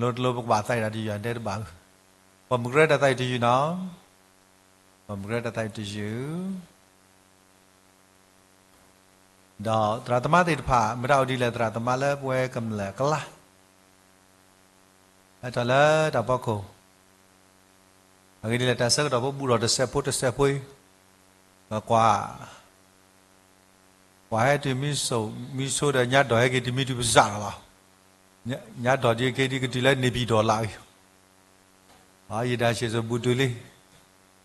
လိၤတလိၤပကဘၣ်သးဝံၣ်တၢ်တယုၢ် အတဲတဘၣ်, ပိာ်မုၣ်ကရၢတၢ်သးဝံၣ်တယုၢ်နီၤ, ပိာ်မုၣ်ကရၢတၢ်သးဝံၣ်တယုၢ် ဒီးသရၣ်သမါသ့ၣ်တဖၣ် မတၤအိၣ်ဒ်လဲၣ် သရၣ်သမါလၢပဝဲကမျၢၢ်အကျါ ဟဲထီၣ်လၢတၢ်ဖီခိၣ်, အဂ့ၢ်ဒ်လဲၣ် တၢ်ဆၢကတီၢ်ဖိဘူးထီၣ်တစဲးဖိတစဲးဖိအံၤ, ပကွၢ် ကွၢ်ဟဲတုၤမံဆိးမံဆိဒီး ညါဒိးဟဲက့ၤတမံတုၤပစးထီၣ်လီၤ. ညါဒိးဒ်အက့ၤဒ်ကတုၤလၢန့ၣ်ပံၤဒိၣ်လၢအံၤ ယဒၣ်ဆံးစိၤဘူးတုၤလံ.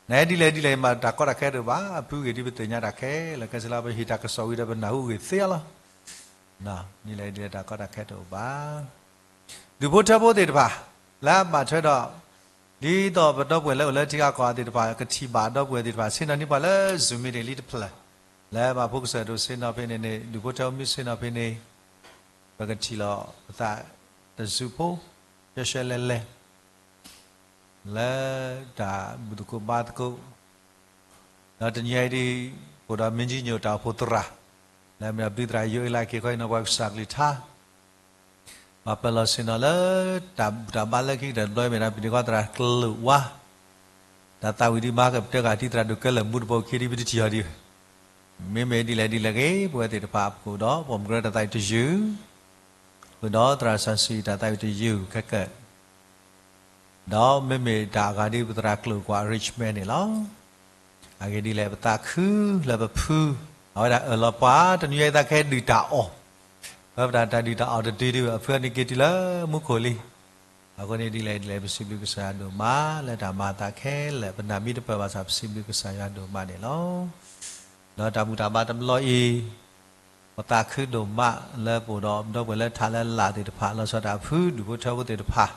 နဒ်လဲၣ်ဒ်လဲၣ်မး တၢ်ကီတၢ်ခဲတအိၣ်ဘၣ်, အဖုဂ့ၤဒ်ပသ့ၣ်ညါတၢ်ခဲလၢာ် ခဲဆ့လီၤ ပဟ့ၣ်တၢ်ကစီၣ်ဝံၤဒီး ပနၢ်ဟူဂ့ၤသ့လီၤ. ဒ်လဲၣ်ဒ်လဲၣ် တၢ်ကီတၢ်ခဲတအိၣ်ဘၣ်. ဒူၣ်ဖိထၢဖိသ့ၣ်တဖၣ် လၢအဘၣ်ထွဲဒီး ဒ်သိးပဒီပုၢ်ဝဲၢ်လၢအိၣ်လၢထံဂၤကီၢ်ဂၤသ့ၣ်တဖၣ် ကထံၣ်ဘၣ်ဒီပုၢ်ဝဲၢ်သ့ၣ်တဖၣ် ဆ့ၣ်နီၤန့ၢ်ပှၤလၢ Zoom meeting လံတဖျၢၣ်, လၢဘၣ်ဖိကစၢၢ်ဒိၣ်ဆ့ၣ်နီၤဖဲန့ၣ်န့ၣ် ဒူၣ်ဖိထၢဖိမ့ၢ်ဆ့ၣ်နီၤဖဲန့ၣ် ပကထံၣ်လိာ်ပသးတစူးဖိ ရှဲရှဲလဲၣ်လဲၣ် လၢတၢ်ဘူၣ်သကိးဘါသကိး ဒီးတနံၤအံၤဒ် ပအိၣ်ဒီးမ့ၢ်ကၠံၣ်ညိၣ်တၢ်အိၣ်ဖှိၣ်သရၣ် လၢအမ့ၢ်ဒၣ်ပျံၤသရၣ်ယိၤအ့လးက့ၤခီအံၤ နီၢ်ပှၤကစၢ်ကလုၢ်ကထါ ပာ်ပၢၢ်လီၤဆ့ၣ်နီၤလၢ တၢ်ဘူၣ်တၢ်ဘါလၢခံကတၢၢ်တဘျီအံၤ မ့ၢ်ဒၣ်ပျံၤန့ၢ်ကီၢ်သရၣ်ကျိၣ်ဝါ တၢ်သးဝံၣ်ဒ်မၤကပတဲဂၤ ထံသရၣ်ဒိၣ်ကဲလၢာ်မူတပိာ်ခံဒ်ပတထံၣ်အီၤဒ် မ့မ့ၢ်ဒ်လဲၣ်ဒ်လဲၣ်ဂ့ၤ ပဝဲသ့ၣ်တဖၣ်အပူၤဒီး ပိာ်မုၣ်ကရၢတၢ်သးဝံၣ်တယုၢ် ဃုာ်ဒီးသရၣ်စီဆှံတၢ်သးဝံၣ်တယုၢ်ခဲကၢၣ် ဒီးမ့မ့ၢ်တၢ်အဂၤဒ်ပသရၣ်ကျိာ်ကွၢ် arrangement န့ၣ်လီၤ. အဂ့ၢ်ဒ်လဲၣ် ပသးခုလၢပဖု အဝဲဒၣ်အၢၣ်လီၤပှၤ တနံၤအံၤသးကဟဲဒုၣ်တၢ်အီၣ်, ပဝဲပတၢ်ဒုၣ်တၢ်အီၣ်တတုၤဒ်အဖုန့ၣ်က့ၤတုၤလၢမူခိၣ်လံ. အဃိန့ၣ်ဒ်လဲၣ်ဒ်လဲၣ် ပစံးဘျုးကစၢ်ယွၤဒိၣ်မး လၢတၢ်မၤအသးခဲလၢာ် ပနၢ်မံတပၢၢ်ဘၣ်ဆၣ် ပစံးဘျုးကစၢ်ယွၤဒိၣ်မးန့ၣ်လီၤ. ဒီးတၢ်ဘူၣ်တၢ်ဘါတဘျီအံၤ ပသးခုဒိၣ်မးလၢပအိၣ်ဒီး ဒီပုၢ်ဝဲၢ်လၢထးလၢလာ်သ့ၣ်တဖၣ် လီၤဆီဒၣ်တၢ်ဖု ဒူၣ်ဖိထၢဖိသ့ၣ်တဖၣ်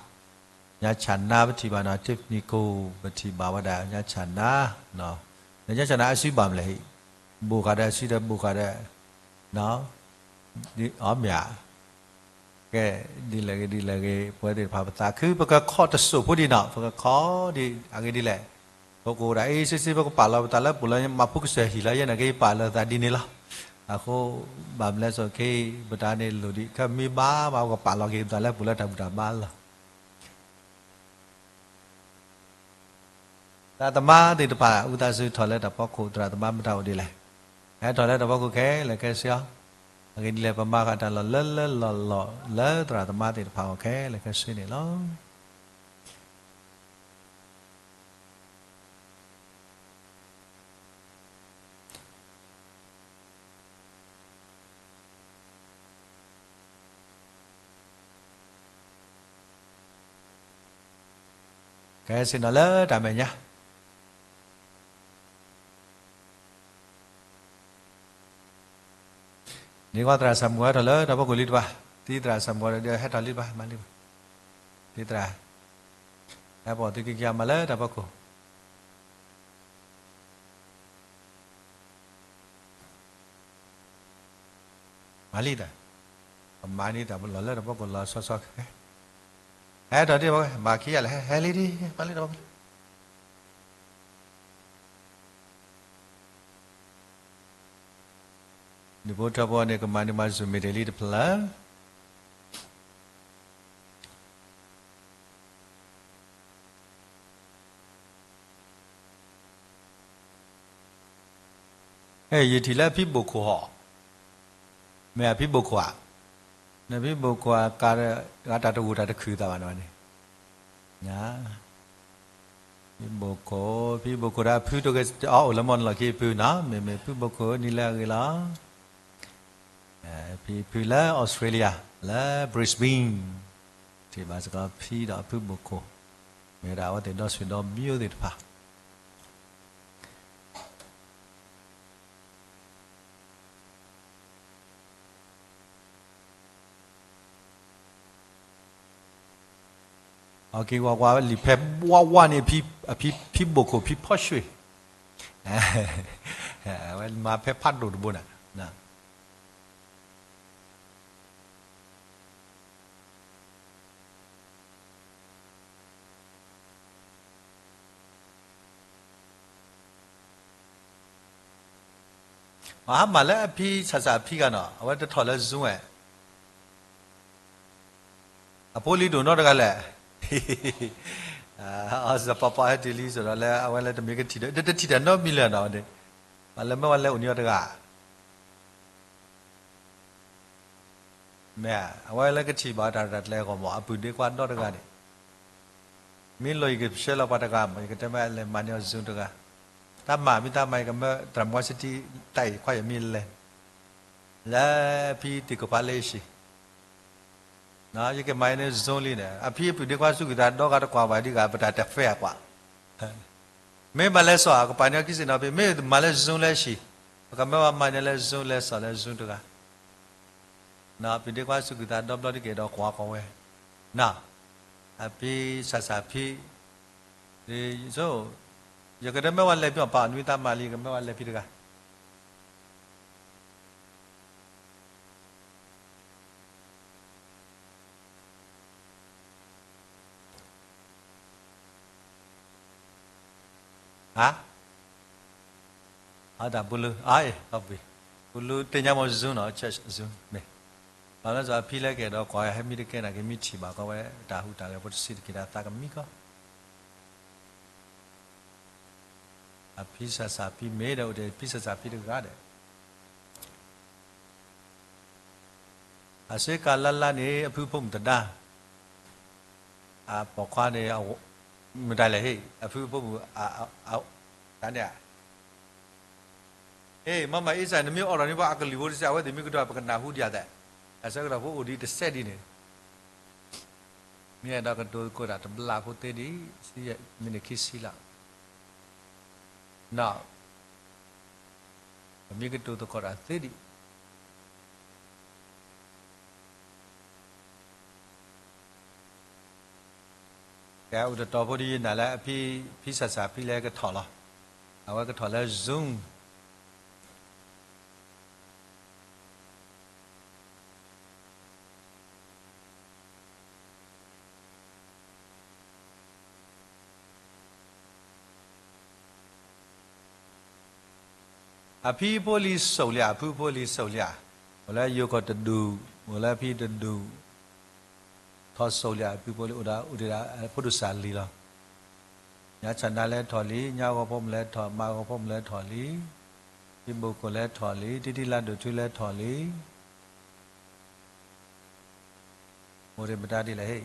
ညါဆၣ်နါပထံၣ်ဘၣ်နီၤ Tiffany ကိၣ် ပထံၣ်ဘၣ်ဝဲဒၣ် ညါဆၣ်နါ, ဒီးညါဆၣ်နါအစုဘၣ်မလဲၣ်, ဘိၣ်ဃာ်ဒီးအစုဒီး ဘိၣ်ဃာ်ဒီး အီၣ်မ့ၢ်ဧါ, ကဲ ဒ်လဲၣ်ဂ့ၤ ဒ်လဲၣ်ဂ့ၤ ပဝဲသ့ၣ်တဖၣ်ပသးခု ပကခီတစိၢ်ဖိဒံးနီၤ ပကခီဒ် အဂ့ၢ်ဒ်လဲၣ်, ပကအိၣ်ဒၣ်အံၤ စ့စ့ ပကပာ်လီၤပသးလၢပူၤလၢမၤဖိကစၢၢ်ဟံၣ်လၢယဲန့ၣ်က့ၤ ပာ်လီၤသးဒ်န့ၣ်လီၤ. အဃိ ဘၣ်မလဲၣ်စီၤခ့ ပတၢ်န့ၣ်လိၣ်ဒံး ခဲမ့ၢ်ဘၣ်ဘၣ် ပကပာ်လီၤက့ၤပသးလၢပူၤလၢတၢ်ဘူၣ်တၢ်ဘါလီၤ. သရၣ်သမါသ့ၣ်တဖၣ် အုၣ်သးဆူထီၣ်လၢတၢ်ဖီခိၣ် သရၣ်သမါမတၤအိၣ်ဒ်လဲၣ်, ဟဲထီၣ်လၢတၢ်ဖီခိၣ်ခဲလၢာ်ခဲဆ့အီၤ, အဂ့ၢ်ဒ်လဲၣ် ပမၤဃာ်တၢ်လီၢ်လၢလၢလီၢ်လီၢ်လၢသရၣ်သမါသ့ၣ်တဖၣ်အဂီၢ်ခဲလၢာ်ခဲဆ့န့ၣ်လီၤ. ကဲဆ့ၣ်နီၤလၢတၢ်မဲာ်ညါ န့ၣ်ကွၢ်သရၣ်စၢ်မုၢ်ဝဲထီၣ်လၢတၢ်ဖီခိၣ်လံတဘၣ်, သံသရၣ်စၢ်မုၢ်ဝဲဒီးဟဲထီၣ်လံတဘၣ် မၤလံဘၣ်, သံသရၣ်, ဟဲပိာ်သုခံခံမၤလၢတၢ်ဖီခိၣ် မၤလံတၢ်, ပမၤန့ၢ်တၢ်လီၢ်လၢတၢ်ဖီခိၣ်လီၤဆီဆီ, ဟဲထီၣ်ဒ် မၤခံဂၤလဲၣ် ဟဲလံဒ် မၤလံတၢ်ဖီခိၣ် ဒူၣ်ဖိထၢဖိန့ၣ် ကမၤန့ၢ်မၤစူၢ်မ့ၢ်တ့ၢ်လံတဖျၢၣ် ဟဲ ယထံၣ်လၢအဖံဘိၣ်ခိၣ်ဟီၣ်, မ့ၢ်အဖံဘိၣ်ခိၣ်ဧါ, နဖံဘိၣ်ခိၣ်အကါဒီး ဂၤတၢ်တဂိၢ်တၢ်တခုၣ်သးဘၣ်န့ၣ်, ဖံဘိၣ်ခိၣ်, ဖံဘိၣ်ခိၣ်ဒီးအဖုတိၢ်က့ၤအီၤအိၣ်လၢမီၢ်နလီၢ်ခံအဖုနီၤ, မ့မ့ၢ်ဖံဘိၣ်ခိၣ်နံၤလၢအဂ့ၤလီၤ. ဖံဖုလၢ Australia လၢ Brisbane ထံၣ်ဘၣ်စ့ၢ်ကီးဖံဒီးအဖုဘိၣ်ခိၣ်, မ့ၢ်ဝဲဒၣ်အဝဲသ့ၣ်ဒီဆွေဒီမျိုးသ့ၣ်တဖၣ် အက့ၤဝါဝါလံာ်ဖဲဝါဝါန့ၣ် အဖံဖံဘိၣ်ခိၣ်ဖံဖီၣ်ရွှ့ၣ်, အဝဲမၤဖဲဖးဒိၣ်တဘိန့ၣ် မဟါမၢ်လၢအဖံဆၣ်ဆၣ်အဖံဂၤနီၤ အဝဲတထီၣ်လၢ Zoom ဝဲ, အဖိလံၤဒိၣ်နီတဂၤလဲၣ်. အီစပီပီဟဲတုၤလံ စ့ၢ်ဒီးလၢအဝဲလၢတမ့ၢ်ကထံၣ်ဒီး တထံၣ်တၢ်နီတမံၤလၢၤနီၤ, ပှၤလၢမ့ၢ်ဝဲလဲၤအိၣ်န့ၢ်အီၤတဂၤ မ့ၢ်ဧါ, အဝဲလၢကထံၣ်ဘၣ်တၢ်ရဲၣ်တၢ်ကျဲၤအဂီၢ်မး အပုၢ်ဒ့ခွါဒီတဂၤန့ၣ်, မ့ၢ်လီၤယကဆှၢလီၤပှၤတဂၤမး ယကတဲမ့ၢ်လဲၤမၤန့ၢ်အီၤ Zoom တဂၤ, တၢ်မၤမ့ၢ်တၢ်မၤ ယကမၢတၢ်မၤစတံ တၢ်အံၤခွါယမ့ၢ်လဲၤ, လၢဖံတံၢ်ကပၤလၢယစံၣ် ယကမၤန့ၢ် Zoom လံန့ၣ် အဖံအပုၢ်ဒ့ခွါစူၢ်က့ၤသးဒီဂၤတကွၢ်ဘၣ်ဒ်ဂၤ ပတၢ်တၢ်ဖဲအကွၢ် မ့ၢ်ဘၣ်လဲၤစီၤ ကပာ်န့ၢ်အီၤခံစ့ၣ်နီၤဖဲ မ့ၢ်မၤလၢ Zoom လၢစံၣ်, ပကမၢဝဲမၤန့ၢ်လၢ Zoom လဲၤစီၤလၢ Zoom တဂၤ, ပုၢ်ဒ့ခွါစူၢ်က့ၤသးဒီဘျီဒ်က့ၤဒီးကွၢ်ကီးဝဲ, အဖံစၢ်စၢ်ဖံ, ယကဒၢမၢဝဲလဲၤဖံအီၤပာ်အီၤ နွံသးမၤလံ ယကမၢဝဲလဲၤဖံတဂၤ ဟါ, အတၢ်ပူလူ, အ့ၣ်, ပူလူသ့ၣ်ညါမ့ၢ် Zoom နီၤ church Zoom မ့ၢ်, ဘၣ်လၢစီၤအဖံလဲၤက့ၤဒီးကွၢ်ဟဲမံတကဲနာ်က့ၤ မံထံၣ်ဘၣ်ကီးဝဲတၢ်ဟူးတၢ်ဂဲၤဖိတဆံးတက့ၤဒီးသးကမံကီး အဖံစၢ်စၢ်ဖံမ့ၢ်ဒီး အိၣ်ဒီးဖံစၢ်စၢ်ဖံတဂၤဒီး အစ့ကၤလါလါန့ၣ် အဖုအဖိမုၣ်သဒါ, အပိာ်ခွါန့ၣ် မတၤလဲၣ်ဟ့ၣ် အဖုအဖိမုၣ်, တၢ်န့ၣ်ဧါ, ဟ့ၣ် မၤမၤအ့စၢ် နမ့ၢ်အိးထီၣ်န့ၢ်ပှၤအကလုၢ်ဖိတစဲး အဝဲသ့ၣ်မ့ၢ်ကတိၤ ပကနၢ်ဟူဒံးအသး, အဆၢကတီၢ်ဖိအိၣ်ဒံးတစဲးဒ်န့ၣ် မ့ၢ်အဲၣ်ဒိးကတိၤသကိးတၢ်တဘျီဖိသ့ဒံး, မံးနံးခံဆံလီၤ, ပမ့ၢ်ကတိၤသကိးတၢ်သ့ဒံး ကဲ အိၣ်တတီၤဖိဒ်ယနာ်လၢအဖံ, ဖံစၢ်စၢ်ဖံလၢကထီၣ်လီၤ, အဝဲကထီၣ်လၢ Zoom အဖံအဖိလံၤစိာ်လံဧါ, အဖုအဖိလံၤစိာ်လံဧါ, အိၣ်လၢယိၤကီၢ်တဒူၣ်, အိၣ်လၢဖံတဒူၣ်, ထီၣ်စိာ်လံဧါ, အဖံအဖိလံၤအိၣ်ဒီး အိၣ်ဒီးဖိဒိၣ်စၢ်လံလီၤ, ညါဆၣ်နါလဲၤထီၣ်လံ, ညါဂီၤဖိမုၣ်လဲၤထီၣ်, မါဂီၤဖိမုၣ်လဲၤထီၣ်လံ, ဖံဘိၣ်ခိၣ်လဲၤထီၣ်လံ, တံတံလါဒိၣ်ထူလဲၤထီၣ်လံ, အိၣ်ဒီးမတၤဒ်လဲၣ်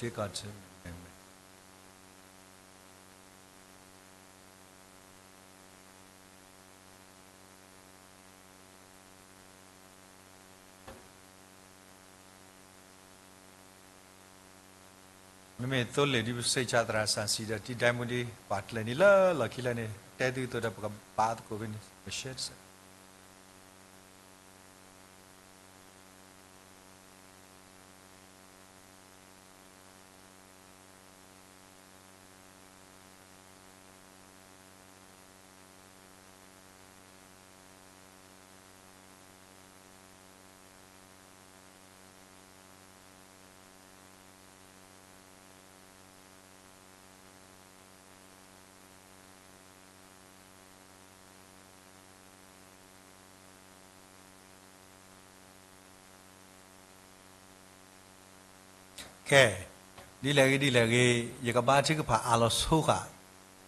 ဟ့ၣ် မ့မ့ၢ်သိလ့ၣ်ဒ်ပစံးဆၢသရၣ်စၢ်စံးဒီး တံဒဲမူဒ် ပှၤကျဲၤန့ၣ်လၢလီၢ်ခံလၢန့ၣ် တဲသုသိးဒီးပကဘါသကိးဖဲန့ၣ် ပရှဲတစဲး ကဲ, ဒ်လဲၣ်ဂ့ၤဒ်လဲၣ်ဂ့ၤ, ယကဘါထုကဖၣ်အါလီၤဆိဃာ်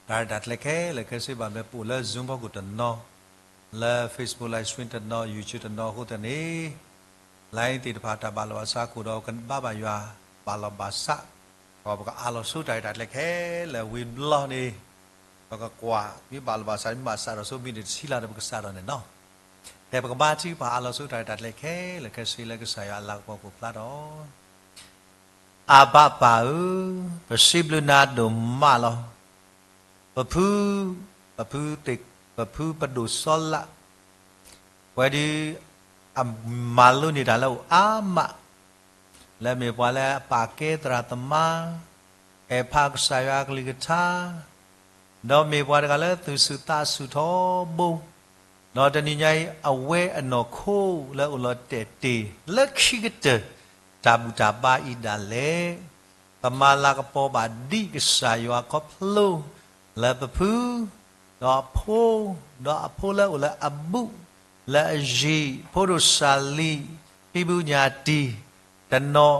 တၢ်ရဲၣ်တၢ်ကျဲၤခဲလၢာ်ခဲဆ့ဘၣ် မ့ၢ်ပအိၣ်လၢ Zoom ဖီခိၣ်တနီၤ, လၢ Facebook live stream တနီၤ, YouTube တနီၤအဃိသတးန့ၣ်, line သ့ၣ်တဖၣ်တၢ်ဘၣ်လီၤဘၣ်စးခိၣ်ဒီး ကဘါဘၣ်ယွၤ ဘၣ်လီၤဘၣ်စး, ဒီးပကအါလီၤဆိတၢ်ရဲၣ်တၢ်ကျဲၤခဲလၢာ်ဝံၤဘျီန့ၣ်, ပကကွၢ် မ့ၢ်ဘၣ်လီၤဘၣ်စး မ့ၢ်ဘၣ်စးထီၣ်ဆိ မံးနံးတဆံလီၤဒီး ပကစးထီၣ်န့ၣ်နီၤ. ကဲ ပကဘါထုကဖၣ်အါလီၤဆိတၢ်ရဲၣ်တၢ်ကျဲၤခဲလၢာ်ခဲဆ့ လၢကစၢ်ယွၤအလၤကပီၤကအိၣ်ဖျါဒီး အဘၣ်ပၢ်ဧၢ, ပစံးဘျုးနၤဒိၣ်မးလီၤ. ပဖု, ပဖုသ့ၣ်, ပဖုပဒိၣ်စီလး, ပဝဲဒုး အမၤလိန့ၢ်တၢ်လၢအိၣ်အါမး, လၢမ့ၢ်ပှၤလၢအပာ်ကဲသရၣ်သမါ, အဲၣ်ဖးကစၢ်ယွၤအကလုၢ်ကထါ, ဒီးမ့ၢ်ပှၤတဂၤလၢသူၣ်ဆူၣ်သးဆူၣ်ထီဘိ, ဒီးတနံၤညါအံၤ အဝဲအနီၢ်ခိလၢအိၣ်လီၤတဲာ်တ့ၢ်လၢခံကတၢၢ် တၢ်ဘူၣ်တၢ်ဘါအံၤဒၣ်လဲာ်, ပမၤလၤကပီၤဘၣ်ဒ်ကစၢ်ယွၤခီဖျိ လၢပဖု, ဒီးအဖိ, ဒီးအဖိလၢအိၣ်လၢအဘူး, လၢအယံၤ, ဖိဒိၣ်စၢ်လံ, ဖံဘူးညၣ်တံၢ်, တနီၤ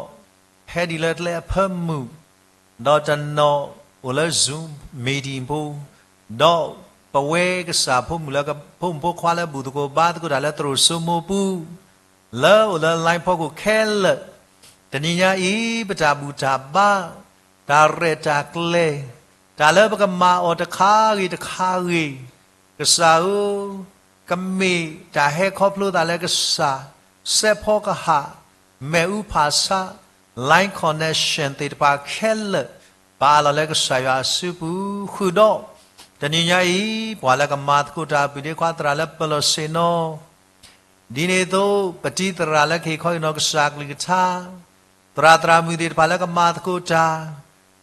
ဟဲဒ်လၢကျဲအဖၢမုၢ်, ဒီးတနီၤအိၣ်လၢ Zoom meeting ပူၤ, ဒီးပဝဲကစၢ်ဖိမုၣ်လၢဖိမုၣ်ဖိခွါလၢဘူၣ်သကိးဘါသကိးတၢ်လၢသရိာ်စိမိပူၤ, လၢအိၣ်လၢ line ဖီခိၣ်ခဲလၢာ်, တနံၤညါအံၤ ပတၢ်ဘူၣ်တၢ်ဘါ, တၢ်ရဲၣ်တၢ်ကျဲၤ, တၢ်လၢပကမၤအီၤတခါဂ့ၤတခါဂ့ၤ, ကစၢ်ဧၢ, ကမ့ၢ်တၢ်ဟဲခီဖျိသးလၢကစၢ်, စဲးဖီကဟၣ်, မ့ၣ်အူဖးဆါ, line connection သ့ၣ်တဖၣ်ခဲလၢာ်, ပအးလီၤလၢကစၢ်ယွၤအစုပူၤဃုာ်ဒီး, တနံၤညါအံၤ ပှၤလၢကမၤသကိးတၢ်အပူၤဒ့ခွါသရၣ်လၢပလီၢ်ဆ့ၣ်နီၤ ဒ်န့ၣ်အသိး ပတံၤသရၣ်လၢကဟ့ၣ်ခီဟ့ၣ်နီၤကစၢ်အကလုၢ်ကထါ, သရၣ်သရၣ်မုၣ်သ့ၣ်တဖၣ်လၢကမၤသကိးတၢ်,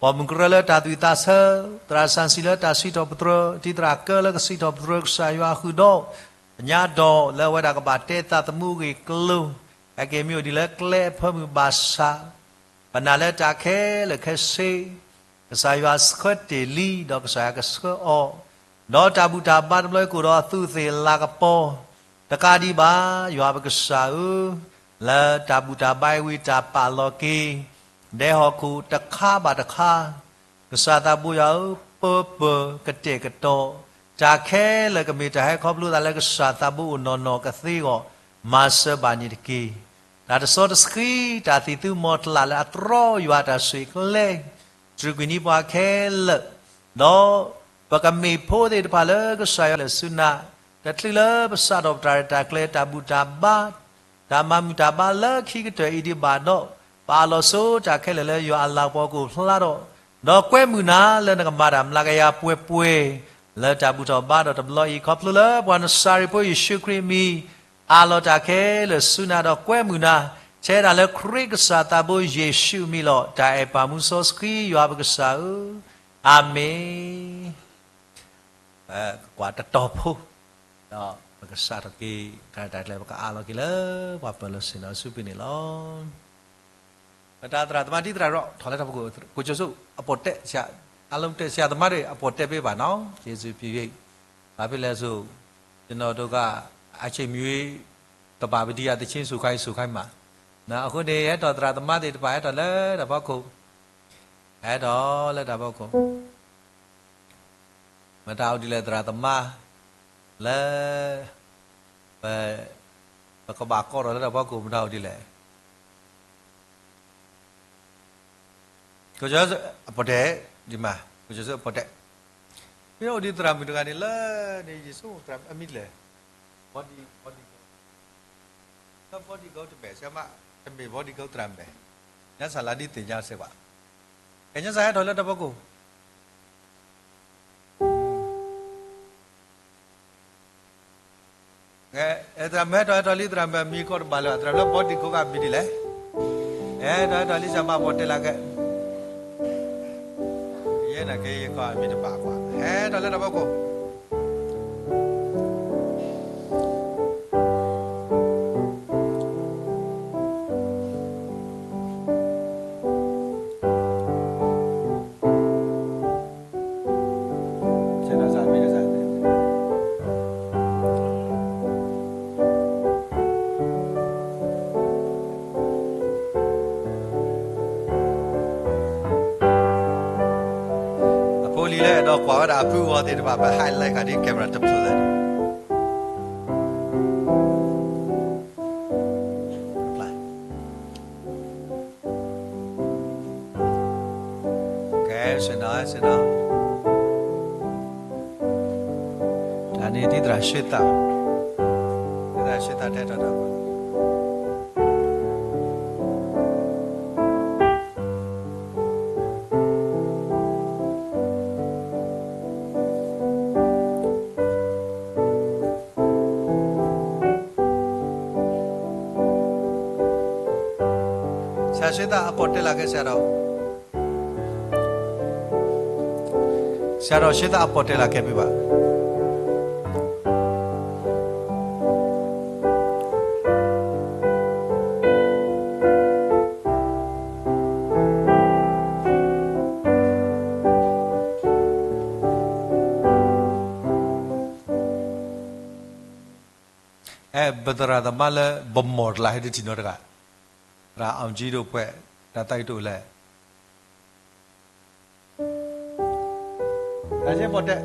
ပိာ်မုၣ်ကရၢလၢတၢ်သွံၣ်သးဆၢ, သရၣ်စၣ်စံၣ်လၢတၢ်စံးထီၣ်ပတြၢၤ, တံၤသရၣ်ကၢလၢကစံးထီၣ်ပတြၢၤကစၢ်ယွၤဃုာ်ဒီး, ပညါဒီးလၢအဝဲဒၣ်ကဘၣ်တဲသးသမူအဂ့ၢ်အကျိၤ, ဟဲက့ၤမ့ၢ်အိၣ်ဒ်လၢကျဲအဖၢမုၢ်ဘၣ်ဆၣ် ပနာ်လၢတၢ်ခဲလၢာ်ခဲဆ့, ကစၢ်ယွၤဆှၢတ့ၢ်လံ ဒီးကစၢ်ယွၤကဆှၢအီၤ, ဒီးတၢ်ဘူၣ်တၢ်ဘါတဘျီအံၤကအိၣ်ဒီးသူးသ့ၣ်လၤကပီၤ, တကးဒံးဘၣ် ယွၤပကစၢ်ဧၢ, လၢတၢ်ဘူၣ်တၢ်ဘါအံၤဝံၤတၢ်ပာ်လီၤက့ၤ ဒဲဟီၣ်ခိၣ်တခါဘၣ်တခါ, ကစၢ်သးဘိယွၤဧၢ, ပၢပၢၤကတဲာ်ကတီၤ, တၢ်ခဲလၢာ်ကမ့ၢ်တၢ်ဟဲခီဖျိသးလၢကစၢ်သးဘိအိၣ်နီၢ်နီၢ်ကသ့အဂီၢ်, မၤစၢၤဘၣ်န့ၣ်တက့ၢ်. တၢ်တစီတဆှံ, တၢ်သံၣ်သူမီၤတလးလၢအတြီယွၤတၢ်ဆိၣ်ဂ့ၤကျဲ, တြူၢ်ကွံာ်န့ၢ်ပှၤခဲလၢာ်, ဒီးပကမ့ၢ်ဖိသ့ၣ်တဖၣ်လၢကစၢ်ယွၤလဲၤဆူနၤ, တချုးလၢပစးထီၣ်ပတၢ်ရဲၣ်တၢ်ကျဲၤတၢ်ဘူၣ်တၢ်ဘါ, တၢ်မၤမုာ်တၢ်ဘါလၢခံကတၢၢ်အံၤဒံးဘၣ်ဒီး, ပအးလီၤဆိတၢ်ခဲလၢာ်လၢယွၤအလၤကပီၤကအိၣ်ဖျါထီၣ်, ဒီးကွဲမုာ်နၤလၢနကမၤတၢ်မျးကယၤပှဲၤပှဲၤ, လၢတၢ်ဘူၣ်ထီၣ်ဘါထီၣ်တဘျီအံၤ ခီဖျိလၢပှၤနစၤရ့းဖိယ့ၣ်ၡူးခရံာ်အမံၤ, အးလီၤတၢ်ခဲလၢာ်ဆူနၤဒီးကွဲမုာ်နၤ, ထဲဒၣ်လၢခရံာ်ကစၢ်သးဘိယ့ၣ်ၡူးအမံၤလီၤ. တၢ်အဲၣ်ပာ်မူစီဆှံယွၤပကစၢ်ဧၢ, အၤမ့ၣ်. ပကကွၢ်တတီၤဖိ, ဒီးပကစးထီၣ်က့ၤ တၢ်ရဲၣ်တၢ်ကျဲၤ ပကအးလီၤက့ၤလၢပှၤပၢၤလီၢ်ဆ့ၣ်နီၤအစုပူၤန့ၣ်လီၤ. ပတၢ်သရၣ်သမါတံၤသရၣ်ရီး ထီၣ်လၢတၢ်ဖီခိၣ်, ကိစၢၤဆူၣ်အပိာ်တဲာ်, အလီၤတဲာ် ဆရာသမားတွေ အပိာ်တဲာ်ပေးပါနော်, ကျေးဇူးပြု၍ ဘာဖြစ်လဲဆို ကျွန်တော်တို့က အချိန်မရွေး ကပ္ပာ်ပဒံအသီချင်း ဆိုခိုင်း ဆိုခိုင်းမှာ, အဃိန့ၣ် ဟဲထီၣ်သရၣ်သမါသ့ၣ်တဖၣ် ဟဲထီၣ်လၢတၢ်ဖီခိၣ်, ဟဲထီၣ်လၢတၢ်ဖီခိၣ် မတၤအိၣ်ဒ်လဲၣ် သရၣ်သမါ, လၢ ပ ပကဘၣ်ကိးထီၣ်လၢတၢ်ဖီခိၣ် မတၤအိၣ်ဒ်လဲၣ်. ကိစၢၤဆူၣ်အပိာ်တဲာ်, ဒ်မး, ကိစၢၤဆူၣ်အပိာ်တဲာ်, မ့ၢ်အိၣ်ဒ်သရၣ်မုၣ်တဂၤန့ၣ်လၢ န့ၣ် ယဆိကမိၣ်သရၣ်အမံၤလဲၣ်, ဘီဒံ ဘီဒံ လၢ bodyguard တမဲာ် ဆရာမ တမ့ၢ် bodyguard သရၣ်မဲာ်, ညါစၢ်လၢဒ်သ့ၣ်ညါစ့ၢ်ကီး, ကညါစၢ်ဟဲထီၣ်လၢတၢ်ဖီခိၣ်, သရၣ်မဲာ်ဟဲထီၣ် ဟဲထီၣ်လံ သရၣ်မဲာ်မံၤကိးတဘၣ်လၢၤဘၣ်, သရၣ်လၢ bodyguard ကမံၤဒ်လဲၣ်, ဟဲထီၣ် ဟဲထီၣ်လံ ဆရာမ ပိာ်တဲာ်လၢကဲ ယဲနာ်က့ ယကီၢ်အမံၤတဘၣ်ကွၢ်, ဟဲထီၣ်လၢတၢ်ဖီခိၣ် အဖိလံၤလၢအဲၣ်ဒိးကွၢ်ဝဲဒၣ်အဖုအဂီၢ်သ့ၣ်တဖၣ် ပ highlight ဃာ်ဒ် camera တဖျၢၣ်လၢ ကဲ ဆ့ၣ်နီၤ ဆ့ၣ်နီၤ, တၢ်န့ၣ် ဒ်သရၣ်ဆှၢသး, ဒ်သရၣ်ဆှၢသးတဲတီၤဒီး ဆရာဆှၢသး အပိာ်တဲာ်လၢကဲ ဆရာတော်. ဆရာတော် ရှေးသးအပေါ်တက်လာခဲ့ပေးပါ။ အဲ ပသရၣ်သမါလၢ ဗန်းမော် တလး ဟဲတထံၣ်နီတဂၤ, သရၣ် အောင်ကြီးတို့အဖွဲ့, တၢ်သးကတိၤလဲၣ်. တၢ်ဆဲးပေါ်တက်.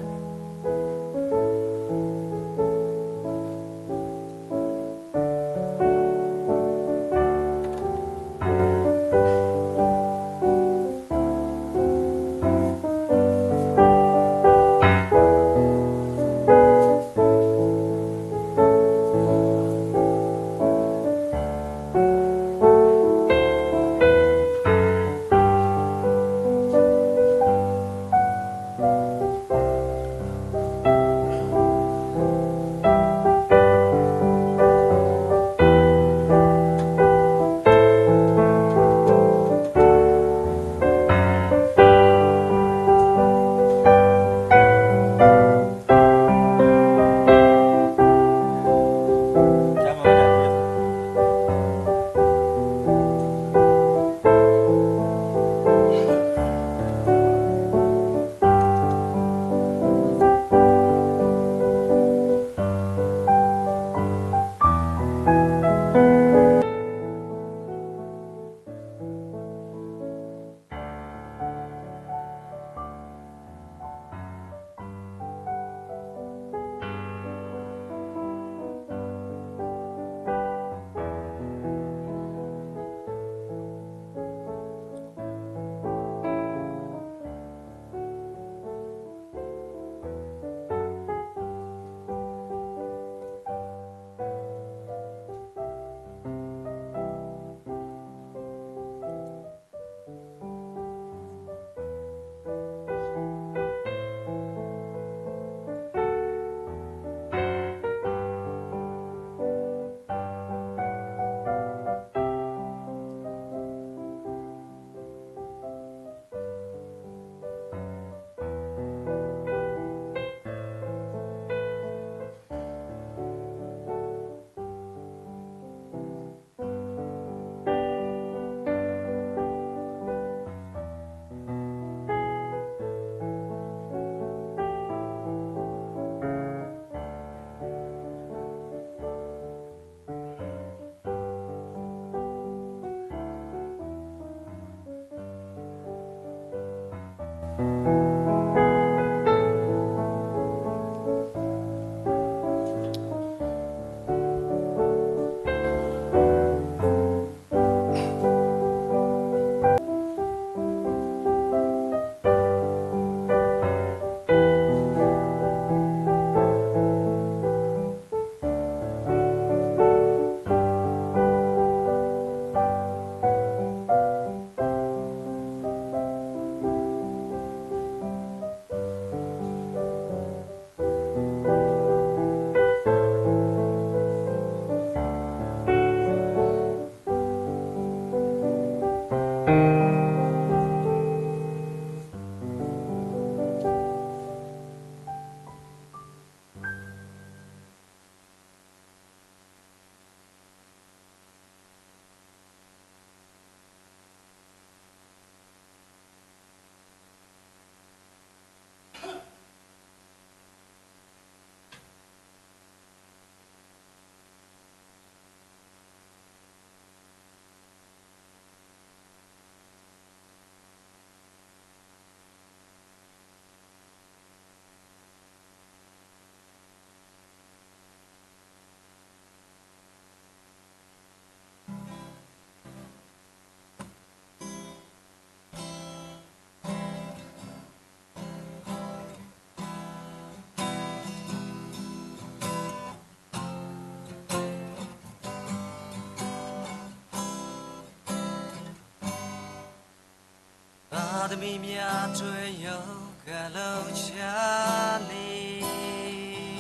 သားသမီးများအတွက် ရုန်းကန်လှုပ်ရှားနေ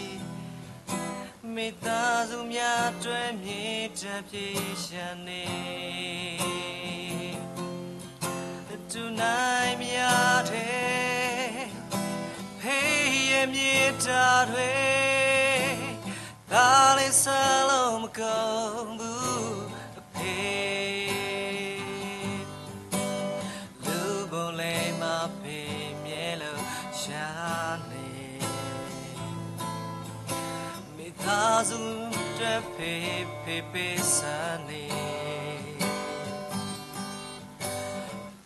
၊ မိသားစုများအတွက် မြင်းတန်းဖြေရှာနေ၊ သူနိုင်မရတဲ့ မြစ်တၢ်ထွဲ သးလ့ဆၢလိာ်မကမူအဖဲ လူၤဘိးလဲၤမၤဖဲမြဲလၢယၤန့ၣ် မ့ၢ်သးစူၤတြဲၤဖဲဖဲပ့ၤစၢၤန့ၣ်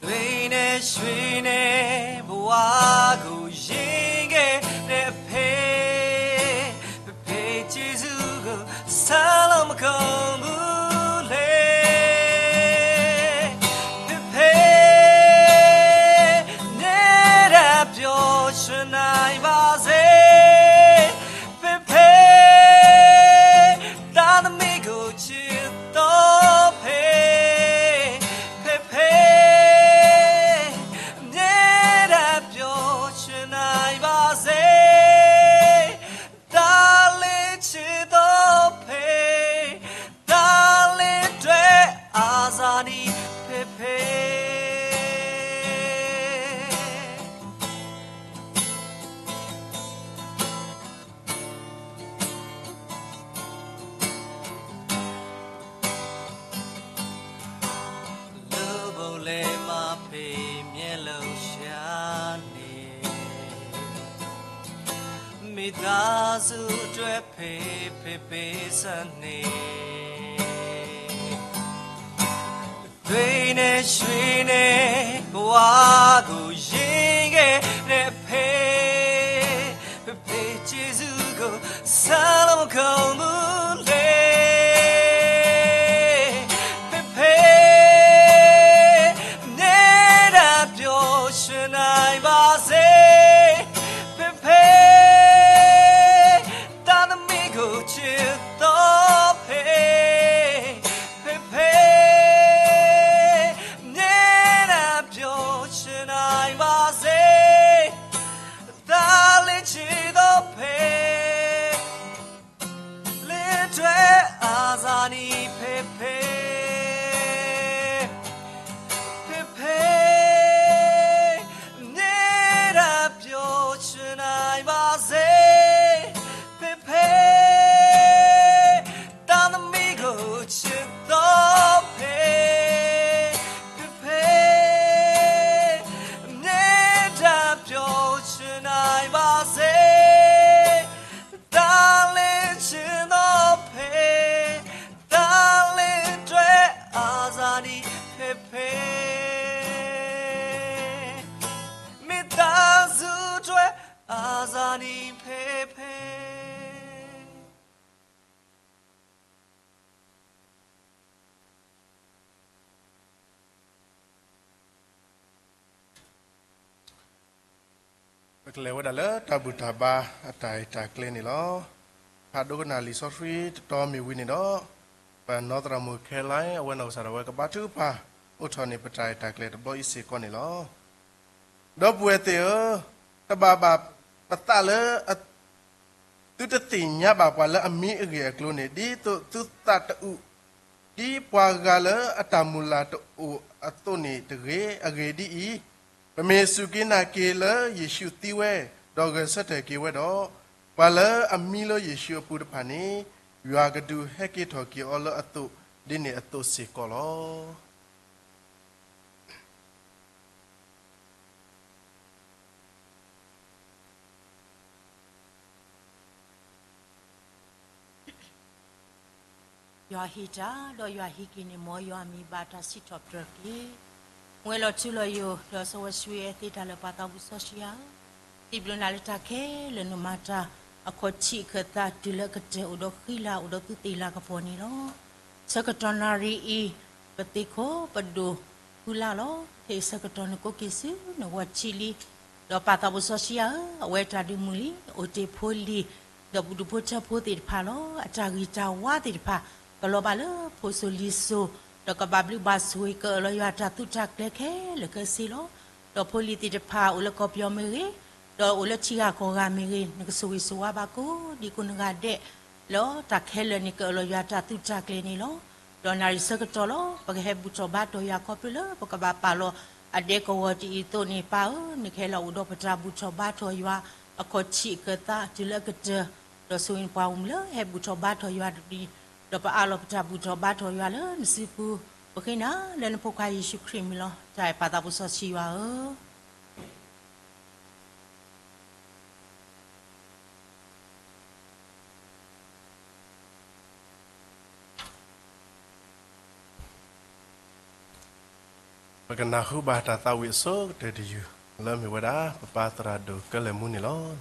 သွ့ၣ်န့ၣ်ရွှ့ၣ်န့ၣ် ပဝါကအိၣ်ယံၤက့ၤန့ၣ်ဖဲ ဖဲဖဲက့ၤဆူက ဆၢလီၤမကမူလဲၣ် ဖဲဖဲ နဲဒၣ်ပျီဆၢနၤဘၣ်စ့ ဖဲဖဲ တၢ်နမ့ၢ်ကအိၣ်ဆၢကတီၢ်ဖဲ ဖဲဖဲ နဲဒၣ်ပျီဆၢနၤဘၣ်စ့ တၢ်လ့ဆၢကတီၢ်ဖဲ တၢ်လ့တြဲၤအါစၢ်နံၣ်ဖဲဖဲ လူၤဘိးလဲၤမၤဖဲမြဲလၢယၤန့ၣ် မ့ၢ်သးစူၤတြဲၤဖဲဖဲပ့ၤစၢၤန့ၣ် သွ့ၣ်န့ၣ်ရွှ့ၣ်န့ၣ် ပဝါကအိၣ်ယံၤက့ၤန့ၣ်ဖဲ ဖဲဖဲက့ၤဆူက ဆၢလီၤမကမူလဲၣ် ဖဲဖဲ နဲဒၣ်ပျီဆၢနၤဘၣ်စ့ ဖဲဖဲ တၢ်နမ့ၢ်ကအိၣ်ဆၢကတီၢ်ဖဲ ဖဲဖဲ နဲဒၣ်ပျီဆၢနၤဘၣ်စ့ တၢ်လ့ဆၢကတီၢ်ဖဲ လ့တြဲၤအါစၢ်နံၣ်ဖဲဖဲ ဖဲဖဲ နဲဒၣ်ပျီဆၢနၤဘၣ်စ့ ဖဲဖဲ တၢ်နမ့ၢ်ကအိၣ်ဆၢကတီၢ်ဖဲ ဖဲဖဲ နဲဒၣ်ပျီဆၢနၤဘၣ်စ့ တၢ်လ့ဆၢကတီၢ်ဖဲ တၢ်လ့တြဲၤအါစၢ်နံၣ်ဖဲဖဲ မ့ၢ်သးစူၤတြဲၤအါစၢ်နံၣ်ဖဲဖဲ ပကလဲၤဝဲဒၣ်လၢတၢ်ဘူၣ်တၢ်ဘါအတၢ်ရဲၣ်တၢ်ကျဲၤန့ၣ်လီၤ. ဖးဒိကနၣ်လံာ်စီဆှံတတီမ့ၢ်ဝံၤန့ၣ်ဒီး ပနီၢ်သရၣ်မုၣ်ခဲလၢာ် အဝဲနီၢ်ကစၢ်ဒၣ်ဝဲကဘါထုကဖၣ် အိးထီၣ်န့ၢ်ပတၢ်ရဲၣ်တၢ်ကျဲၤတဘျီအံၤစ့ၢ်ကီးန့ၣ်လီၤ. ဒီပုၢ်ဝဲၢ်သ့ၣ်ဧၢ, တဘၣ်ဘၣ်ပသးလၢ သုတသ့ၣ်ညါဘၣ်ပှၤလၢအမံအဂ့ၢ်အကျိၤန့ၣ် ဒ်သိးသုသးတအုး ဒ်ပှၤဂၤလၢအတၢ်မုၢ်လၢ်တအိၣ်အသိးန့ၣ်တဂ့ၤ. အဂ့ၢ်ဒ်အံၤ, ပမ့ၢ်စူၢ်က့ၤနာ်က့ၤလၢယ့ၣ်ၡူးသံဝဲ, ဒီးဂဲၤဆၢထၢၣ်က့ၤဝဲဒီး, ပှၤလၢအမံလၢယ့ၣ်ၡူးအပူၤတဖၣ်န့ၣ်, ယွၤကဒုးဟဲက့ၤထီၣ်က့ၤအီၤလၢအသိး, ဒ်န့ၣ်အသိးစ့ၢ်ကီးလီၤ. ယွၤဟ့ၣ်တၢ်, ဒီးယွၤဟံးက့ၤန့ၣ် မ်ယွၤမံၤဘၣ်တၢ်စံးထီၣ်ပတြၢၤတက့ၢ်. ဝဲလီၤထူလီၤယိာ် ဒီးစီၤဝဲဆှံအဲၣ်သ့တၢ်လၢပှၤသးဘိစီဆှံဧၢ, စံးဘျုးနၤလၢတၢ်ခဲလၢာ်နမၤတၢ်, အခီၣ်ထံးအခၢၣ်သး တုၤလၢကတၢၢ်အိၣ်ဒီးဃံလၤ အိၣ်ဒီးသုသ့ၣ်လၤကပီၤန့ၣ်လီၤ. ဆၢကတီၢ်နၣ်ရံၣ်အံၤ, ပသ့ၣ်ခိၣ်ပဒိၣ်ဃုလါလီၤ. ခဲအံၤဆၢကတီၢ်နကိးက့ၤဆူနဂီၢ်ထံလံ, ဒီးပၢ်သးဘိစီဆှံဧၢ, အဝဲတၢ်ဒုးမုၢ်လံ, အိၣ်တ့ၢ်ဖိလံၤ, ဒီးပဒူၣ်ဖိထၢဖိသ့ၣ်တဖၣ်လီၤ. အတၢ်ဂံၢ်တၢ်ဝါသ့ၣ်တဖၣ်, ကလီၤဘၣ်လၢဖိစိၤလံၤစိၤ, ဒီးကဘၣ်ဘျုးဘၣ်ဆိၣ်ဂ့ၤ ကအၢၣ်လီၤယွၤတၢ်သူၣ်တၢ်ကျဲခဲလၢာ်ခဲဆ့လီၤ. ဒီးဖိလံၤသ့ၣ်တဖၣ်အိၣ်လၢကီၢ်ပယီၤမ့ၢ်ဂ့ၤ, ဒီးအိၣ်လၢထံဂၤကီၢ်ဂၤမ့ၢ်ဂ့ၤ, နကဆိၣ်ဂ့ၤဆိၣ်ဝါဘၣ်ကိးဒံကိးနဂၤဒဲး, လၢတၢ်ခဲလၢာ်န့ၣ် ကအၢၣ်လီၤယွၤတၢ်သူၣ်တၢ်ကျဲန့ၣ်လီၤ. ဒီးနၣ်ရံၣ်ဆၢကတီၢ်လီၤ, ပကဟဲဘူၣ်ထီၣ်ဘါထီၣ်ယွၤခီဖျိလၢ ပကဘၣ်ပာ်လီၤအဒဲကဝီၤတအံၤအသိးန့ၣ် ပၢ်ဧၢ, နကဟဲလီၤအိၣ်ဒီးပတၢ်ဘူၣ်ထီၣ်ဘါထီၣ်ယွၤ, အခီၣ်ထံးအခၢၣ်သးတုၤလၢအကတၢၢ်, ဒီးဆိၣ်ဂ့ၤန့ၢ်ပှၤဂီၢ်မုၢ်လၢဟဲဘူၣ်ထီၣ်ဘါထီၣ်ယွၤတက့ၢ်, ဒီးပအးလီၤပတၢ်ဘူၣ်ထီၣ်ဘါထီၣ်ယွၤလၢနစုပူၤ, ပဃ့နၤလၢနဖိခွါယ့ၣ်ၡူးခရံာ်အမံၤလီၤ. တၢ်အဲၣ်ပၢ်သးစီဆှံယွၤဧၢ ပကနၢ်ဟူဘၣ်တၢ်သးဝံၣ်အဆိကတၢၢ်တယုၢ် လၢအမ့ၢ်ဝဲဒၣ် ပပၢ်သရၣ်ဒိၣ်ကဲလၢာ်မူန့ၣ်လီၤ.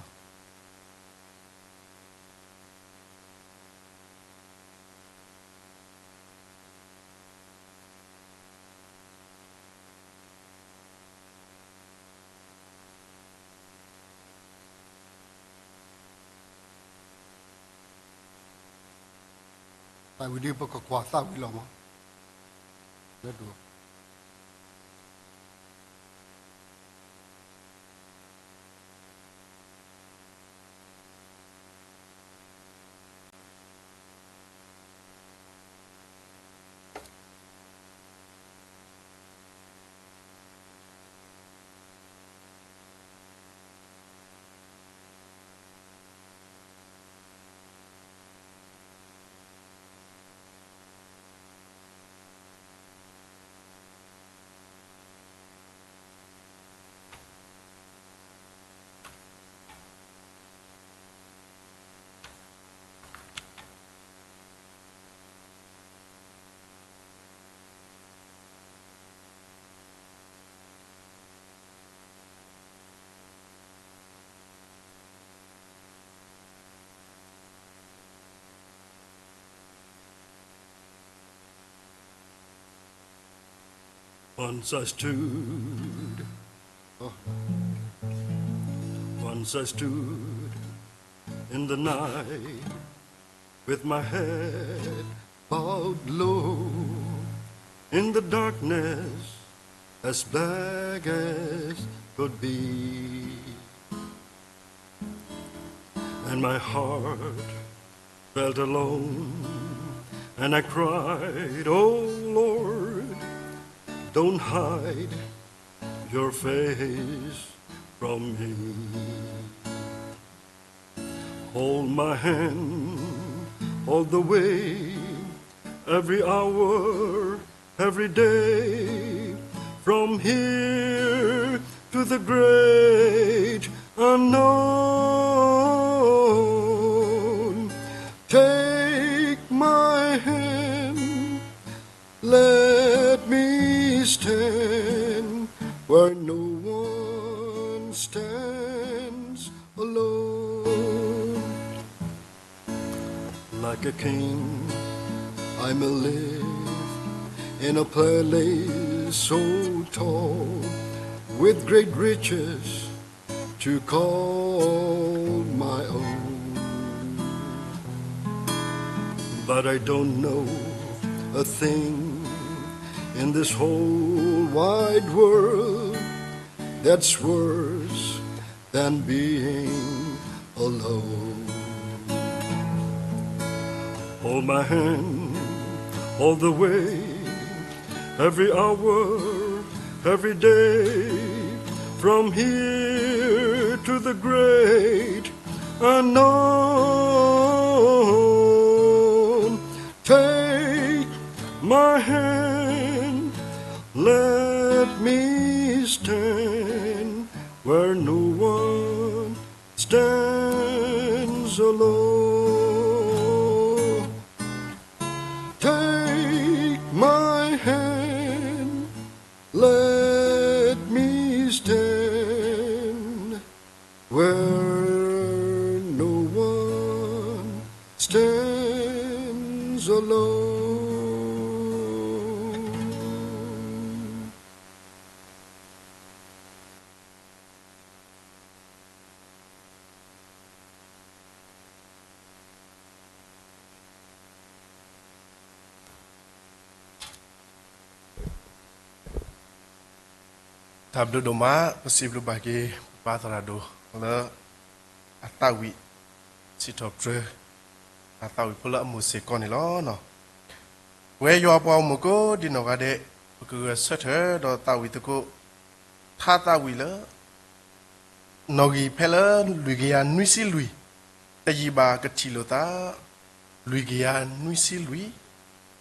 သးဝံၣ်ဒ်ပကကွၢ်သးဝံၣ်လီၤမး, လၢဒိၣ် Once I stood, oh, once I stood in the night with my head bowed low in the darkness as black as could be. And my heart felt alone, and I cried, "Oh Lord, don't hide your face from me." Hold my hand all the way, every hour, every day, from here to the great unknown. Take my hand, let me stand where no one stands alone. Like a king, I may live in a palace so tall, with great riches to call my own. But I don't know a thing in this whole wide world that's worse than being alone. Hold my hand all the way, every hour, every day, from here to the great unknown. Take my hand, let me stand where no one stands alone. Take my hand, let me stand where no one stands alone. တၢ်ဘျုးဒိၣ်မး ပစံးဘျုးဘၣ်က့ၤ ပပၢ်သရၣ်ဒိၣ်လၢ အသးဝံၣ် စံးထီၣ်ပတြၢၤ အသးဝံၣ်ဖိလၢအမိၢ်စ့ၢ်ကီးန့ၣ်လီၤ. ပဝဲယွၤပှၤဂီၢ်မုၢ်ကိးဒံနီၢ်ဂၤဒဲး ပကဂဲၤဆၢထၢၣ်ဒီးသးဝံၣ်သကိး ထါသးဝံၣ်လၢ နီၣ်ဂံၢ်ဖဲလၢလွံၢ်ကယၤနွံဆံလွံၢ်, တယံာ်ဘၣ်ကထံၣ်လိာ်သး, လွံၢ်ကယၤနွံဆံလွံၢ်,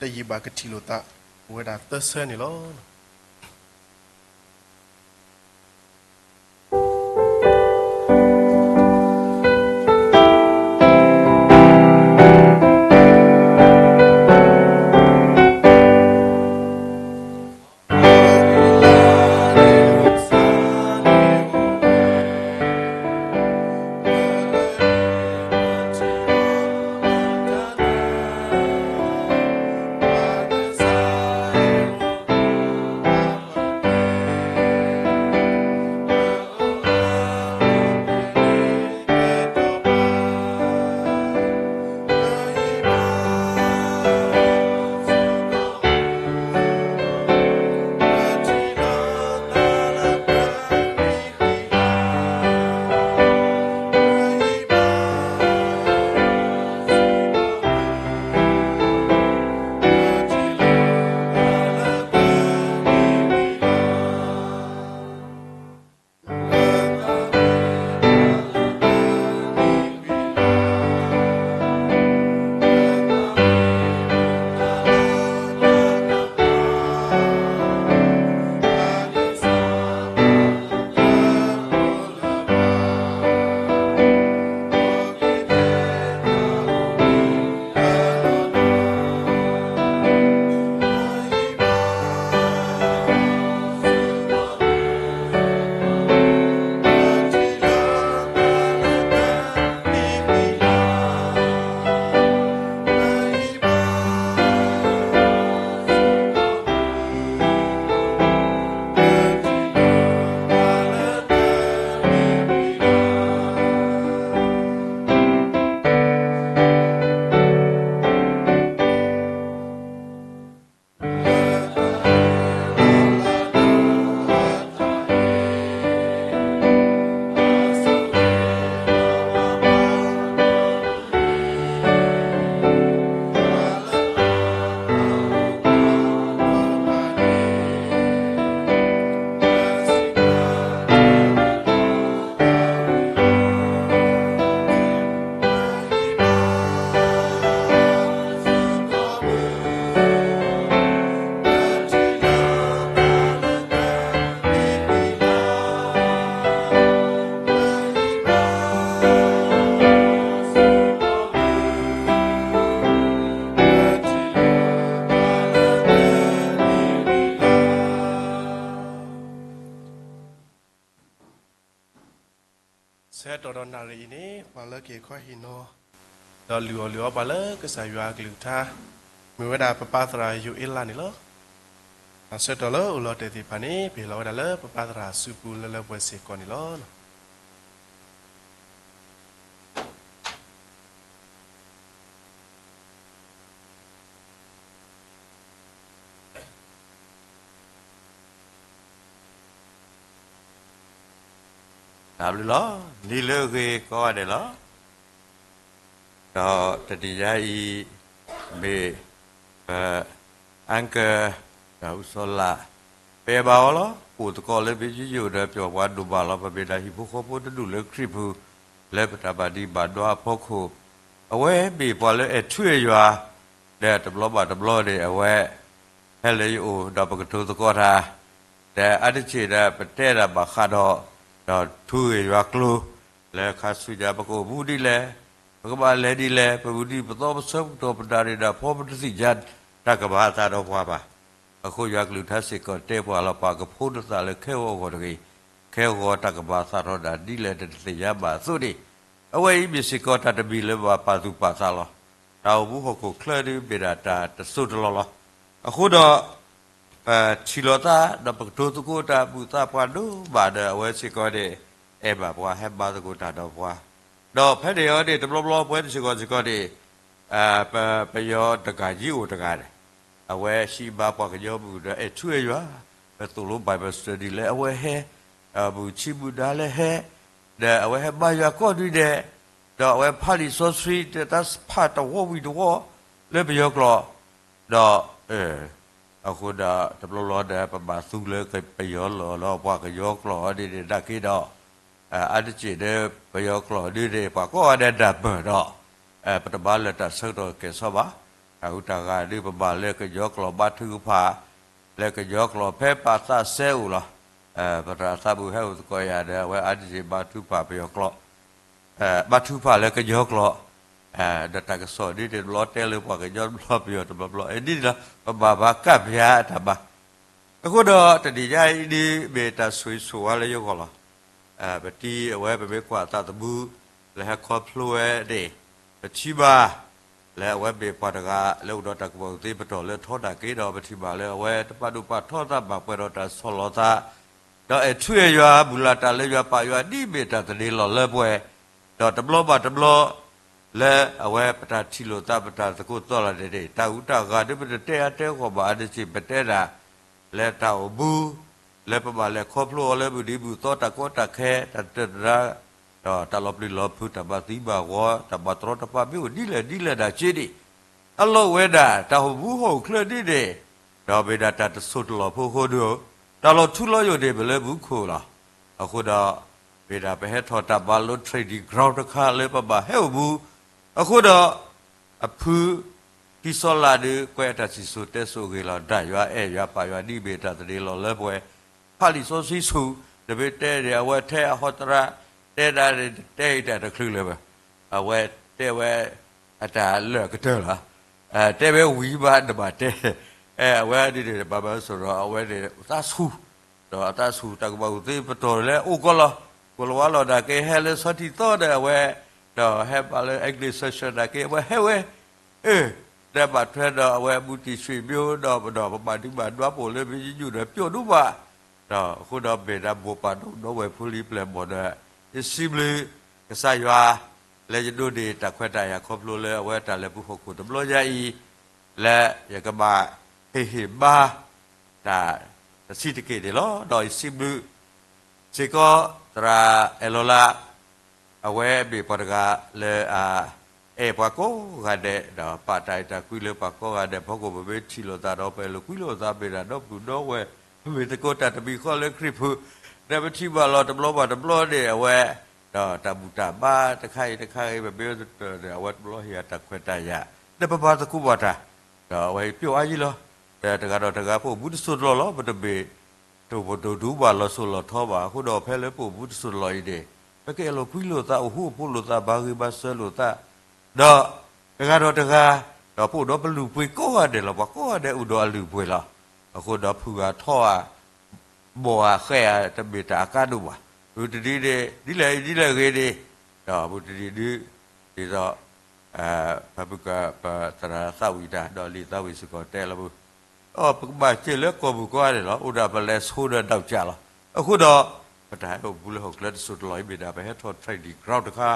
တယံာ်ဘၣ်ကထံၣ်လိာ်သး, အိၣ်ဝဲဒၣ်သၢဆၢန့ၣ်လီၤ.ဆၢကတီၢ်ဒီးနၣ်ရံၣ်အံၤန့ၣ် ပှၤလၢက့ၤခီဟ့ၣ်နီၤ ဒီးလုၢ်အီၣ်လုၢ်အီပှၤလၢကစၢ်ယွၤအကလုၢ်ကထါ မ့ၢ်ဝဲဒၣ်ပပၢ်သရၣ်ယိၤအ့လးန့ၣ်လီၤ. တၢ်ဆၢကတီၢ်လၢအိၣ်လီၤတဲာ်သ့ၣ်တဖၣ်န့ၣ် ပဟ့ၣ်လီၤဝဲဒၣ်လၢပပၢ်သရၣ်အစုပူၤလၢလၢပှဲၤပှဲၤစ့ၢ်ကီးန့ၣ်လီၤ. တၢ်ဘျုးလီၤ. နံၤလၢအဂ့ၤကိးဂၤဒဲးလီၤ. ဒီးတနံၤညါအံၤ မ့ၢ်ပ uncle ဒီးအူစီလး ပအဲၣ်ဘၣ်အီၤလီၤ. အိၣ်သကိးလၢဘ့ယိယိၣ်ဒီးပျီပှၤဒိၣ်မးလီၤ. ပမ့ၢ်ဒၣ်ဟံၣ်ဖိဃီဖိတဒူၣ်လၢခရံာ်ပူၤ လၢပတၢ်ဘၣ်ဒံးဘၣ်ဒွါအဖီခိၣ် အဝဲမ့ၢ်ပှၤလၢအဲၣ်ထူအဲၣ်ယွၤ ဒီးတဘျီဘၣ်တဘျီန့ၣ် အဝဲ ဟဲလၢယအိၣ်ဒီးပကတိၤသကိးတၢ် ဒီးအါတက့ၢ်ဒီးပတဲဒၣ်ဘၣ်ဃးဒီး ဒီးထူဂ့ၢ်ယွၤကျိၤ လၢခါဆူညါပကအိၣ်မူဒ်လဲၣ်, ပကဘၣ်လဲၤဒ်လဲၣ်, ပမုၢ်နံၤပသီပဆၢပကတီၢ်ပနၢ်ရံၣ်ဒီးဖီပတသ့ၣ်ညါတၢ်ကမၤအသးဒီးပှၤဘၣ်. အဃိယွၤကလုၢ်ကထါစ့ၢ်ကီးတဲပှၤလီၤ ပာ်ကဖိနသးလၢခဲဂီၤအဂီၢ်တဂ့ၤ, ခဲဂီၤတၢ်ကမၤအသးထီၣ်ဒၣ်ဒ်လဲၣ်တသ့ၣ်ညါဘၣ်အသိးန့ၣ်, အဝဲအံၤမ့ၢ်စ့ၢ်ကီးတၢ်တမံၤလၢဘၣ်ပာ်သူၣ်ပာ်သးလီၤ. တၢ်အိၣ်မူဟီၣ်ခိၣ်ချၢဒ်မ့ၢ်ဒၣ်တၢ်တစိၢ်တလီၢ်လီၤ. အဃိဒီး ပထံၣ်လိာ်သး ဒီးပကတိၤသကိးတၢ်ဘူၣ်သးပှၢ်ဒိၣ်မးဒီး အဝဲစ့ၢ်ကီးန့ၣ် အဲၣ်ဘၣ်ပှၤဟဲမၤသကိးတၢ်ဒီးပှၤ, ဒီးဖဲန့ၣ်အီၤန့ၣ် တဘျီဘျီပဝဲစ့ၢ်ကီးစ့ၢ်ကီးန့ၣ် ပ ပယီၤတကးယံၤအိၣ်တဂၤန့ၣ် အဝဲဟံးဘါပှၤကညီမုၢ်ဒီးအဲၣ်ထူအဲၣ်ယွၤ, ပသိၣ်လိ Bible study လၢအဝဲဟဲ မုၢ်ဆံမုၢ်နၤလၢဟဲ, ဒီးအဝဲဟဲဘါယွၤကိးနွံဒဲး, ဒီးအဝဲဖးလံာ်စီဆှံတၢ်ဖးတဝီဝံၤတဝီ လၢပယီၤကျိာ်, ဒီး အဃိဒီးတဘျီဘျီဒီး ပဘၣ်သူလၢပယီၤလီၢ်လီၤ ပှၤကယီၤကျိာ်အီၤဒ်န့ၣ်နာ်က့ဒီး, အါတက့ၢ်ဒီး ပယီၤကျိာ်ဒုန့ၣ် ပှၤကိးဂၤဒဲးဒၣ်ပၢၢ်ဒီး ပတဘၣ်လၢတၢ်ဆၢကတီၢ်ကဲၤဆီဘၣ်. တၢ်ဟူးတၢ်ဂဲၤဒု ပဘၣ်လၢကညီကျိာ်ဘါထုကဖၣ်, လၢကညီကျိာ်ဖဲပာ်သးစဲအိၣ်လီၤ. ပတၢ်သးပူၤဟဲအိၣ်သကိးယၤဒီး အဝဲအါတက့ၢ်ဘါထုကဖၣ်ပယီၤကျိာ် ဘါထုကဖၣ်လၢကညီကျိာ်, ဒီးတၢ်ကစီၣ်ဒ်န့ၣ်တဘျီတဲလၢပှၤကညီတဘျီ ပယီၤတဘျီဘျီ, ဒ်န့ၣ်လီၤ ပဘၣ်ဘၣ်ကးပယါအတၢ်ဘါ. အဃိဒီးတနံၤညါအံၤဒ်မ့ၢ်တၢ်ဆိၣ်ဂ့ၤဆိၣ်ဝါလၢယဂီၢ်လီၤ. ပတံၤအဝဲပမ့ၢ်ကွၢ်အသးသမူ လၢဟဲခီဖျိဝဲန့ၣ် ပထံၣ်ဘၣ် လၢအဝဲမ့ၢ်ပှၤတဂၤလၢအိၣ်ဒီးတၢ်ကူၣ်ဘၣ်ကူၣ်သ့ပတီၢ်လၢထီဒၣ်က့ၤဒီး ပထံၣ်ဘၣ်လၢအဝဲတပာ်ဒိၣ်ပာ်ထီသးဘၣ်ပှဲၤဒီးတၢ်ဆီၣ်လီၤသး ဒီးအဲၣ်ထူအဲၣ်ယွၤ ဘူၣ်လၢ်တၢ်လၢယွၤပာ်ယွၤဒ်မ့ၢ်တၢ်သန့ၤလီၤလၢပှဲၤ, ဒီးတဘျီဘၣ်တဘျီ လၢအဝဲပတၢ်ထံၣ်လိာ်သးပတၢ်သကိးသီၣ်လီၤန့ၣ်န့ၣ် တၢ်ဟူးတၢ်ဂဲၤဒ်ပတတဲအါတဲဂီၢ်ဘၣ်အါတက့ၢ် ပတဲဒၣ် လၢတၢ်အိၣ်မူ လၢပဘၣ်လဲၤခီဖျိအီၤလၢမုၢ်နံၤမုၢ်သီတၢ်ကီတၢ်ခဲ တၢ်တတၢၢ်တရါ ဒီးတၢ်လီၤပျံၤလီၤဖုး တၢ်ဘၣ်သံဘၣ်ဂီၤ တၢ်ဘၣ်တြီတပါမ့ၢ်အိၣ်ဒ်လဲၣ်ဒ်လဲၣ်ဒၣ်က့ဒံး အလီၢ်ဝဲဒၣ် တၢ်ဟီၣ်မူဟီၣ်ချၢဒ်န့ၣ် ဒီးမ့ၢ်ဒၣ်တၢ်တစိၢ်တလီၢ်ဖိအဃိဒီး တၢ်လီၤထူလီၤယိာ်န့ၣ် ပလၢမူခိၣ်လီၤ. အဃိဒီး မ့ၢ်ဒၣ်ပဟဲထီၣ်တၢ်ဘါလိ training ground တခါလၢပဘၣ်ဟဲအိၣ်မူ အဃိဒီး အဖု ခံစီလါဒုး ကွဲးအတၢ်စံၣ်စိၤတဲစိၤအဂ့ၢ်လီၤ. ဒၣ်ယွၤအဲၣ်ယွၤပာ်ယွၤဒ်မ့ၢ်တၢ်သန့ၤလီၤလၢပှဲၤ ဖးလံာ်စီဆှံဆူၣ် နမ့ၢ်တဲန့ၣ် အဝဲထဲအဟီတရါ တဲဒၣ်န့ၣ် တဲအံၤတၢ်တချုးလၢၤဘၣ်. အဝဲတဲဝဲ အတၢ်လၢာ်ကတၢၢ်လီၤ. တဲဝဲဝံၤဘၣ်နဘၣ်တဲ အဝဲဒ်န့ၣ် ဘၣ်မၤစရီ အဝဲန့ၣ် သးဆူၣ် ဒီးအသးဆူၣ်တၢ်ကူၣ်ဘၣ်ကူၣ်သ့ပတီၢ်လၢအိၣ်ကီးလီၤ. ကိၣ်လၤဝါလီၤနာ်က့ ဟဲလၢဆီထံသီဒီးအဝဲ ဒီးဟဲဘၣ်လၢ English session နာ်က့ အဝဲဟဲဝဲ အၢ ဒီးဘၣ်ထွဲဒီးအဝဲမူတံၢ်ဆံးမ့ၢ်ဒီး ပဒီးပဘၣ်ဒုးဘၣ်ဒွးပိာ်လၢမ့ၢ်ယညူၣ်ဒီးပျိၣ်ဒိၣ်ဘၣ် ဒီးအဃိဒီးမ့ၢ်ဒၣ်ဘိးပာ်ဒိၣ်ဒီဝဲၢ်ဖိလံၤပျဲၢ်ဘီၣ်ဒီး ယစံးဘျုးကစၢ်ယွၤ လၢယဒိးန့ၢ်တၢ်ခွဲးတၢ်ယာ်ခီဖျိလၢအဝဲတၢ်လဲၤပူၤဟီၣ်ခိၣ်တဘျီညါအံၤ လၢယကဘၣ်ဟ့ၣ်ဟ့ၣ်ဘါ တၢ်တဆံးတက့ၢ်န့ၣ်လီၤ. ဒီးယစံးဘျုး စ့ၢ်ကီး သရၣ်အဲၣ်လီၤလါ အဝဲမ့ၢ်ပှၤတဂၤလၢအ အဲၣ်ပှၤကိးဂၤဒဲး ဒီးပာ်တၢ်အဲၣ်တၢ်ကွံလၢပှၤကိးဂၤဒဲးဖီခိၣ် ပမ့ၢ်ထံၣ်လိာ်သးဒီး ပအဲၣ်လိာ်ကွံလိာ်သး မ့ၢ်ဒၣ်ဒီပုၢ်ဒီဝဲၢ် ပမ့ၢ်သကိးတၢ်တမံၤဃီလၢခရံာ်ဖိ ဒီးပထံၣ်ဘၣ်လီၤတဘျီဘၣ်တဘျီန့ၣ် အဝဲ ဒီးတၢ်ဘူၣ်တၢ်ဘါတခါအံၤတခါအံၤ ပမ့ၢ်တၢ်န့ၣ် အဝဲတဘျီဟ့ၣ်အတၢ်ခွဲးတၢ်ယာ် ဒီးပပှၤသကိးဘၣ်တၢ် ဒီးအဝဲပျိၣ်အါယံၤလီၤ. ဒီးတဂၤဒီးတဂၤ ပအိၣ်မူတစိၢ်တလီၢ်လီၤ. ပတမ့ၢ် တအိၣ်ပဒိၣ်ဒူဘၣ်လီၤစိၤလီၤထီဘၣ်. အဃိဒီးဖဲလၢပအိၣ်မူတစိၢ်တလီၢ်အံၤန့ၣ် ပကအဲၣ်လိာ်ကွံလိာ်သး အိၣ်ဃူအိၣ်ဖိးလိာ်သး ဘၣ်ဂ့ၤဘၣ်စၢၤလိာ်သး ဒီးတဂၤဒီးတဂၤ ဒီးပအိၣ်ဒီးပလုၢ်ပှ့ၤကိးဂၤဒဲးလီၤ. ပှၤကိးဂၤဒဲးအိၣ်ဒီးအလုၢ်အပှ့ၤလီၤ. အဃိဒီးဖုဂၤထီဧါ ဘီၣ်ဧါဃဲဧါ တမ့ၢ်တၢ်အကါဒိၣ်ဘၣ်. မုၢ်တနံၤန့ၣ် ဒ်လဲၣ်ဒ်လဲၣ်ဂ့ၤန့ၣ် ဒီးမုၢ်တနံၤဒုး ဒ်သိး ဖဲပကပသရၣ်သးဝံၣ်တၢ် ဒီးလံာ်သးဝံၣ်စ့ၢ်ကီးတဲလီၤပူၤ အီၤပကဘၣ်စံးလၢကီၢ်ပူၤကိးဂၤဒဲးလီၤ. အိၣ်ဒၣ်ပလဲၤဆိဒီးဒီးကၢ်လီၤ. အဃိဒီး ပတၢ်ဟဲအိၣ်မူလၢဟီၣ်ခိၣ်ချၢတစိၢ်တလီၢ်အံၤ မ့ၢ်ဒၣ်ပဟဲထီၣ် training ground တခါ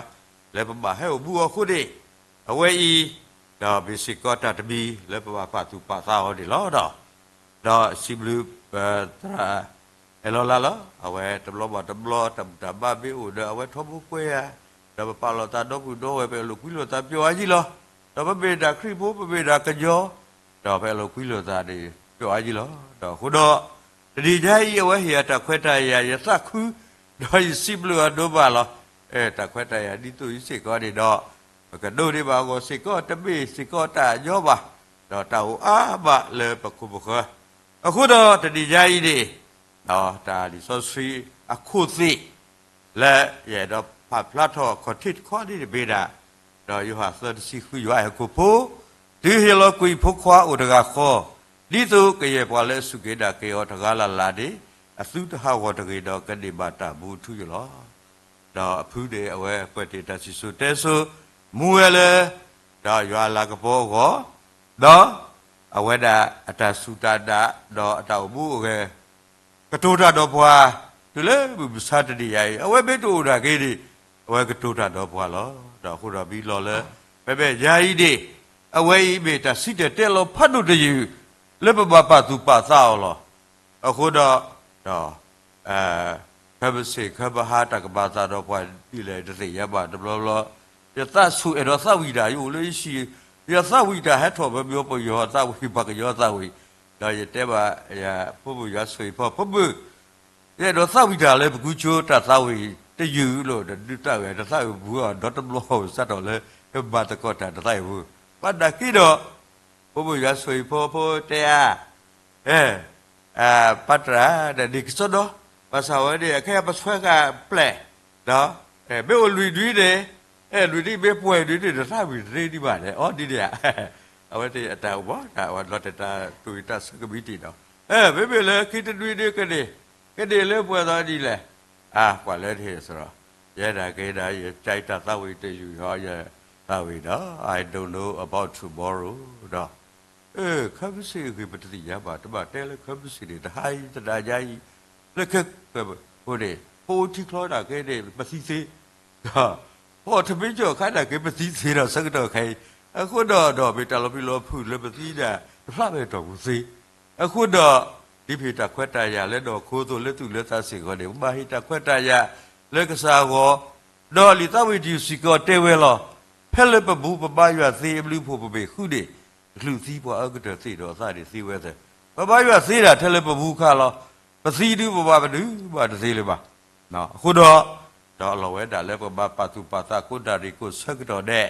လၢပဘၣ်ဟဲအိၣ်မူအဃိန့ၣ် အဝဲအံၤ ဒီးမ့ၢ်စ့ၢ်ကီးတၢ်တမံၤလၢပဘၣ်ပာ်သူၣ်ပာ်သးအီၤန့ၣ်လီၤ. ဒီး ဒီးစံးဘျုး ပသရၣ် အဲၣ်လီၤလါလီၤ. အဝဲတဘျီဘၣ်တဘျီ တၢ်ဘူၣ်တၢ်ဘါမ့ၢ်အိၣ်ဒီး အဝဲထီဘိကွဲဧါ, ဒီးပပာ်လီၤသးဒီပုၢ်ဒီဝဲၢ် ပအဲၣ်လိာ်ကွံလိာ်သးပျိၣ်အါယံၤလီၤ. ဒီးပမ့ၢ်ဒၣ်ခရံာ်ဖိ ပမ့ၢ်ဒၣ်ကညီ ဒီးပအဲၣ်လိာ်ကွံလိာ်သးန့ၣ် ပျိၣ်အါယံၤလီၤ. ဒီးအဃိဒီး တနံၤညါအံၤ အဝဲဟ့ၣ်အတၢ်ခွဲးတၢ်ယာ် ယသးခု ဒီးယစံးဘျုးအဒိၣ်မးလီၤ. တၢ်ခွဲးတၢ်ယာ်ဒ်သိးအံၤစ့ၢ်ကီးန့ၣ်ဒီး ပကဒိးန့ၢ်ဘၣ်အဂီၢ်စ့ၢ်ကီး တမ့ၢ်စ့ၢ်ကီးတၢ်ညီဘၣ်, ဒီးတၢ်အိၣ်အါမးလၢပခိၣ်ပဃၢၤ. အဃိဒီးတနံၤညါအံၤန့ၣ် တၢ်လံာ်စီဆှံအခိၣ်သ့ၣ် လၢယအဲၣ်ဒိးဖးဖျါထီၣ်အခီၣ်ထံးတခီန့ၣ်တမ့ၢ်ဒၣ်, ဒီးယိၤဟၣ်သၢတဆံဃု ယွၤအဲၣ်အခိၣ်ဖိ, တုၤဟ့ၣ်လီၤကွံာ်ဖိခွါအိၣ်တဂၤဃီ, ဒ်သိးကယဲၢ်ပှၤလၢအစူၢ်က့ၤနာ်က့ၤအီၤတဂၤလၢ်လၢ်န့ၣ် အသုတဟးဂီၤတဂ့ၤဒီး ကန့ၢ်ဘၣ်တၢ်မူအထူအယိာ်လီၤ. ဒီးအဖုန့ၣ် အဝဲကွဲးတ့ၢ်တၢ်စံၣ်စိၤတဲစိၤ မူဝဲလၢ ဒီးယွၤအလၤကပီၤအဂီၢ်, ဒီးအဝဲဒၣ်အတၢ်စူၢ်တၢ်နာ် ဒီးအတၢ်အိၣ်မူအဂဲၤ ကတိၤတၢ်ဒီးပှၤ တုၤလၢမုၢ်မဆါတနံၤညါအံၤ အဝဲမ့ၢ်တအိၣ်နာ်က့န့ၣ် အဝဲကတိၤတၢ်ဒီးပှၤလီၤ. ဒီးအဃိဒီးမံလီၤလၢ ဖဲဖဲယၤအံၤန့ၣ် အဝဲအံၤမ့ၢ်တၢ်စံၣ်တဲၤတဲလီၤဖးဒိၣ်တယုၢ် လၢပဘၣ်ပာ်သူၣ်ပာ်သးအီၤလီၤ. အဃိဒီး ဒီး ခဲမုၢ်ဆ့ၣ်ခဲမုၢ်ဟါ တၢ်ကမၤသးဒီးပှၤဒ်လဲၣ်တသ့ၣ်ညါဘၣ်တဘျီဘျီ, ယသးဆူၣ်အဲၣ်ဒိးသးဝံၣ်တၢ် ယအိၣ်လၢယဟံၣ်, ယသးဝံၣ်တၢ်ဟဲထီၣ်ပမ့ၢ်ပယီၤသးဝံၣ် ပှၤကညီသးဝံၣ်, ဒီးယတဲဘၣ်ယဖိမုၣ်ယွၤဆိၣ်ဂ့ၤဖီ ဖိမုၣ်, ယအဲၣ်ဒိးသးဝံၣ်တၢ်လၢပကူကၠိတၢ်သးဝံၣ် တယုၢ်လီၤ တဒုးသၣ်ဝံၤ တသၣ်ဝံၤပူၤအီၤ ဒီတဘျီစးထီၣ်လၢ ကဘၣ်သကိးတၢ်တသၣ်ဝံၤပူၤ, ဘၣ်သနာ်က့ဒီး ဖိမုၣ်ယွၤဆိၣ်ဂ့ၤဖိဖိတဲအါ အဲ ပၢ်တြၢ်ဒီး ဒ်ကစီဒီ ဘၣ်ဆၣ်ဝဲန့ၣ် အခဲအံၤပဆှၢဃာ်ပျဲၢ် မ့ၢ်အိၣ်လွံၢ်ဒွံန့ၣ် အဲ လွံၢ်ဒွံမ့ၢ်ပှဲၤဒွံန့ၣ် တသၣ်ဝံၤတသ့ဒံးဘၣ်န့ၣ် အီၤဒ်န့ၣ်ဧါ အဝဲသ့ၣ်အတၢ်အိၣ်ဘၣ် တၢ်ဝဲလီၤတဲာ်တၢ်သူၣ်ဝံၣ်တၢ်ဆၢကမံးတံာ်ဒီး မ့မ့ၢ်လၢခံတဒွံန့ၣ်ကန့ၢ် ကန့ၢ်လၢပှဲၤသီဒ်လဲၣ် အါ ကွၢ်လၢထံၣ်စရီ ယဲဒၣ်က့ၤဒီး ယကဲတၢ်သၣ်ဝံၤတယုၢ်ဟီ ယသၣ်ဝံၤဒီး I don't know about tomorrow ဒီး ခါမ့ၢ်စ့ၢ်ဂ့ၤ ပတသ့ၣ်ညါဘၣ် တဘၣ်တဲလၢခါမ့ၢ်စ့ၢ်န့ၣ် တဟါအံၤ တနၤညါအံၤ လၢခဲကဲဖိန့ၣ် ပအိၣ်ထံချီဒၣ်က့ၤန့ၣ် ပသံသ့ ဒီး ပအီၣ်တမ့ၢ်ကီၢ်ခါဒၣ်က့ၤ ပသံသ့ဒီးဆၢကတီၢ်ခဲအံၤ အဃိဒီး ဒီးမ့ၢ်တၢ်လီၤပျံၤလီၤဖုးလၢပသံဒၣ် တဖျါဖဲတီၢ်ပူၤသ့ အဃိဒီး ဒ်ပဟ့ၣ်တၢ်ခွဲးတၢ်ယာ်လၢနီၢ်ခိအသိး လၢသူၣ်လၢသးစ့ၢ်ကီးန့ၣ် ပဘၣ်ဟ့ၣ်တၢ်ခွဲးတၢ်ယာ်လၢကစၢ်အဂီၢ် ဒီးလံာ်သၣ်ဝံၤတယုၢ်စ့ၢ်ကီးတဲဝဲလီၤ. ဖဲလၢပဘူးပဘါယွၤသ့အဘျုးအဖှိၣ်ပဘ့ၣ်ဃုန့ၣ် တချုးသံပှၤအၢကတၢၢ်သ့ၣ်ဒီးအသးန့ၣ်သ့ဝဲသၢ ပဘါယွၤသ့ဒၣ်ထဲလၢပဘူးခါလီၤ. ပသံဒုးပဘၣ်ပဒုးဘၣ်တသ့လၢၤဘၣ်. အဃိဒီး ဒီးအလီၢ်ဝဲဒၣ်လၢပကဘၣ်ပာ်သူၣ်ပာ်သးကိးနၣ်ရံၣ်ကိးဆၢကတီၢ်ဒဲး,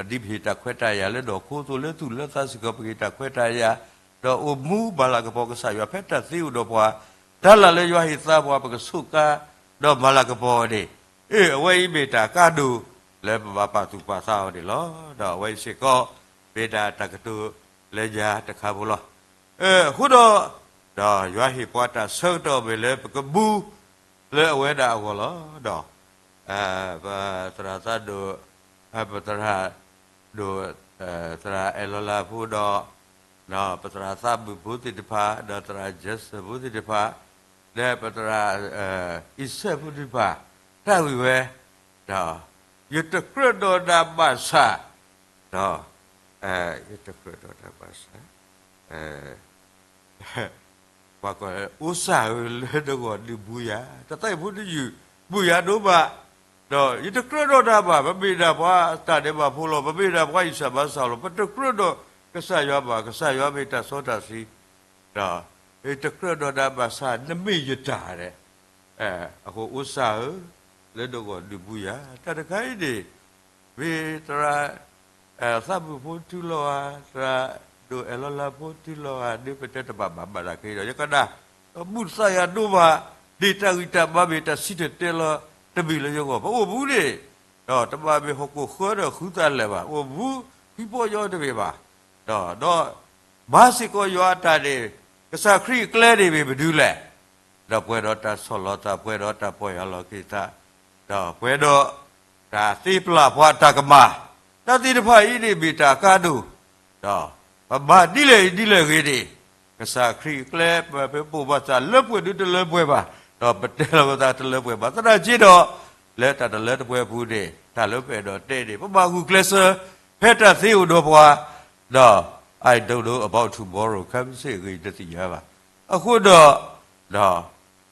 ဒီးဒ်ပဟ့ၣ်တၢ်ခွဲးတၢ်ယာ်လၢနီၢ်ခိအသိး လၢသူၣ်လၢသးစ့ၢ်ကီး ပကဟ့ၣ်တၢ်ခွဲးတၢ်ယာ်, ဒီးအိၣ်မူမၤလၤကပီၤကစၢ်ယွၤဖဲတၢ်သ့အိၣ်ဒီးပှၤ, တၢ်လၢ်လၢယွၤဟ့ၣ်သါပှၤ ပကဆိးကါ, ဒီးမၤလၤကပီၤအီၤန့ၣ်, အဝဲအံၤမ့ၢ်တၢ်ကါဒိၣ်လၢပဘၣ်ပာ်သူၣ်ပာ်သးအီၤန့ၣ်လီၤ. ဒီးအဝဲအံၤစ့ၢ်ကီး မ့ၢ်ဒၣ်တၢ်ကတိၤလၢညါတခါဖိလီၤ. အဃိဒီး ဒီးယွၤဟ့ၣ်ပှၤတၢ်ဆၢကတီၢ်မ့ၢ်လၢပကဘူး လၢအဝဲဒၣ်အဂီၢ်လီၤ. ဒီး ပသရၣ်သးဒိၣ်, ပသရၣ်ဒိၣ်, သရၣ်အဲၣ်လီၤလၤဖိဒီး ပသရၣ်သးဘုၣ်ဖိသ့ၣ်တဖၣ်, ဒီးသရၣ်ယဲစၢၣ်ဖိသ့ၣ်တဖၣ်, ဒီးပသရၣ်အံၤစဲးဖိသ့ၣ်တဖၣ်, တၢ်ဂ့ၢ်ဝဲ, ဒီး ယတကြၢးဒီးနၤဘၣ်ဆၣ်, ဒီး ယတကြၢးဒီးနၤဘၣ်ဆၣ် ပှၤကိး အိၣ်စၢ်ဧၢ လၢနဂီၢ်ဒုးဘူးယၤ, တၢ်သၣ်ဝံၤဖိတယုၢ် ဘူးယၤဒိၣ်မး, ဒီးယတကြၢးဒီးနၤဘၣ်, ပမ့ၢ်ဒၣ်ပှၤတၢ်ဒဲးဘးဖိလီၤ, ပမ့ၢ်ဒၣ်ပှၤအံၣ်စၢ်ဘါစၢ်လီၤ, ပတကြၢးဒီးကစၢ်ယွၤဘၣ်, ကစၢ်ယွၤမ့ၢ်တၢ်စီတၢ်ဆှံ, ဒီး ယတကြၢးဒီးနၤဘၣ်ဆၣ် နမ့ၢ်ယတၢ်ဒဲး အဃိအိၣ်စၢ်ဧၢ, လၢနဂီၢ်ဒုးဘူးယၤ, တၢ်တခါအံၤန့ၣ် မ့ၢ်သရၣ် သးဘုၣ်ဖိတုၤလီၤဧါ, သရၣ်ဒိၣ်အဲၣ်လီၤလၤဖိတုၤလီၤဧါ, ဒ်ပတဲတဘၣ်ဘၣ်ဘၣ်ဒၣ်က့ၤဒီး ယကနၣ် ဘူးသးယၤဒိၣ်မး, ဒ်တၢ်ဂံၢ်တၢ်ဘါမ့ၢ်တၢ်စံၣ်တဲၤတဲလီၤတမံၤလၢယဂီၢ်, ပအိၣ်ဘူးန့ၣ်, ဒီးတဘၣ်မ့ၢ်ဟီၣ်ခိၣ်ဃၢဒီးဃုသးလၢၤဘၣ်, အိၣ်ဘူးဖံးဖီၣ်ညီတမ့ၢ်ဘၣ်, ဒီး ဒီး မၤစ့ၢ်ကီးယွၤအတၢ်န့ၣ်, ကစၢ်ခရံာ်အကျဲန့ၣ်မ့ၢ်ပဒုလဲၣ်, ဒီးပှဲၤဒီးတၢ်ဆီၣ်လီၤသး, ပှဲၤဒီးတၢ်ပီၢ်ယၢ်လီၤက့ၤသး, ဒီးပှဲၤဒီးတၢ်သ့ပျၢ်ပှၤတၢ်ကမၣ်, တၢ်သ့ၣ်တဖၣ်အံၤန့ၣ်မ့ၢ်တၢ်ကါဒိၣ်, ဒီးပမၤဒ်လဲၣ်ဒ်လဲၣ်ဂ့ၤန့ၣ်, ကစၢ်ခရံာ်အကျဲ ပပိာ်ဘၣ်သးလၢပှဲၤဒုတလၢပှဲၤဘၣ်, ဒီးပတဲလီၤပသးတလၢပှဲၤဘၣ်, သနာ်က့ဒီး လၢတၢ်တလၢတပှဲၤအပူၤန့ၣ် တၢ်လၢပအဲၣ်ဒိးတဲန့ၣ် ပဘၣ်ဂုာ်ကျဲးစၢး ဖဲတၢ်သ့အိၣ်ဒီးပှၤ, ဒီး I don't know about tomorrow ခါမ့ၢ်စ့ၢ်ဂ့ၤတသ့ၣ်ညါဘၣ်. အဃိဒီး ဒီး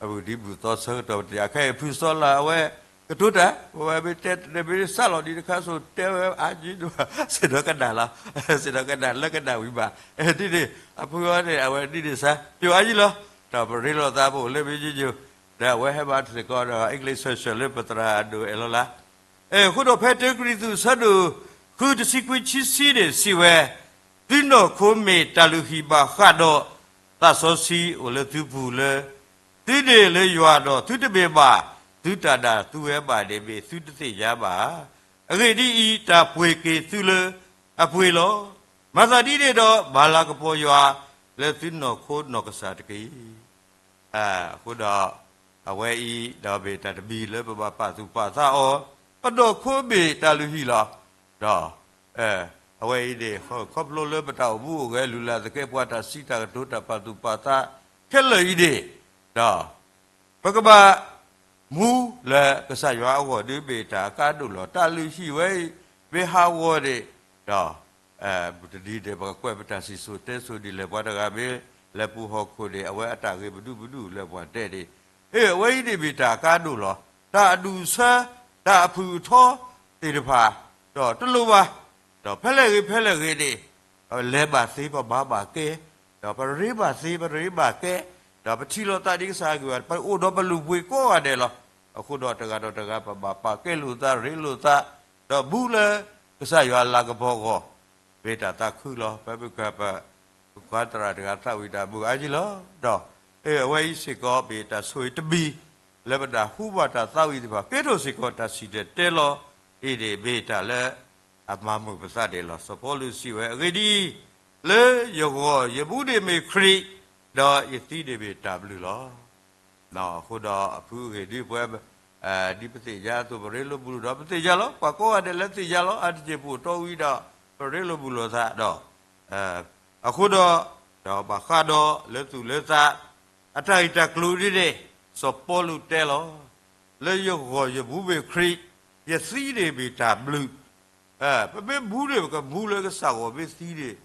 အမုၢ်နံၤမုၢ်သီဆၢကတီၢ်ပတယၤခဲအံၤ ဖုစီလၢ်အဝဲ ကတိၤတၢ် ပဝဲမ့ၢ်တဲတမ့ၢ်စးလီၤဒံးတခါစိၤ တဲဝဲအါက့ၤဒိၣ် စ့ၢ်ဒီးကနၣ်လီၤ စ့ၢ်ဒီးကနၣ်လၢကနၣ်ဝံၤဘၣ် ဒ်န့ၣ် အဖုအီၤန့ၣ် အဝဲဒ်န့ၣ်စါ ပျိအါယံၤလီၤ ဒီးပရ့လိာ်သးပအိၣ်လၢမ့ၢ်ယိယိ ဒီးအဝဲဟဲဘၣ်စ့ၢ်ကီးဒီး English section လၢပသရၣ်ဒိၣ်အဲၣ်လီၤလၢ အဃိဒီးဖဲတၢကရံၣ်သူး အဆၢဒိၣ်ဃုတဆံခွံဆံဆံန့ၣ် စံးဝဲ, သုနီၢ်ခိမ့ၢ်တၢ်လုၢ်ဟံၣ်ဘၣ်ဃးဒီး သးစီဆှံအိၣ်လၢသုပူၤလၢ သုန့ၢ်လၢယွၤဒီးသုတမ့ၢ်ဘၣ် သုတၢ်ဒၣ်သုဝဲဘၣ်န့ၣ်မ့ၢ်သုတသ့ၣ်ညါဘၣ်ဧါ. အဂ့ၢ်ဒ်အံၤ, တၢ်ပှ့ၤက့ၤသုလၢအပှ့ၤလီၤ. မၤသးဒ်န့ၣ်ဒီး မၤလၤကပီၤယွၤလၢသုနီၢ်ခိနီၢ်ကစၢ်တက့ၢ်. အဃိဒီး အဝဲအံၤဒီးမ့ၢ်တၢ်တမံၤလၢပဘၣ်ပာ်သူၣ်ပာ်သးအီၤ, ပနီၢ်ခိမ့ၢ်တၢ်လုၢ်ဟံၣ်လီၤ. ဒီး အဝဲအံၤန့ၣ် ခီဖျိလၢပတၢ်အိၣ်မူအိၣ်ဂဲၤ လုၢ်လၢ်သကဲးပဝး တၢ်စံးတၢ်ကတိၤ တၢ်ပာ်သူၣ်ပာ်သးခဲလၢာ်အံၤန့ၣ်, ဒီး ပကဘၣ်မူလၢကစၢ်ယွၤအဂီၢ်ဒ်မ့ၢ်တၢ်အကါဒိၣ်လီၤ. တၢ်လုၢ်ဟံၣ်ဝဲအံၤ မ့ၢ်ဟးဂီၤန့ၣ်, ဒီး မုၢ်တနံၤန့ၣ် ပကကွဲးပတၢ်စံၣ်စိၤတဲစိၤဒ်လဲၣ် ပှၤတဂၤမ့ၢ်လဲၤပူၤဟီၣ်ခိၣ်န့ၣ် အဝဲအတၢ်ဂ့ၢ်ပဒုၣ်ပဒုၣ်လၢပှၤတဲန့ၣ်, အဝဲအံၤန့ၣ်မ့ၢ်တၢ်အကါဒိၣ်လီၤ. တၢ်အဒူၣ်အဆၢ တၢ်အဖုၣ်အထီသ့ၣ်တဖၣ် ဒီးတလိၣ်ဘၣ်, ဒီးဖဲလဲၣ်ဂ့ၤဖဲလဲၣ်ဂ့ၤန့ၣ် လဲၤဘၣ်သ့ ပဘါဘၣ်ကဲ, ဒီးပရ့ဘၣ်သ့ ပရ့ဘၣ်ကဲ, ဒီးပထံၣ်လိာ်သးဒ်ကစၢ်အဂ့ၢ်ဘၣ် ပအိၣ်ဒီးပလုၢ်ပှ့ၤကိးဂၤဒဲးလီၤ. အဃိဒီးတဂၤဒီးတဂၤ ပဘၣ်ပာ်ကဲလိာ်သး ရ့လိာ်သး, ဒီးဘူးလၢကစၢ်ယွၤအလၤကပီၤအဂီၢ်, မ့ၢ်တၢ်သးခုလီၤ. ဖဲပကပ ပကွၢ်သရၣ်တဂၤသးဝံၣ်တၢ်ဘုအါယံၤလီၤ. ဒီးအဝဲအံၤစ့ၢ်ကီး မ့ၢ်တၢ်ဆိၣ်ဂ့ၤတမံၤ လၢပတၢ်ဟူဘၣ်တၢ်သးဝံၣ်သ့ၣ်တဖၣ် ကဲထီၣ်စ့ၢ်ကီးတၢ်စံၣ်တဲၤတဲလီၤအံၤန့ၣ် မ့ၢ်တၢ်လၢအမၤမုာ်ပသးဒဲးလီၤ. စီၤပီလူးစံးဝဲ အဂ့ၢ်ဒ်အံၤ, လၢယဂီၢ်ယဘူးန့ၣ်မ့ၢ်ခရံာ်, ဒီးယသံန့ၣ်မ့ၢ်တၢ်ဘျုးလီၤ. အဃိဒီးအဖုအဂ့ၢ်ဒ်ပဝဲ ဒ်ပသ့ၣ်ညါအသိး ပရ့လိာ်ဘူးလိာ်ဒီး ပသ့ၣ်ညါလီၤ. ပှၤကိးဂၤဒဲးလၢသ့ၣ်ညါလီၤ. အါတက့ၢ်ပအိၣ်တီအံၤဒီး ပရ့လိာ်ဘူးလိာ်သးဒီး အဃိဒီး ဒီးဘၣ်ဃးဒီးလၢသူၣ်လၢသး အတၢ်ဂ့ၢ်တၢ်ကျိၤဒ်န့ၣ် စီၤပီလူးတဲလီၤ. လၢယဂီၢ်ယဘူးမ့ၢ်ခရံာ်, ယသံန့ၣ်မ့ၢ်တၢ်ဘျုး. ပမ့ၢ်ဘူးန့ၣ် ပကမူလၢကစၢ်ဂီၢ်, မ့ၢ်သံန့ၣ် ဒီး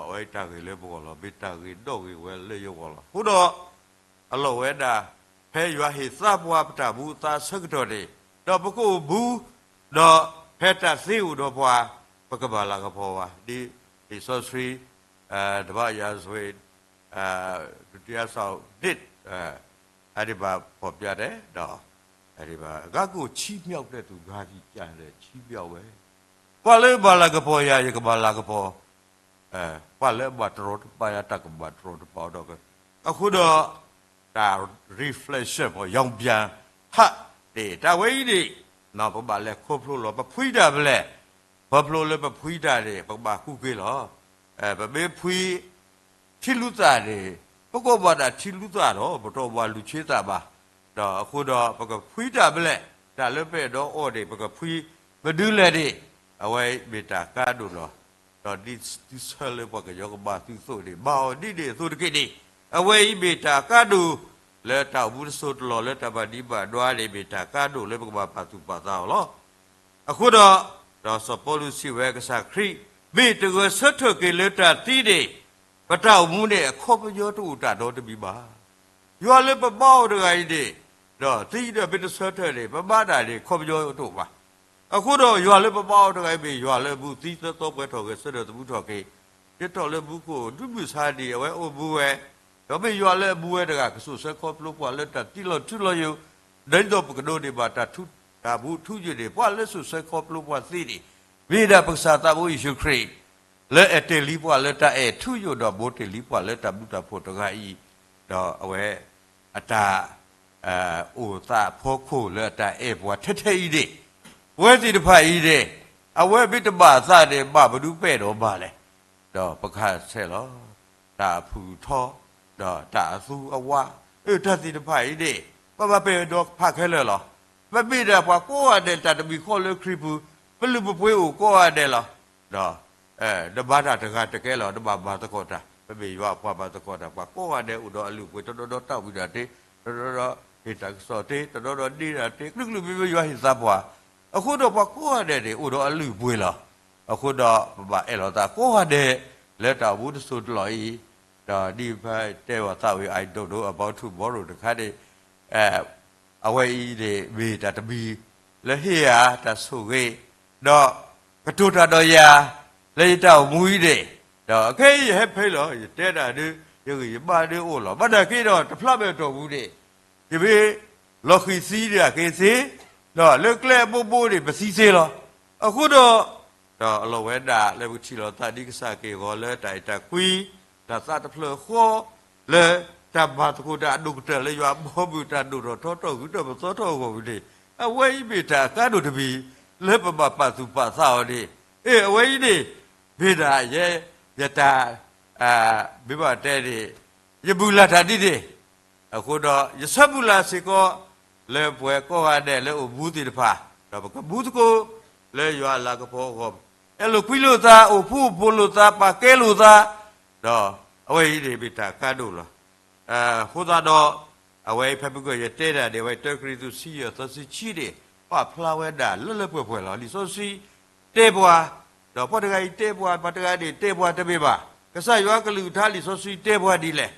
အဝဲတၢ်ဂ့ၤလၢပဂီၢ်လီၤ. မ့ၢ်တၢ်ဂ့ၤဒီးဂ့ၤဝဲလၢယဂီၢ်လီၤ. အဃိဒီး အလီၢ်ဝဲဒၣ် ဖဲယွၤဟ့ၣ်သါပှၤပတၢ်ဘူးအသးအဆၢကတီၢ်န့ၣ် ဒီးပကအိၣ်ဘူး, ဒီးဖဲတၢ်သ့အိၣ်ဒီးပှၤ ပကဘၣ်လၤကပီၤဝဲ ဒ်လံာ်စီဆှံ တဘးယၤစွ့ ဒုတိယဆောင် ဒ် အဒိဘၣ်ဖီၣ်ပြတဲဒီး အဒိဘၣ် အဂၤကိၣ် ချီးမြှောက်တဲ့သူ ဂၤကံကံ ချီးမြှောက်ဝဲ ပှၤလၢဘၣ်လၤကပီၤယၤ ယကဘၣ်လၤကပီၤ ပှၤလၢအဘၣ်တရီတပါယၤ တၢ်ကဘၣ်တရီတပါအီၤဒီး အဃိဒီး တၢ် reflection မ့ၢ် ရောင်ပြန်ဟပ် န့ၣ် တၢ်ဝဲအံၤန့ၣ် ပဘၣ်လဲၤခီဖျိလီၤ. ပဖှံတၢ်ဖဲလဲၣ်, ခီဖျိလၢပဖှံတၢ်န့ၣ် ပကဘၣ်ဃုက့ၤလီၤ. ပမ့ၢ်ဖှံ ထံလူၤသၣ်န့ၣ် ပကိးဘၣ်ဒၣ်ထံလူၤသၣ်ဒီး ပတအီၣ်ဘၣ်လူၤဆ့သၣ်ဘၣ်. ဒီးအဃိဒီး ပကဖှံတၢ်ဖဲလဲၣ်, တၢ်လၢပအဲၣ်ဒိးအီၣ်န့ၣ် ပကဖှံမနုၤလဲၣ်န့ၣ် အဝဲအံၤမ့ၢ်တၢ်ကါဒိၣ်လီၤ. ဒီးဒ်သုဆၢလၢပှၤကညီကမၤသုသိးန့ၣ် မၤအီၤဒ်န့ၣ်အသိးတက့ၢ်န့ၣ် အဝဲအံၤမ့ၢ်တၢ်ကါဒိၣ် လၢတၢ်အိၣ်မူတစိၢ်တလီၢ် လၢတၢ်ဘၣ်ဒံးဘၣ်ဒွါန့ၣ် မ့ၢ်တၢ်ကါဒိၣ်လၢပကဘၣ်ပာ်သူၣ်ပာ်သးအီၤလီၤ. အဃိဒီး ဒီးစီၤပီလူးစံးဝဲ ကစၢ်ခရံာ် မ့ၢ်တဂဲၤဆၢထၢၣ်က့ၤလၢတၢ်သံန့ၣ် ပတၢ်အိၣ်မူန့ၣ် အခီပညီတအိၣ်တၢ်ဒီတမံၤဘၣ်. ယွၤလၢပဘါအီၤတဂၤအံၤန့ၣ် ဒီးသံဒီးမ့ၢ်တဆၢထၢၣ်န့ၣ် ပဘါတၢ်န့ၣ် အခီပညီတအိၣ်ဘၣ်. အဃိဒီးယွၤလၢပဘါအီၤတဂၤအံၤ မ့ၢ်ယွၤလၢအဘူးသံသၢသီပှဲၤထီၣ်ဂဲၤဆၢထၢၣ်သမူထီၣ်က့ၤ ယတီၢ်လၢမူခိၣ် ဒုးမုၢ်ဆါဒံး အဝဲအိၣ်မူဝဲ, ဒီးမ့ၢ်ယွၤလၢအဘူးဝဲတဂၤ ကစိာ်ဆှၢခီဖျိပှၤလၢတၢ်တ့လီၤထူလီၤယိာ်, ဒ်သိးပကဒိးန့ၢ်ဘၣ်တၢ်ထူ တၢ်ဘူးထူယိာ်န့ၣ် ပှၤလၢစိာ်ဆှၢခီဖျိပှၤသ့န့ၣ် မ့ၢ်ဒၣ်ပကစၢ်သးဘိယ့ၣ်ၡူးခရံာ် လၢအဲၣ်တ့ၢ်လံပှၤလၢတၢ်အဲၣ်ထူယိာ် ဒီးဘိးတ့ၢ်လံပှၤလၢတၢ်ဘျုးတၢ်ဖှိၣ်တဂၤအံၤ, ဒီးအဝဲ အတၢ် အိၣ်သးအဖီခိၣ်လၢအတၢ်အဲၣ်ပှၤထဲထဲအံၤန့ၣ်, ပဝဲသ့ၣ်တဖၣ်အံၤန့ၣ် အဝဲမ့ၢ်တဘၣ်သးန့ၣ် ဘၣ်မနုၤပအဲၣ်ဒိးဘၣ်လဲၣ်. ဒီးပကဆဲးလီၤ တၢ်အဖုၣ်ထီ ဒီးတၢ်အသူအဝါ, အၢ တၢ်သ့ၣ်တဖၣ်အံၤန့ၣ် ပဘၣ်ပာ်ဒိၣ်ဖးခဲလၢာ်လီၤ. ပမ့ၢ်ဒၣ်ပှၤကိးဂၤဒဲး တၢ်တမံၤဃီလၢခရံာ်ပူၤ, ပလုၢ်ပပှ့ၤအိၣ်ကိးဂၤဒဲးလီၤ. ဒီး တဘါတၢ်တဂၤတကဲလီၤ, တဘၣ်မၤသကိးတၢ်, ပမ့ၢ်ယွၤအပှၤမၤသကိးတၢ်, ပှၤကိးဂၤဒဲးအိၣ်ဒီးအလုၢ်အပှ့ၤ, တနီၤဒီးတၢ်ဝံၣ်တၢ်တ့, တနီၤဒီးဟ့ၣ်တၢ်ကစီၣ်တ့, တနီၤဒီးဒ့တၢ်တ့, ကလုာ်ကလုာ်မ့မ့ၢ်ယွၤဟ့ၣ်သးပှၢ်, အဃိဒီးပှၤကိးဂၤဒဲးန့ၣ် အိၣ်ဒီးအလုၢ်အပှ့ၤလီၤ. အဃိဒီးပဘၣ်အဲၣ်လီၤသးကိးဂၤဒဲး လၢတၢ်အိၣ်မူတစိၢ်တလီၢ်အံၤ, ဒီးဒ်ဖဲတဲဝဲသးဝံၣ် I don't know about tomorrow တခါန့ၣ် အဝဲအံၤန့ၣ် မ့ၢ်တၢ်တမံၤလၢဟ့ၣ်ယၤတၢ်ဆိၣ်ဂ့ၤ, ဒီးကတိၤတၢ်ဒီးယၤ လၢယတၢ်အိၣ်မူအံၤန့ၣ်, ဒီးခဲအံၤယဟဲဖဲလီၤ, ယတဲဒၣ်ဒုး ယဂံၢ်ယဘါဒုးအိၣ်လီၤ. ဘၣ်နာ်က့ဒီး တဖျါဘၣ်တီၢ်ပူၤန့ၣ် ယမ့ၢ်လီၤဃံၤသံဒၣ်က့ၤသ့, ဒီးလၢကျဲအဘိဘိန့ၣ် ပသံသ့လီၤ. အဃိဒီး ဒီးအလီၢ်ဝဲဒၣ်လၢပကထံၣ်လိာ်သးဒ်ကစၢ်က့ၢ်ဂီၤလၢတၢ်အဲၣ်တၢ်ကွံ, တၢ်သးတဖျၢၣ်ဃီ, လၢတၢ်မၤသကိးတၢ်အဒိၣ်ကတၢၢ်လၢယွၤအဘီအမုၢ် တၢ်ဒိၣ်ထီၣ်ထီထီၣ်ဂုၤထီၣ်ပသီထီၣ်အဂီၢ်ပူၤန့ၣ်, အဝဲအံၤမ့ၢ်တၢ်အကါဒိၣ်တမံၤ လၢပဘၣ်ပာ်သူၣ်ပာ်သးအီၤန့ၣ်, အ့ အဝဲအံၤန့ၣ် မ့ၢ်ဒၣ်ယဲ ယတၢ် မ့ၢ်ဘၣ်တဲန့ၣ် ယမုၢ်လၢ်တၢ်ဒ်န့ၣ်, အဃိဒီး ယဆၢမုၢ်လၢ်စ့ၢ်ကီး လၢပှၤကိးဂၤဒဲးလၢအိၣ်မူသ့ၣ်တဖၣ်, ဒီးပကမူသကိး လၢယွၤအလၤကပီၤအဂီၢ်, အဲၣ်လိာ်ကွံလိာ်သး, အိၣ်ဖှူအိၣ်ဖိးလိာ်သး, ပာ်ကဲလိာ်သး, ဒီးအဝဲအံၤန့ၣ်မ့ၢ်တၢ်ကါဒိၣ်လီၤ. အဃိသတးဒီး အဝဲအံၤဖဲမုၢ်ဂီၤယတဲဒၣ်န့ၣ် အဝဲတၢကရံၣ်သူးဆံယဲၢ်သီဆံဆံန့ၣ် ပာ်ဖျါဝဲဒၣ်လၢလၢပှဲၤပှဲၤလီၤ. လံာ်စီဆှံတဲပှၤ, ဒီးပှၤတဂၤအံၤတဲပှၤ, ပှၤတဂၤန့ၣ်တဲပှၤတမ့ၢ်ဘၣ်. ကစၢ်ယွၤကလုၢ်ကထါလံာ်စီဆှံတဲပှၤဒ်လဲၣ်.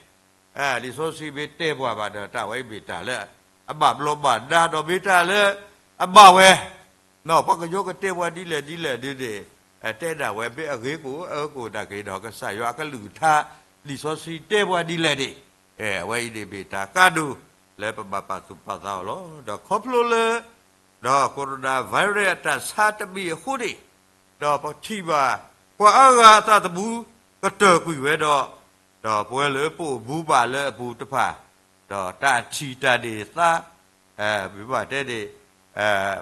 လံာ်စီဆှံမ့ၢ်တဲပှၤဘၣ်ဒီး တၢ်ဝဲအံၤမ့ၢ်တၢ်လၢအဘၣ်ဘျီးဘၣ်ဒါ ဒီးမ့ၢ်တၢ်လၢအဘၣ်ဝဲ ပှၤကညီကတဲပှၤဒ်လဲၣ်ဒ်လဲၣ်ဒ်န့ၣ်, တဲဒၣ်ဝဲမ့ၢ်အဂ့ၤကအိၣ်အၢကအိၣ်ဒၣ်က့ၤဒီး ကစၢ်ယွၤအကလုၢ်ကထါ လံာ်စီဆှံတဲပှၤဒ်လဲၣ်န့ၣ်, အဝဲအံၤန့ၣ်မ့ၢ်တၢ်ကါဒိၣ် လၢပဘၣ်ပာ်သူၣ်ပာ်သးအီၤလီၤ. ဒီးခီဖျိလၢ ဒီး coronavirus အတၢ်ဆါတဘ့ၣ်အဃိန့ၣ်, ဒီးပထံၣ်ဘၣ် ပှၤအါဂၤအသးသမူ ကတၢၢ်ကွံာ်ဝဲဒီး, ဒီးပဝဲလၢပအိၣ်မူဘၣ်လၢအပူၤတဖၣ်, ဒီးတၢ်ထံၣ်တၢ်န့ၢ်သါ, မ့ၢ်ဘၣ်တဲန့ၣ်,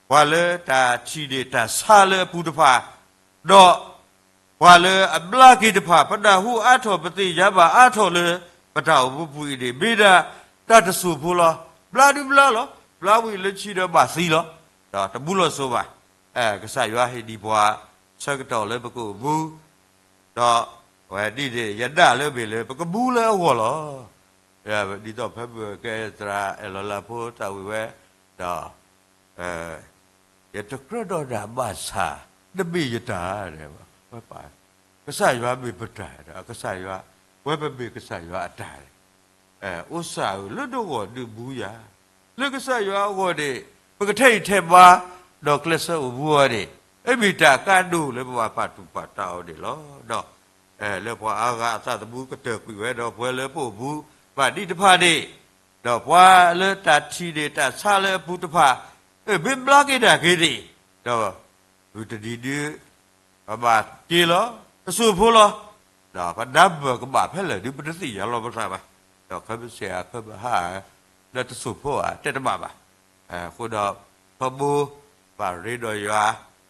ပှၤလၢတၢ်ထံၣ်န့ၢ်တၢ်ဆါလၢအပူၤတဖၣ်, ဒီး ပှၤလၢအဘျါက့ၤတဖၣ် ပနၢ်ဟူအါထီၣ် ပသ့ၣ်ညါဘၣ်အါထီၣ်လၢ ပတၢ်အိၣ်မူပူၤအံၤန့ၣ် မ့ၢ်ဒၣ်တၢ်တစိၢ်ဖိလီၤ. ဘျါဒုဘျါလီၤ, ဘျါဝံၤလၢခံဒီးဘၣ်သံလီၤ. ဒီးတမူလီၤစိၤဘၣ်. ကစၢ်ယွၤဟ့ၣ်ဒံးပှၤ ဆၢကတီၢ်လၢပကအိၣ်မူ, ဒီးဝဲဒ်န့ၣ် ယဒၣ်လၢအဘ့ၣ်လၢ ပကမူလၢအဂီၢ်လီၤ. ဒ်သိးဖဲမုၢ်ကဲသရၣ်အဲၣ်လီၤလၢဖိတၢ်ဝံၤဝဲ, ဒီး ယတကြၢးဒီးတၢ်ဘၣ်ဆၣ် နမ့ၢ်ယတၢ်, ဝဲပာ်, ကစၢ်ယွၤမ့ၢ်ပတၢ်ဒီး ကစၢ်ယွၤ, ဝဲပမ့ၢ်ကစၢ်ယွၤအတၢ်, အိၣ်စၢ်ဧၢ လၢနဂီၢ်ဒုးမူယၤ, လၢကစၢ်ယွၤအဂီၢ်န့ၣ် ပကထဲအံၤထဲဘါ, ဒီးကျဲးစၢးအိၣ်မူအီၤန့ၣ် အမ့ၢ်တၢ်ကါဒိၣ်လၢပဘၣ်ပာ်သူၣ်ပာ်သးအီၤန့ၣ်လီၤ. ဒီး လၢပှၤအါဂၤအသးသမူကတၢၢ်ကွံာ်ဝဲဒီး ပဝဲလၢပအိၣ်မူဘၣ်ဒံးတဖၣ်န့ၣ်, ဒီးပှၤလၢတၢ်ထံၣ်န့ၢ်တၢ်ဆါလၢအပူၤတဖၣ်, မ့ၢ်ဘျါက့ၤဒၣ်က့ၤန့ၣ်, ဒီး မုၢ်တနံၤဒုး ပဘၣ်က့ၤလီၤ, တစိၢ်ဖိလီၤ. ဒီးပနၢ်ပၢၢ်ကဘၣ်ဖဲလဲၣ်ဒုး ပတသ့ၣ်ညါလီၤပသးဘၣ်. ဒီးခဲမုၢ်ဆ့ၣ်ဧါ ခဲမုၢ်ဟါ, လၢတစိၢ်ဖိဧါ တဲတဘၣ်ဘၣ်. အဃိဒီး ထီဘိ ဘၣ်ရ့ဒီးယွၤ,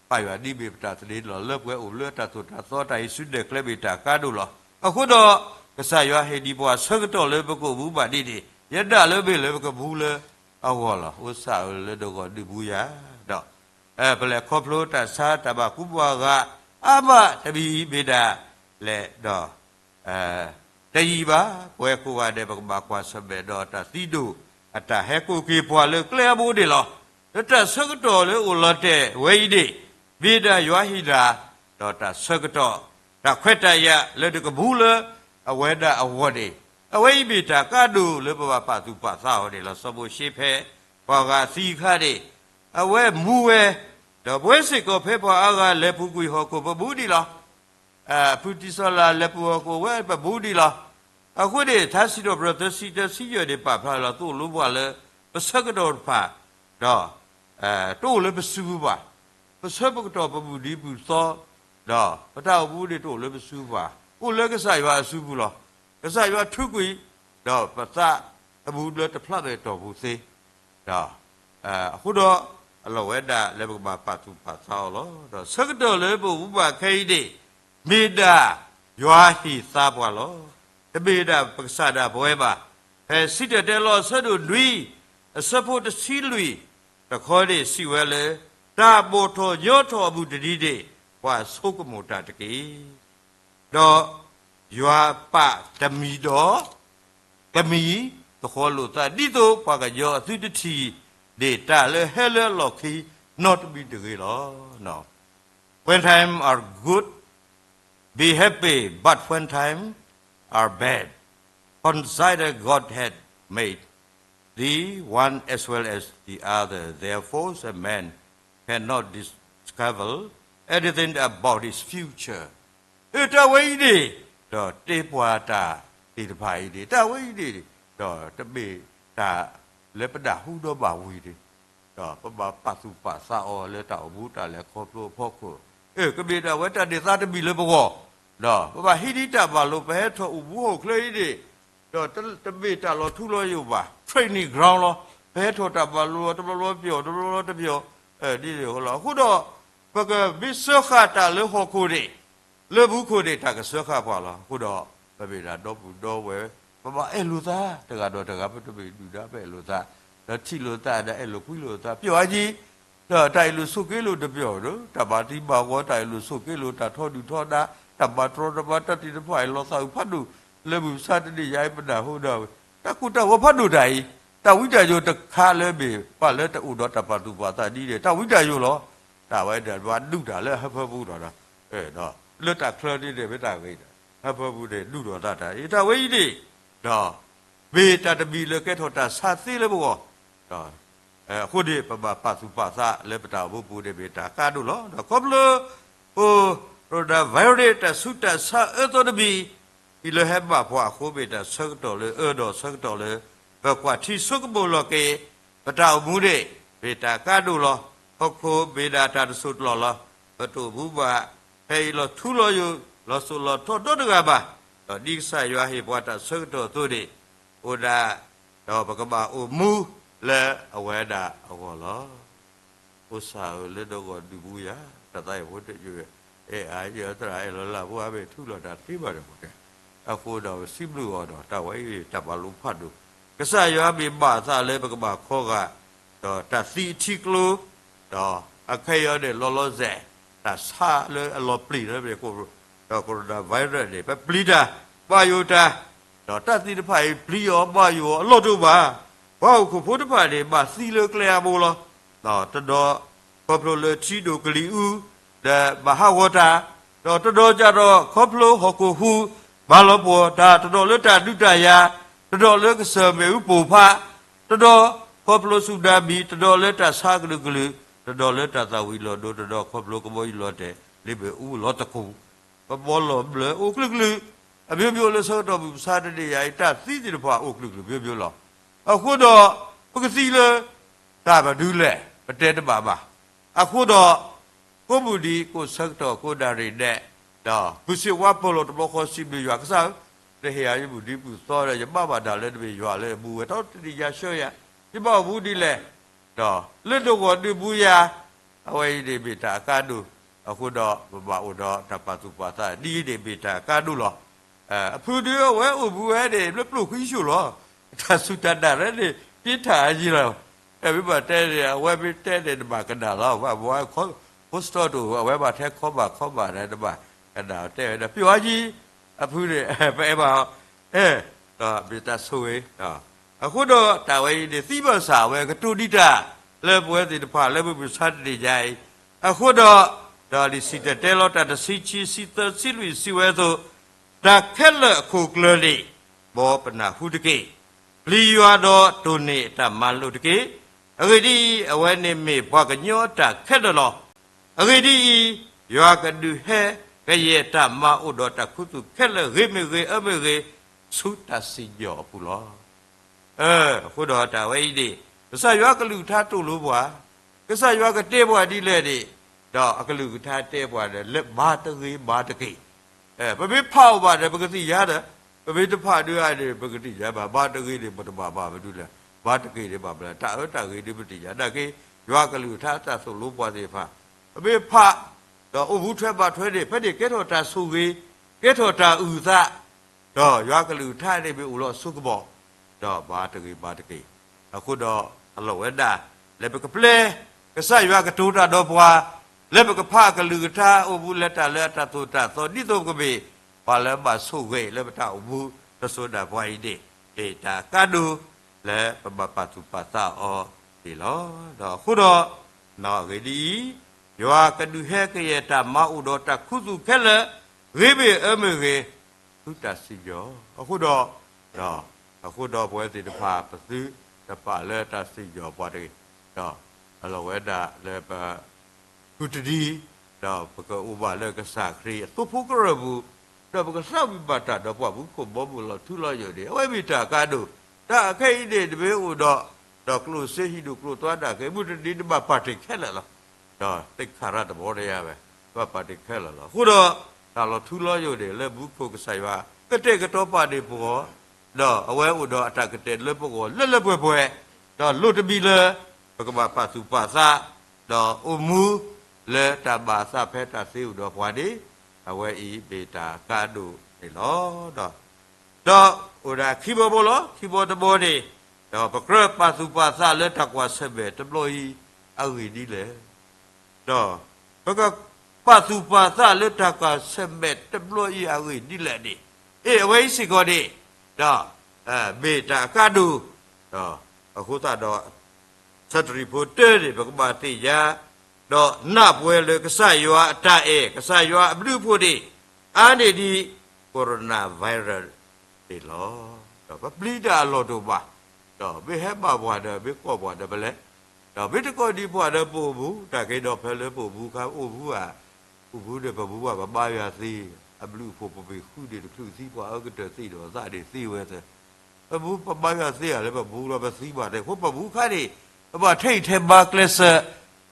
ဘၣ်ယွၤဒ်မ့ၢ်ပတၢ်သန့ၤလီၤ လၢပှဲၤအိၣ်လၢတၢ်သိၣ်တၢ်သီတၢ်ဟံးစုနဲၣ်ကျဲမ့ၢ်တၢ်ကါဒိၣ်လီၤ. အဃိဒီး ကစၢ်ယွၤဟ့ၣ်ဒံးပှၤဆၢကတီၢ်လၢပကအိၣ်မူဘၣ်ဒ်န့ၣ် ယဒၣ်လၢအဘ့ၣ်လၢပကမူလၢအဂီၢ်လီၤ. အိၣ်စၢ်ဧၢ လၢနဂီၢ်ဒုးမူယၤ, ဒီး ပလဲၤခီဖျိတၢ်ဆါတၢ်ဘၣ်ကူဘၣ်ဂာ် အါမးတမံၤမ့ၢ်ဒၣ်လဲၣ်ဒီး တယံာ်ဘၣ်, ပဝဲကိးဂၤဒဲး ပကဘၣ်ကွၢ်ဆၢၣ်မဲာ်ဒီးတၢ်သံဒိၣ် အတၢ်ဟဲကိးက့ၤပှၤလၢကျဲအဘိန့ၣ်လီၤ. လၢတၢ်ဆၢကတီၢ်လၢအိၣ်လီၤတဲာ်ဝဲအံၤန့ၣ် မ့ၢ်ဒၣ်ယွၤဟ့ၣ်နၤ ဒီးတၢ်ဆၢကတီၢ် တၢ်ခွဲးတၢ်ယာ်လၢနကမူလၢအဝဲဒၣ်အဂီၢ်န့ၣ်, အဝဲအံၤမ့ၢ်တၢ်ကါဒိၣ်လၢပဘၣ်ပာ်သူၣ်ပာ်သးအီၤန့ၣ်လီၤ. စီၤမိၤၡ့ဖဲပှၤဂၤသံအခါန့ၣ် အဝဲမူဝဲ, ဒီးပဝဲစ့ၢ်ကီးဖဲပှၤအါဂၤလဲၤပူၤကွံာ်ဟီၣ်ခိၣ်ပမူဒံးလီၤ. ဖုတံၢ်စီၤလၤလဲၤပူၤဟီၣ်ခိၣ်ဝဲပမူဒံးလီၤ. အဃိန့ၣ် ထါစံးထီၣ်ပတြၢၤသၢဆံတၢဆံယဲၢ်န့ၣ် ပာ်ဖျါလီၤ သိၣ်လိပှၤလၢ ပဆၢကတီၢ်တဖၣ် ဒီး တအိၣ်လၢပစုပူၤဘၣ်. ပဆၢကတီၢ်ပမုၢ်နံၤမုၢ်သီ ဒီးပတၢ်အိၣ်မူန့ၣ်တအိၣ်လၢပစုပူၤဘၣ်. အိၣ်လၢကစၢ်ယွၤအစုပူၤလီၤ. ကစၢ်ယွၤထုးကွံာ် ဒီးပသးသမူလၢတဖျါမဲာ်တီၢ်ပူၤသ့ ဒီး အဃိဒီး အလီၢ်ဝဲဒၣ်လၢပကဘၣ်ပာ်သူၣ်ပာ်သးအီၤလီၤ. ဒီးဆၢကတီၢ်လၢပအိၣ်မူဘၣ်ခဲအံၤန့ၣ် မ့ၢ်ဒၣ်ယွၤဟ့ၣ်သါပှၤလီၤ. တမ့ၢ်ဒၣ်ပကစၢ်ဒၣ်ပဝဲဘၣ်. ဖဲစံၣ်တဲၤတဲလီၤအဆၢဒိၣ်နွံ အဆၢဖိတဆံလွံၢ်တခီန့ၣ် စံးဝဲလၢ တၢ်ဘီၣ်ထီၣ်ညီထီၣ်အမုၢ်တနံၤန့ၣ် ပှၤဆိကမိၣ်တၢ်တက့ၢ်. ဒီးယွၤပာ်တမံၤဒီး တမံၤ သဃီလိာ်သး ဒ်သိးပှၤကညီအသုတထံၣ်န့ၢ်တၢ်လၢဟဲလၢအလီၢ်ခံ နီတမံၤတဂ့ၤလီၤ. When time are good, be happy, but when time are bad, consider God had made the one as well as the other. Therefore, a man cannot discover anything about his future. တၢ်ဝဲအံၤန့ၣ် ဒီးတဲပှၤတၢ်သ့ၣ်တဖၣ်အံၤန့ၣ် တၢ်ဝဲအံၤန့ၣ် ဒီးတမ့ၢ်တၢ်လၢပနၢ်ဟူဒီးဘၣ်ဝံၤန့ၣ် ဒီးပဘၣ်ပာ်သူၣ်ပာ်သးအီၤလၢတၢ်အိၣ်မူတၢ်လဲၤခီဖျိအဖီခိၣ်, ကမ့ၢ်ဒၣ်ဝဲတၢ်န့ၢ်သါတမံၤလၢပဂီၢ်, ဒီးပဘၣ်ဟံးဒံးတၢ်ဘၣ်လိာ် ပဟဲထီၣ်အိၣ်မူဟီၣ်ခိၣ်ချၢအံၤန့ၣ်, ဒီးတမ့ၢ်တၢ်လီၤထူလီၤယိာ်ဘၣ် training ground လီၤ. ပဟဲထီၣ်တၢ်ဘၣ်လိာ် တဘျီဘျီပျီၣ် တဘျီဘျီတပျီၣ်, ဒ်န့ၣ်လီၤ. အဃိဒီး ပကမ့ၢ်စၢဃာ်တၢ်လၢဟီၣ်ခိၣ်န့ၣ် လၢမူခိၣ်န့ၣ် တၢ်ကစၢဃာ်ပှၤလီၤ. အဃိဒီး ပမ့ၢ်ဒၣ်ဒီပုၢ်ဒီဝဲၢ် ပဘၣ်အဲၣ်လိာ်သး တဂၤဒီးတဂၤ ပတမ့ၢ်ဒုၣ်ဒါ ပအဲၣ်လိာ်သး, ဒီးထံၣ်လိာ်သးဒီးအဲၣ်လိာ်ကွံလိာ်သး ပျီၣ်အါကံ, ဒီးတၢ်အ့ၣ်လိာ်ဆိးက့လိာ်တပျီၣ်ဒီး တၢ်ဘၣ်သံဘၣ်ဂီၤ တၢ်အ့ၣ်လိာ်ဆိးက့လိာ် တၢ်ထီဒုၣ်ထီဒါ တၢ်ဘၣ်တြီတဘၣ် တၢ်သ့ၣ်တဖၣ်အံၤ လီၤသးအုးဖးဒိၣ် လၢမုၢ်မဆါတနံၤညါအံၤ ပနၢ်ဟူဒီး တၢ်ကိၢ်တၢ်ဂီၤဖးဒိၣ်တၢ်အံၤ, တၢ်ဝံတၢ်ယိာ်တခါလၢမ့ၢ် ပှၤလၢတအိၣ်ဒီးတၢ်ပာ်သူၣ်ပာ်သးဒ်န့ၣ် တၢ်ဝံတၢ်ယိာ်လီၤ. တၢ်ဝဲဒၣ်ဘၣ်ဒုၣ်တၢ်လၢဟၢဖၢပူၤဒီး လၢတၢ်ချၢန့ၣ်မ့ၢ်တၢ်ဂ့ၤဒီး ဟၢဖၢပူၤန့ၣ် ဒုၣ်ထီၣ်သးတၢ်အံၤ တၢ်ဝဲအံၤန့ၣ် ဒီး မ့ၢ်တၢ်တမံၤလၢကဲထီၣ်တၢ်ဆါသ့လၢပဂီၢ်, အဃိန့ၣ် ပဘၣ်ပာ်သူၣ်ပာ်သးလၢပတၢ်အိၣ်မူပူၤန့ၣ်မ့ၢ်တၢ်ကါဒိၣ်လီၤ. ဒီးခီဖျိ ပ coronavirus တၢ်ဆူးတၢ်ဆါအၢသီတမံၤ အံၤလၢဟဲဘၣ်ပှၤအဃိ မ့ၢ်တၢ်ဆၢကတီၢ်လၢအၢဒီးဆၢကတီၢ်လၢ ပကွၢ်ထံဆိကမိၣ်လီၤက့ၤ ပတၢ်အိၣ်မူန့ၣ် မ့ၢ်တၢ်အကါဒိၣ်လီၤ. ဟီၣ်ခိၣ်မ့ၢ်ဒၣ်တၢ်တစိၢ်တလီၢ်လီၤ. ပတအိၣ်မူဘၣ် ဖဲအံၤလီၤထူလီၤယိာ် လီၤစိၤလီၤထီဒီတဂၤဘၣ်. ဒီးဒ်ကစၢ်ယွၤဟ့ၣ်ပှၤတၢ်ဆၢကတီၢ်အသိးန့ၣ် အိၣ်ဒၣ် ဒီးပကဘၣ်အိၣ်မူလၢအဝဲဒၣ်အဂီၢ်လီၤ. အိၣ်စၢ်ဧၢ လၢနဂီၢ်ဒုးဘူးယၤ တၢ်သးယဖိတယုၢ် အဲၣ်အါယဲၢ်သရၣ်အဲၣ်လီၤလၢ်ဖိအါဘ့ၣ်ထူလီၤတၢ်သ့ဘၣ်ဒီး အဃိဒီးပစံးဘျုးအီၤဒီး တၢ်ဝဲအံၤတၢ်ပာ်လိဖးဒိၣ် ကစၢ်ယွၤမ့ၢ်ဘၣ်အသးလၢပကဘၣ်ခီဂာ် ဒီးတၢ်သံအထံကျိ ဒီးအခဲအံၤန့ၣ် လီၤလီၤဆဲး တၢ်ဆါလၢအလီၤပျံၤလၢမ့ၢ် ဒီး coronavirus န့ၣ် ပပျံၤတၢ် ဘၣ်ယိၣ်တၢ် ဒီးတၢ်သံတဖၣ်အံၤ ပျံၤအီၤဘၣ်ယိၣ်အီၤအလီၢ်တအိၣ်ဘၣ်. ပှၤဟီၣ်ခိၣ်ဖိတဖၣ်န့ၣ် ဘၣ်သံလၢကျဲအါဘိလီၤ. တဒီ ခီဖျိလၢထံဒိၣ်ကလံၤအူ ဒီးဘၣ်ဟးဂီၤတၢ်, ဒီးတဒီကဒီးခီဖျိဟီၣ်ခိၣ်ဟူး ဘၣ်လီၤပှီၢ်တၢ်, တဒီးလၢတၢ်ဒုးတၢ်ယၤ, တဒီးလၢကစၢၢ်မ့ၣ်အူပိၢ်ဖး, တဒီးခီဖျိစူၣ်ဒၤမံၤ, တဒီးလၢတၢ်ဆါကလုာ်ကလုာ်, တဒီးလၢတၢ်သၣ်ဝံၤလီၤဒိ, တဒီးခီဖျိကဘီယူၤလီၤတဲာ် လ့ဘ့ၣ်အူလီၤတကိၢ် ပဘီလီၤဘျၢအိၣ်ကလုာ်ကလုာ်, အမျိုးမျိုးလၢဆၢကတီၢ်မုၢ်မဆါတနံၤယၤအံၤ တၢ်သံသ့ၣ်တဖၣ်အိၣ်ကလုာ်ကလုာ်မျိုးမျိုးလီၤ. အဃိဒီး ပကသံလၢ တၢ်မနုၤလဲၣ် ပတဲတဘၣ်ဘၣ်. အဃိဒီး ကိးမုၢ်နံၤကိးဆၢကတီၢ်ကိးနၣ်ရံၣ်ဒဲး, ဒီးပုၢ်စ့ဝါပၢၤလီၤတဘျီဃီစံးဘျုးယွၤကစၢ်ဧၢ, နဟ့ၣ်ယၤယမုၢ်နံၤမုၢ်သီဒီး ယဘၣ်ဘၣ်တၢ်လၢနမ့ၢ်ယွၤလၢအဘူးဝဲထီၣ်တနံၤယၤဆှၢယၤ, ယဘၣ်အိၣ်မူဒ်လဲၣ် ဒီးလၢနဂီၢ်ဒုးဘူးယၤ, အဝဲအံၤန့ၣ်မ့ၢ်တၢ်အကါဒိၣ်, အဃိဒီးပဘၣ်အိၣ်ဒီးတၢ်ပာ်သူၣ်ပာ်သး ဒ်အံၤန့ၣ်မ့ၢ်တၢ်အကါဒိၣ်လီၤ. အဖုဒုးအဝဲအိၣ်ဘူးဝဲန့ၣ် လၢပျိၢ်ဃံဆိၣ်လီၤ. တၢ်စူၢ်တၢ်နာ်လၢန့ၣ် တ့ထၣ်အယံၤလီၤ. မ့ၢ်ဘၣ်တဲန့ၣ် အဝဲမ့ၢ်တဲန့ၣ် နဘၣ်ကနၣ်လီၤ. ဘၣ်ဘၣ် post တအိၣ် အဝဲဘၣ်ထဲခီဘၣ်ခီဘၣ်ဒီး နဘၣ်ကနၣ်တဲဝဲဒီး ပျိၢ်အယံၤ အဖုန့ၣ် ပအဲၣ်ဘၣ်အီၤ ဒီးမ့ၢ်တၢ်ဆိၣ်ဂ့ၤ အဃိဒီးတၢ်ဝဲအံၤန့ၣ် သံဘၣ်ဆၣ် အဝဲကတိၤဒံးတၢ် လၢပဝဲသ့ၣ်တဖၣ်လၢမုၢ်မဆါတနံၤညါအံၤ, အဃိဒီး ဒီးလံာ်စံၣ်တဲၤတဲလီၤတၢ်တဆံခံ ဆံသၢ ဆံလွံၢ် စံးဝဲအသိး, တၢ်ခဲလၢာ်အခိၣ်ကျၢၢ်န့ၣ် မ်ပနၢ်ဟူတက့ၢ်. ပျံၤယွၤဒီးတိၢ်န့ၢ်အတၢ်မၤလိာ်တက့ၢ်. အဂ့ၢ်ဒ်အံၤ, အဝဲန့ၣ်မ့ၢ်ပှၤကညီအတၢ်ခဲလၢာ်လီၤ. အဂ့ၢ်ဒ်အံၤ, ယွၤကဒုးဟဲကယဲၢ်တၢ်မၤအိၣ်ဒီးတၢ်ခူသူၣ်ခဲလၢာ် ဂ့ၤမ့ၢ်ဂ့ၤ အၢမ့ၢ်ဂ့ၤ ဆူတၢ်စံၣ်ညီၣ်အပူၤလီၤ. အဃိဒီးတၢ်ဝဲအံၤန့ၣ် ကစၢ်ယွၤကလုၢ်ကထါသိၣ်လိပှၤ, ကစၢ်ယွၤကတဲပှၤဒ်လဲၣ်န့ၣ်, ဒီးအကလုၢ်ကထါတဲပှၤဒီး လၢမၤတဂ့ၤမၤတက့ၢ်. ပမ့ၢ်ဖးအီၤဘၣ်ဒီး ပကသ့ၣ်ညါဒီး, ပမ့ၢ်တဖးဒုးအါန့ၣ် ပကသ့ၣ်ညါဘၣ်, မၤတဂ့ၤန့ၣ် ပတဘၣ်မၤမနုၤလဲၣ်, မၤတက့ၢ်န့ၣ်ဘၣ်မနုၤလဲၣ်, တၢ်အၢတၢ်ဂ့ၤဒုးပသ့ၣ်ညါ, နာ်က့ ယွၤကလုၢ်ကထါတၢ်သိၣ်လိပှၤသ့ၣ်တဖၣ်, ပမ့ၢ်ဖး ဒီးအိၣ်မူထွဲဘၣ်ထွဲန့ၣ် ဖဲန့ၣ်ကဲထီၣ်တၢ်ဆိၣ်ဂ့ၤ, ကဲထီၣ်တၢ်အုၣ်သး, ဒီးယွၤကလုၢ်ကထါန့ၣ်မ့ၢ်အိၣ်လီၤအစိကမီၤ, ဒီးမၤတဂ့ၤမၤတက့ၢ်. အဃိဒီးအလီၢ်ဝဲဒၣ် လၢပကပျဲ ကစၢ်ယွၤကတိၤတၢ်ဒီးပှၤ, လၢပကဖးအကလုၢ်ကထါ အိၣ်မူလၢတၢ်လၢအတၢ်သိၣ်တၢ်သီဒ်သိးပကမ့ၢ် ပှၤလၢဘၣ်ဆိၣ်ဂ့ၤလၢပတၢ်အိၣ်မူတစိၤဒၣ်ပှၤအံၤန့ၣ် မ့ၢ်တၢ်ကါဒိၣ် လၢပဘၣ်ပာ်သူၣ်ပာ်သးအီၤန့ၣ်လီၤ. ဒီးအဃိဒီး အဂ့ၢ်ဒ်အံၤ, ယွၤကဒုးဟဲကယဲၢ်တၢ်မၤအိၣ်ဒီးတၢ်ခူသူၣ်ခဲလၢာ်, ဂ့ၤမ့ၢ်အၢမ့ၢ်ဂ့ၤ, ဆူတၢ်စံၣ်ညီၣ်, အဃိဒီး အဃိဒီးပဝဲသ့ၣ်တဖၣ် ပသုတပာ်လၢတၢ်စံၣ်ညီၣ်ပှၤတဂ့ၤ, ဒီးအလီၢ်ဝဲဒၣ်လၢပ ဃုတဒံ, ဒီးပကအိၣ်ဘၣ်လၢကစၢ်ခရံာ်အသိဖိကရၢၢ်ပူၤ, ဒီးပကသးဝံၣ်ဘၣ်တၢ်ဒီးပှၤမူခိၣ်ဘီမုၢ်လီၤထူလီၤယိာ်န့ၣ် အဝဲမ့ၢ်တၢ်အကါဒိၣ်, တၢ်အခဲအံၤန့ၣ် တမ့ၢ်အိၣ်ဒီး ဒီးကျိၣ်စ့ဟံၣ်ဒိၣ်ကျိၣ်သွါဒၣ်က့ၤ မုၢ်တနံၤနဘၣ်ပာ်တ့ၢ်ခဲလၢာ်လီၤ. ဒီးသ့ၣ်ခါရၣ်တဘီတယါဝဲ, ဘၣ်ပာ်တ့ၢ်ခဲလၢာ်လီၤ. အဃိဒီး တၢ်လီၤထူလီၤယိာ်န့ၣ် လၢမူခိၣ်ကစၢ်ယွၤ ကတဲာ်ကတီၤပာ်န့ၢ်ပဂီၢ်, ဒီးအဝဲအိၣ်ဒီးအတၢ်ကတဲာ်လၢပဂီၢ်လၢလၢပှဲၤပှဲၤ, ဒီးလိၣ်တမံၤလၢ ပကဘၣ်ပာ်သူၣ်ပာ်သး, ဒီးအိၣ်မူလၢတၢ်ဘၣ်သးဖဲတၢ်သ့အိၣ်ဒီးပှၤန့ၣ်, အဝဲအံၤမ့ၢ်တၢ်ကါဒိၣ်န့ၣ်လီၤ. ဒီး ဒီးအိၣ်ဒၣ်ခံဘီဘီလီၤ. ခံဘီတဘီန့ၣ်, ဒီးပကြၢးပာ်သူၣ်ပာ်သးလၢတၢ်ကွၢ်ဆၢၣ်မဲာ်တဘျီအံၤ အဂ့ၢ်ဒ်လဲၣ်. ဒီးပကပာ်သူၣ်ပာ်သးလၢတၢ်ကွၢ်ဆၢၣ်မဲာ်တဘျီအံၤအဂ့ၢ်ဒ်လဲၣ်န့ၣ်, အ့ၣ် အဝဲအံၤစ့ၢ်ကီးန့ၣ်, ဒီး မ့ၢ်တၢ်အကါဒိၣ်, ဒီးအဃိသတးဒီး ဆၢတရံးဖိတၢန့ၣ် ပကဘၣ်သ့ၣ်ညါ, ဒီးနၢ်ပၢၢ်လၢကစၢ်ယွၤအတၢ်အဲၣ် ကစၢ်ယွၤအဘျုးအဖှိၣ်န့ၣ် အါန့ၢ်ဒံး coronavirus န့ၣ်လီၤ. ဒီးပပျံၤတၢ်အလီၢ်တအိၣ်ဘၣ်, ဒီးမ့ၢ်ဟဲဘၣ်ပှၤဒီး မ့ၢ်ကိးပှၤဒီးပလဲၤ, ဒီးမ့ၢ်တကိးဒံးပှၤဒီးပအိၣ်မူ, တၢ်က့ၤဒီးဖဲလၢပအိၣ်မူခါ အိၣ်မူဧါ, အိၣ်မူဒီးပမူဘၣ် ပဘါယွၤသ့, အဘျုးအဖှိၣ်ပမ့ၢ်ဃုန့ၣ်တချုးသံ ပှၤအၢကတၢၢ်သံဒီးသးန့ၣ်သ့ဝဲသၢ ပမူပဘါယွၤသ့ဧါလၢပမူလီၤ ပသံဘၣ်တဲအဃိ ပမူခါန့ၣ် ပဘၣ်ထဲအံၤထဲဘါကျဲးစၢး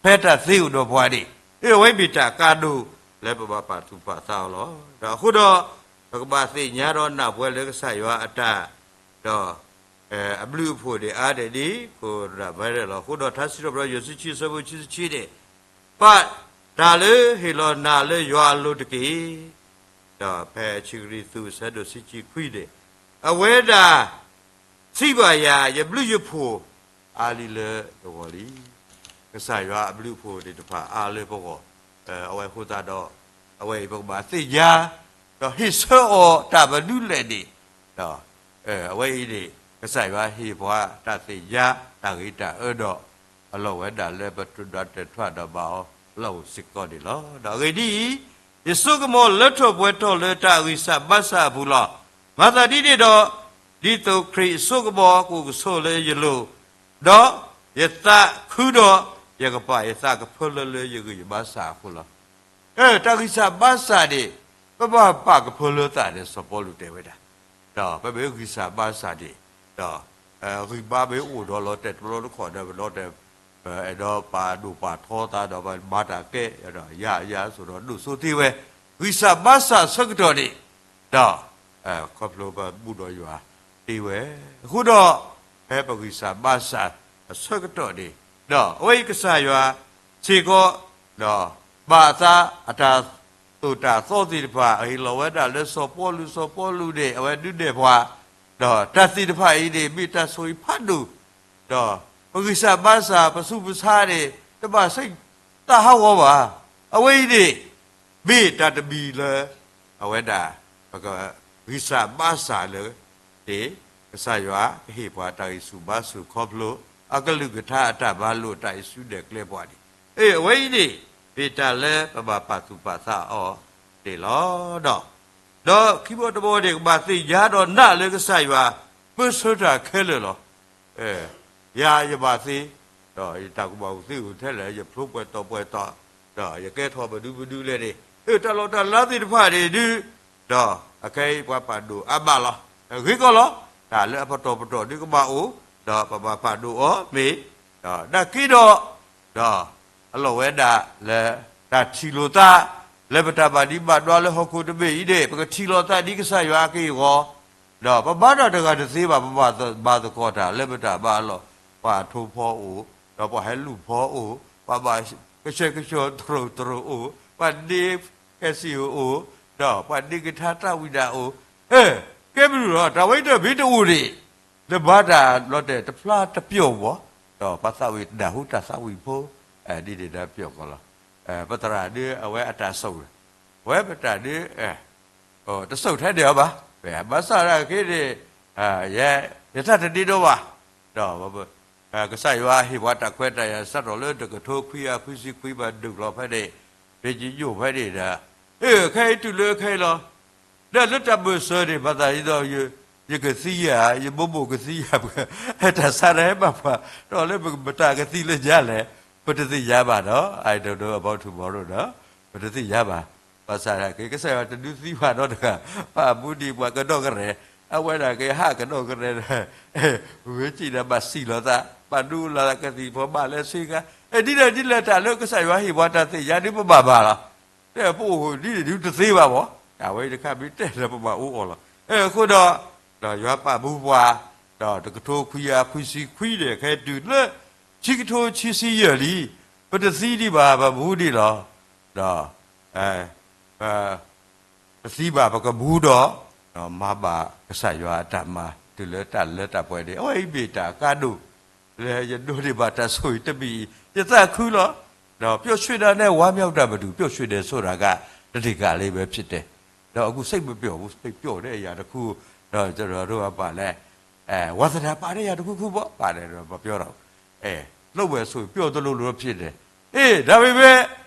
ဖဲတၢ်သ့အိၣ်ဒီးပှၤန့ၣ် အဝဲမ့ၢ်တၢ်ကါဒိၣ်လၢပဘၣ်ပာ်သူၣ်ပာ်သးအီၤလီၤ. ဒီးအဃိဒီး ပကဘၣ်သ့ၣ်ညါဒီးနၢ်ပၢၢ်လၢကစၢ်ယွၤအတၢ် ဒီး အဘျုးအဖှိၣ်န့ၣ် အါဒဲးဒ် coronavirus လီၤ. အဃိဒီး ထါစံးထီၣ်ပတြၢၤယဲၢ်ဆံခံ အဆၢဖိခံဆံခံန့ၣ် ပာ်တၢ်လၢဟ့ၣ်လီၤနၤလၢယွၤအလိၤတက့ၢ်. ဒီးဖဲဆံကရံၣ်သူး အဆၢဒိၣ်တဆံခွံန့ၣ် အဝဲဒၣ် စံးဘၣ်ယၤ ယဘျုးယဖှိၣ်အါလံလၢယဂီၢ်လံ. ကစၢ်ယွၤအဘျုးအဖှိၣ်သ့ၣ်တဖၣ်အါလၢပဂီၢ်, အဝဲအဃိသတးဒီး အဝဲအံၤပကဘၣ်သ့ၣ်ညါ ဒီးဟ့ၣ်ဆၢအီၤတၢ်မနုၤလဲၣ်န့ၣ်, ဒီးအဝဲအံၤန့ၣ် ကစၢ်ယွၤဟ့ၣ်ပှၤတၢ်သ့ၣ်ညါ တၢ်ဂ့ၤတၢ်အၢဒီး အလီၢ်ဝဲဒၣ်လၢပတဒွးတဲာ်ထွဲဒီးဘၣ်အီၤလီၢ်အိၣ်စ့ၢ်ကီးန့ၣ်လီၤ. ဒီးအဂ့ၢ်ဒ်အံၤ, ယဆိကမိၣ်လၢထီၣ်ပှဲၤထီၣ်လၢတၢ်ဂံၢ်စၢ်ဘါစၢ်အပူၤလီၤ. မၤသးဒ်န့ၣ်ဒီး, ဒ်သိးခရံာ်အစိကမီၤကအိၣ်ကဆိးလၢယလိၤ, ဒီးယသးခုဒီး ယကပာ်ယသးကဖၢလၢလၢယဂံၢ်ယဘါစၢ်အဃိလီၤ. တၢ်ဂံၢ်စၢ်ဘါစၢ်န့ၣ် ပဘၣ်ပာ်ကဖၢလၢသးန့ၣ် စီၤပီလူးတဲဝဲဒၣ်, ဒီးပမ့ၢ်ဂံၢ်စၢ်ဘါစၢ်န့ၣ်, ဒီးဂံၢ်ဘါမ့ၢ်အိၣ်ဒီးလီၤတဲာ်တဘျီတခီၣ်ဒီး ပဒီးတဲ, ပအဲၣ်ဒိးပာ်ဒိၣ်ပာ်ထီသးဒီးပဘါတၢ်ကဲ, ဒီးယၤယၤဆိးဒီးဒိၣ်စိတ့ၢ်ဝဲ, ဂံၢ်စၢ်ဘါစၢ်ဆၢကတီၢ်န့ၣ်, ဒီး ခီဖျိပဘူၣ်ဒီးယွၤတ့ၢ်ဝဲ, အဃိဒီး ဖဲပဂံၢ်စၢ်ဘါစၢ်အဆၢကတီၢ်န့ၣ်, ဒီးအဝဲအံၤကစၢ်ယွၤစ့ၢ်ကီး, ဒီးဘၣ်အသးအတၢ် သိၣ်တၢ်သီသ့ၣ်တဖၣ် အဟ့ၣ်လီၤဝဲဒၣ်လၢစီၤပီလူး, စီၤပီလူးန့ၣ် အဝဲဒုးနဲၣ်ပှၤ, ဒီးတၢ်သ့ၣ်တဖၣ်အံၤန့ၣ် မ့ၢ်တၢ်ဆိၣ်ဂ့ၤဖးဒိၣ်, ဒီးပဂံၢ်စၢ်ဘါစၢ် ပသူၣ်ပသးန့ၣ် တဘၣ်ဆဲးသးဟးဂီၤဘၣ်. အဝဲအံၤန့ၣ် မ့ၢ်တၢ်တမံၤလၢ အဝဲဒၣ် ပကဂံၢ်စၢ်ဘါစၢ်လၢ ကစၢ်ယွၤကဟ့ၣ်ပှၤတၢ်ဂံၢ်ဆူၣ်ဘါဆူၣ်ခီဖျိ အကလုၢ်ကထါအတၢ်မၤလိာ်တၢ်အံၤဆူဒဲးကျဲပှၤန့ၣ်, အဝဲအံၤန့ၣ် မ့ၢ်တၢ်လၢပဘၣ်ပာ်သူၣ်ပာ်သးအီၤန့ၣ်လီၤ. ဒီး ဒီးခံဘီတဘီန့ၣ် ကဘၣ်သ့ၣ်ညါဒီးနာ်လၢကစၢ်ယွၤ ပၢဆှၢတၢ်ခဲလၢာ်လီၤ. ယၤယဘၣ်သ့, ဒီးယတၢ်ကူၣ်ဘၣ်ကူၣ်သ့အိၣ်ထဲလဲၣ်, ယဖျိပှဲၤတီပှဲၤတီ, ဒီးယကဲထီၣ်မနုၤမနုၤလဲၣ်န့ၣ်, တၢ်လီၢ်တၢ်လၤသ့ၣ်တဖၣ်န့ၣ်ဒုး, ဒီးအခဲအံၤပှၤပာ်ဒိၣ်အါမးလီၤ. ဂ့ၤကီးလီၤ. တၢ်လၢအပတီၢ်ပတီၢ်ဒုးကဘၣ်အိၣ်, ဒီးပဘၣ်ပာ်ဒိၣ်အီၤမ့ၢ်, ဒီးနာ်က့ဒီး ဒီးအလီၢ်ဝဲဒၣ်လၢ တၢ်ထံၣ်လိာ်သး လၢပတၢ်ဘၣ်ဒံးဘၣ်ဒွါလၢဟီၣ်ခိၣ်တဘ့ၣ်အံၤန့ၣ် ပကထံၣ်လိာ်သးဒ်ကစၢ်ယွၤအက့ၢ်အဂီၤ, ဒီးပဘါတၢ်တဂၤတသ့ဘၣ်, ပဘၣ်သကိးတၢ်လၢပတၢ်ဘါအလီၢ်, ပှၤထိၣ်ဖီအိၣ်, ဒီးပှၤဟဲလူၢ်ဖီအိၣ်, ပှၤဘၣ်ကဆှဲကဆှီတရိာ်တရိာ်အိၣ်, ပှၤဒ့ကဲစံၣ်အိၣ်, ဒီးပှၤဒ့ကထါတၢ်ဝံၤဒၣ်အိၣ်, ကဲမနုၤလီၤ, တၢ်ဝဲအံၤတမ့ၢ်တအိၣ်န့ၣ် နဘါတၢ်လီၤတဲာ်တဖျါတပျီၣ်ဘၣ်, ဒီးပှၤသးဝံၣ်တၢ်ဟူတၢ်သးဝံၣ်ဖိ, ဒ်န့ၣ်ဒီးပျီၣ်ကီးလီၤ. ပသရၣ်ဒုးအဝဲအတၢ်ဆိၣ်ဂ့ၤ, ဝဲပတၢ်ဒုး တဆိၣ်ထဲန့ၣ်အီၤဘၣ်, ဘၣ်ဆၣ်ဒၣ်က့ၤန့ၣ် ယတၢ်တဒ့ဒီဘၣ်, ဒီး ကစၢ်ယွၤဟ့ၣ်ပှၤတၢ်ခွဲးတၢ်ယာ် စးထီၣ်လၢတကထိခွံကယၤခွံဆံခွံ ဘၣ်ဒုးလီၤဖဲန့ၣ်, ဖဲယညိၣ်ဖဲန့ၣ်ဒီး, ခဲအံၤတုၤလၢခဲအံၤလီၤ. ဒီးလၢတၢ်ဘၢၣ်စၢၤန့ၣ် ဘၣ်သးဒ်သိး ယကသံဧါ, ယမိၢ်မိၢ်ကသံဧါ, တၢ်ဆါတၢ်ဟဲဘၣ်ပှၤ, ဒီးလၢပတၢ်ကသံလၢညါလဲၣ်, ပတသ့ၣ်ညါဘၣ်ဒီး I don't know about tomorrow ဒီး ပတသ့ၣ်ညါဘၣ်. ဘၣ်ဆၣ်ဒၣ်က့ၤ ကစၢ်ယွၤတဒုးသံဘၣ်နီတဂၤ, ပာ်မူဒံးပှၤကဒီကရဲၣ်, အဝဲဒၣ်က့ၤဟးကဒီကရဲၣ်, ဂ့ၤစံၣ်ဒီးဘၣ်စံၣ်လိာ်သး, ဘၣ်ဒူလီၤသးကသံၣ်ဖိဘၣ်လဲၤဆ့ကၤ, ဒ်လဲၣ်ဒ်လဲၣ်တၢ်လၢကစၢ်ယွၤဟ့ၣ်ပှၤတၢ်သ့ၣ်ညါဒ်ပဘၣ်ဘၣ်လီၤ. ပအိၣ်ဒ်န့ၣ်ဒုးတသ့ဘၣ်မး, အဝဲအံၤတခါမ့ၢ်တဲဒီးပဘၣ်အူအီၣ်လီၤ. အဃိဒီး, ဒီးယွၤပာ်မူပှၤ, ဒီးတကထိခွံကယၤခွံဆံခွံန့ၣ် ခဲတုၤလၢ ခံကထိခံဆံယဲၢ်လံ, ပတသံဒံးဘၣ် ပမူဒံးလီၤ. ဒီး ပသံဘၣ်ပကမူဒီး, မၤဘၣ်ကစၢ်ယွၤအတၢ်မၤ တုၤလၢတၢ်လၢတၢ်ပှဲၤန့ၣ် အဝဲအံၤမ့ၢ်တၢ်ကါဒိၣ်, လၢယဒိးန့ၢ်ဘၣ်တၢ်ဆိၣ်ဂ့ၤတမံၤအံၤ ယသးခုလီၤ. ဒီးပျော်ရွှင်တာနဲ့ ဝမ်းမြောက်တာ မတူဘူး, ပျော်ရွှင်တယ်ဆိုတာက တစ်နေ့ကလေးပဲဖြစ်တယ်, ဒီးအခုစိတ်မပျော်ဘူး, စိတ်ပျော်တဲ့အရာတစ်ခု, ဒီးကျွန်တော်တို့ကဘာလဲ, အဲ, ဝါသနာပါတဲ့အရာတစ်ခုခုပေါ့, ပါတယ်တော့မပြောတော့ဘူး, အဲ, လုပ်မယ်ဆိုရင်ပျော်သလိုလိုဖြစ်တယ်, အေး, ဒါပေမဲ့,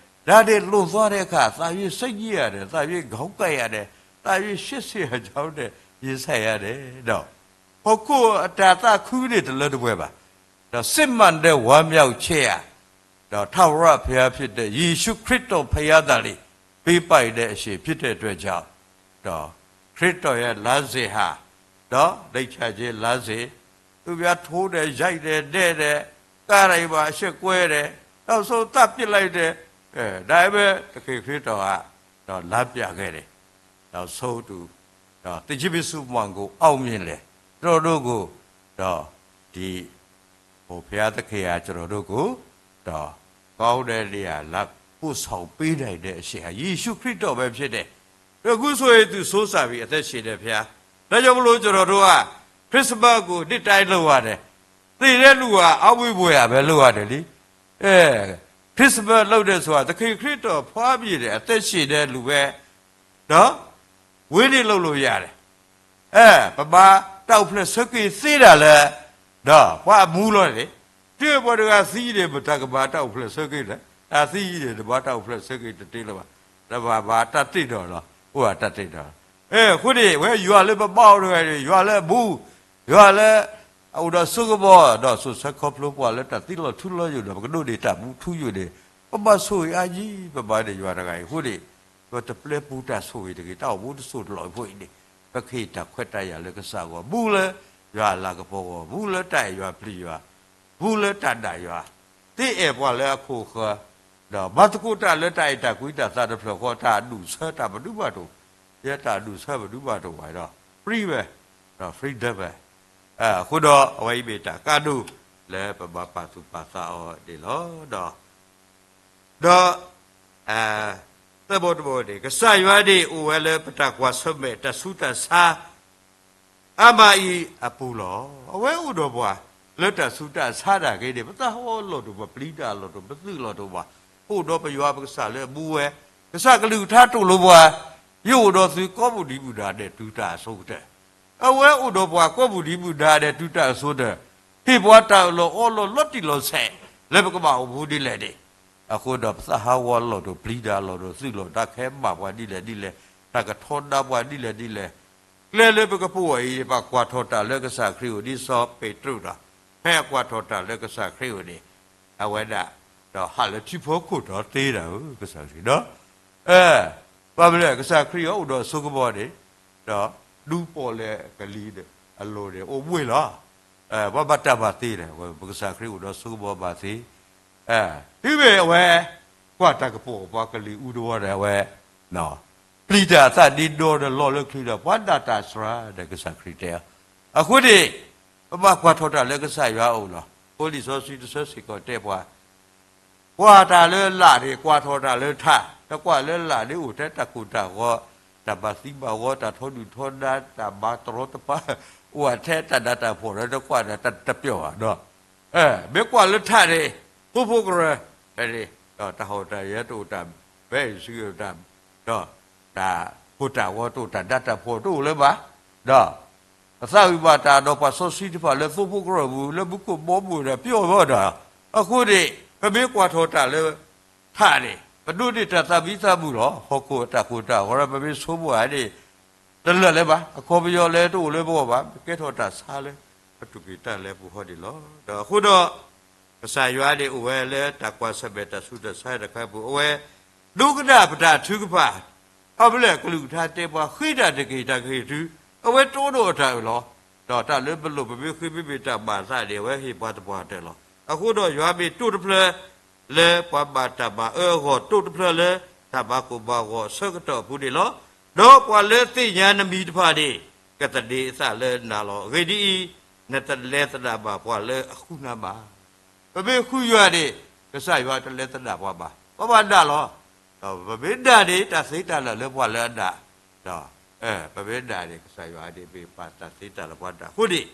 ဒါနဲ့လွန်သွားတဲ့အခါ သးရွေးစိတ်ညစ်ရတယ်, သးရွေးခေါင်းကိုက်ရတယ်, သးရွေးရှက်စရာကြောင်းနဲ့ရင်ဆိုင်ရတယ်, ဒီး ဟီၣ်ခိၣ်အတၢ်သးခုန့ၣ်တလၢတပှဲၤဘၣ်, ဒီးစစ်မှန်တဲ့ဝမ်းမြောက်ခြင်းဟာ ဒီးထာဝရဘုရားဖြစ်တဲ့ယေရှုခရစ်တော်ဘုရားသာလျှင်ပေးပိုင်တဲ့အရှင်ဖြစ်တဲ့အတွက်ကြောင့်, ဒီးခရစ်တော်ရဲ့လမ်းစဉ်ဟာ, ဒီး ဒိတ်ချာခြင်းလမ်းစဉ် သူများထိုးတယ် ရိုက်တယ် ဒဲတယ် ကါရံပါ အရှက်ကွဲတယ် နောက်ဆုံးသတ်ပစ်လိုက်တယ် အဲဒါပဲ သခင်ခရစ်တော်က ဒီးလမ်းပြခဲ့တယ် နောက်ဆုံးသူ ဒီးသခင်ယေရှုမှန်ကို အောင်မြင်တယ် ကျွန်တော်တို့ကို ဒီး ဒီ ဟိုဘုရားသခင်ဟာကျွန်တော်တို့ကို ဒီးကောင်းတဲ့နေရာလမ်းပို့ဆောင်ပေးနိုင်တဲ့အရှင်ဟာယေရှုခရစ်တော်ပဲဖြစ်တယ်။ ဒီးအခုဆိုရင်သူဆိုးစပြီ အသက်ရှင်တဲ့ဘုရား။ ဒါကြောင့်မလို့ကျွန်တော်တို့က Christmas ကိုနှစ်တိုင်းလုပ်ရတယ်။ သေတဲ့လူဟာအောက်မေ့ဘွယ်ရာပဲလုပ်ရတယ်လေ။ အဲ Christmas လုပ်တယ်ဆိုတာ သခင်ခရစ်တော်ဖွားမြင်တယ် အသက်ရှင်တဲ့လူပဲ ဒီး ဝေးနေလုပ်လို့ရတယ်။ အဲ ပဘါတၢ်အိၣ်ဖျဲၣ်ဆၢက့ၤသ့တၢ်လၢ ဒီးပှၤအမူလီၤန့ၣ် တုၤပှၤတဂၤသံန့ၣ် မတၤကဘါတၢ်အိၣ်ဖျဲၣ်ဆၢက့ၤလဲၣ်. တၢ်သံန့ၣ် တဘါတၢ်အိၣ်ဖျဲၣ်ဆၢက့ၤတသ့လၢၤဘၣ်. တဘၣ်ဘါတၢ်တ့ၢ်ဒီးလီၤ. အိၣ်ဘၣ်တၢ်တ့ၢ်ဒီး အဲ အဃိန့ၣ် ဝဲယွၤလၢပဘါအီၤတဂၤန့ၣ် ယွၤလၢအမူ ယွၤလၢ အအိၣ်ဒီးစိကမီၤ ဒီးစိာ်ဆၢခီဖျိပှၤလၢတၢ်သံလီၤထူလီၤယိာ်ဒီး ပကဒိးန့ၢ်တၢ်မူထူယိာ်န့ၣ် ပဘၣ်ဆိၣ်ဂ့ၤအါယံၤ ပဘါန့ၣ်ယွၤတဂၤအံၤ အဃိန့ၣ် ပတပျဲပူၤတၢ်ဆိၣ်ဂ့ၤတဂ့ၤ တၢ်အိၣ်မူတစိၢ်တလီၢ်အံၤဖိအံၤန့ၣ် ပကဟ့ၣ်တၢ်ခွဲးတၢ်ယာ်လၢကစၢ်အဂီၢ် မူလၢယွၤအလၤကပီၤအဂီၢ် မူလၢတၢ်အဲၣ်ယွၤပျံၤယွၤ မူလၢတၢ်နာ်ယွၤ သ့အဲၣ်ပှၤလၢအခိၣ်အဃၢၤ ဒီးမၤသကိးတၢ်လၢတၢ်အဲၣ်တၢ်ကွံတၢ်သးတဖျၢၣ်ဃီ တၢ်အဒူၣ်ဆၢတၢ်ပဒုဘၣ်တအိၣ် ယဲတၢ်အဒူၣ်ဆၢပဒုဘၣ်တအိၣ်ဘၣ်ဒီး free ဝဲ ဒီး freedom ဝဲ အဃိဒီးအဝဲအံၤမ့ၢ်တၢ်ကါဒိၣ်လၢပဘၣ်ပာ်သူၣ်ပာ်သးအီၤန့ၣ်လီၤ. ဒီး ဒီး သၢဘီတဘီန့ၣ် ကစၢ်ယွၤန့ၣ်အိၣ်ဝဲလၢပတၢ်ကွၢ်ဆၢၣ်မဲာ်တၢ်ဆူးတၢ်ဆါ အါမးအံၤအပူၤလီၤ. အဝဲအိၣ်ဒီးပှၤ လၢတၢ်ဆူးတၢ်ဆါနာ်က့န့ၣ် ပသးဟးဂီၤလီၢ်တအိၣ် ပပျံၤတၢ်လီၢ်တအိၣ် ပသုးလီၢ်တအိၣ်ဘၣ်. အိၣ်ဒီးပယွၤပကစၢ်လၢအမူဝဲ ကစၢ်ကလုၢ်ကထါတိၢ်လိာ်ပှၤ ယအိၣ်ဒီးသုကိးမုၢ်နံၤမုၢ်နၤဒဲးတုၤတၢ်အဆိကတၢၢ် အဝဲအိၣ်ဒီးပှၤကိးမုၢ်နံၤမုၢ်နၤဒဲးတုၤတၢ်အဆိကတၢၢ် ဟ့ၣ်ပှၤတၢ်အၢၣ်လီၤအီလီၤလီၤတံၢ်လီၤဆဲး လၢပကဘၣ်အိၣ်မူဒ်လဲၣ်န့ၣ် အဃိဒီးပသးဟးဂီၤလီၢ်တအိၣ် ပပျံၤတၢ်လီၢ်တအိၣ် သုးလီၢ်တၢ်ခဲဘၣ်ပှၤဒ်လဲၣ်ဒ်လဲၣ် တၢ်ကထီဒါပှၤဒ်လဲၣ်ဒ်လဲၣ် ကျဲလၢပကပူၤအံၤ ပကွၢ်ထီၣ်တၢ်လၢကစၢ်ခရံာ်အိၣ် ဒ်စီၤပ့းတရူးဒီး ဖဲအကွၢ်ထီၣ်တၢ်လၢကစၢ်ခရံာ်အိၣ်န့ၣ် အဝဲဒၣ် ဒီးဟးလၢထံဖိခိၣ်တီသ့ဒၣ်ဧၢ ကစၢ်ခရံာ်ဒီး ဘၣ်မနုၤလဲၣ် ကစၢ်ခရံာ်အအိၣ်ဒီးအစိကမီၤန့ၣ် ဒီးဒူပီၣ်လဲၣ်ကလံၤအလိၤန့ၣ် အိၣ်ဘှ့ၣ်လီၤ. ပှၤဘၣ်တၢ်မၤသ့ဒီး ပကစၢ်ခရံာ်အိၣ်ဒီးစိကမီၤမၤသ့ တုၤမ့ၢ်အဝဲ ကွၢ်တၢ်ကပီၤပှၤကလံၤအူတဝီဒီး အဝဲ ပျံၤတၢ်အသးဒ့ဒီဒီးလီၤလၢချံဒီး ပှၤဒၣ်တၢ်စှၤဒီးကစၢ်ခရံာ်တဲအီၤ အဃိန့ၣ် ပဘၣ်ကွၢ်ထီၣ်တၢ်လၢကစၢ်ယွၤအအိၣ်လီၤ. ဖိလံာ်စီဆှံတဆၢစ့ၢ်ကီးတဲပှၤ ကွၢ်တၢ်လၢလာ်န့ၣ် ကွၢ်ထီၣ်တၢ်လၢထး, တကွၢ်လၢလာ်န့ၣ်အိၣ်ထဲတၢ်ကိၢ်တၢ်ဂီၤ, တၢ်ဘၣ်သံဘၣ်ဂီၤ, တၢ်ထီဒုၣ်ထီဒါ, တၢ်ဘါတရီတပါ, အိၣ်ထဲတၢ်နးတၢ်ဖှီၣ်ဒီး တကွၢ်ဒီးတပျီၢ်ဘၣ်ဒီး, မ့ၢ်ကွၢ်လၢထးန့ၣ် သိဖိကရၢ, ဒီးတၢ်ဟီၣ်တၢ်ယၢၤတအိၣ်တၢ်, ဘဲအံၤစံတၢ်, ဒီးတၢ်ကိၢ်တၢ်ဂီၤတအိၣ် တၢ်နးတၢ်ဖှီၣ်တအိၣ်လၢၤဘၣ်, ဒီး ပသးဝံၣ်ဘၣ်တၢ်ဒီးပှၤစီဆှံတဖၣ်လၢသိဖိကရၢၢ်ပူၤ လၢမူခိၣ်ဘီမုၢ်ဒီးပျီၢ်ဘၣ်ဒီး, အဃိန့ၣ် ပမ့ၢ်ကွၢ်ထီၣ်တၢ်လၢထးန့ၣ် ပဒိးန့ၢ်တၢ်သးမံသးမုာ်လီၤ. ဟီၣ်ခိၣ်အတၢ်ကိၢ်တၢ်ဂီၤဒီး ပမ့ၢ်ဆိကမိၣ်ဧါန့ၣ် တလၢာ်လၢၤဘၣ်. အခီပညီလၢတအိၣ်လၢပဂီၢ်ဘၣ်. ပကဲထီၣ်တၢ်ဆါလၢ ပတူၢ်ကံၢ်တၢ်လဲပူၤဃီန့ၣ်လီၤ. ဒီးအဃိဒီး ကစၢ်ယွၤန့ၣ်အိၣ်ဝဲလၢတၢ်ကွၢ်ဆၢၣ်မဲာ်တၢ်ဆူးတၢ်ဆါတခါပူၤ, အဝဲ ဒိကနၣ်ပတၢ်ထုကဖၣ်, ဘၣ်မနုၤလဲၣ် ကလုၢ်ကထါတဲပှၤ ဃ့တၢ်တက့ၢ် တၢ်ကဟ့ၣ်သု, အဝဲတိၢ်နီၣ်အတၢ်အၢၣ်လီၤ, ဒီးတၢ်လၢပလိၣ်ပမ့ၢ်ဃ့မ့မ့ၢ်တၢ်ဘၣ်သးန့ၣ် အဝဲဟ့ၣ်ပှၤသပှၢ်တၢၢ်လီၤ. အဃိဒီးယွၤမ့ၢ်တိၢ်တဖျၢၣ် လၢပှၤဘၣ်တၢ်မၤအၢအဂီၢ် တိၢ်တဖျၢၣ်လၢတၢ်မၤကိၢ်မၤဂီၤအဆၢကတီၢ်အပူၤန့ၣ်လီၤ. ဒီးပှၤလၢသ့ၣ်ညါနမံၤတဖၣ်န့ၣ် ကသန့ၤအသးလၢနၤလီၤ. အဂ့ၢ်ဒ်အံၤ, နတလဲၤသဒၣ်ဘၣ်ပှၤလၢအဃုနၤဘၣ်. ပမ့ၢ်ဃုယွၤန့ၣ် ကစၢ်ယွၤတလဲၤသဒၣ်ပှၤဘၣ်. ပဘၣ်ဒၣ်လီၤ. ဒီးပမ့ၢ်ဒၣ်န့ၣ် တၢ်သ့တၢ်လၢာ်လၢပှၤလၢအဒၣ်, ဒီး ပမ့ၢ်ဒၣ်န့ၣ် ကစၢ်ယွၤန့ၣ်မ့ၢ်ပှၤတၢ်သ့တၢ်လၢာ်ပှၤဒၣ်အဃိန့ၣ်,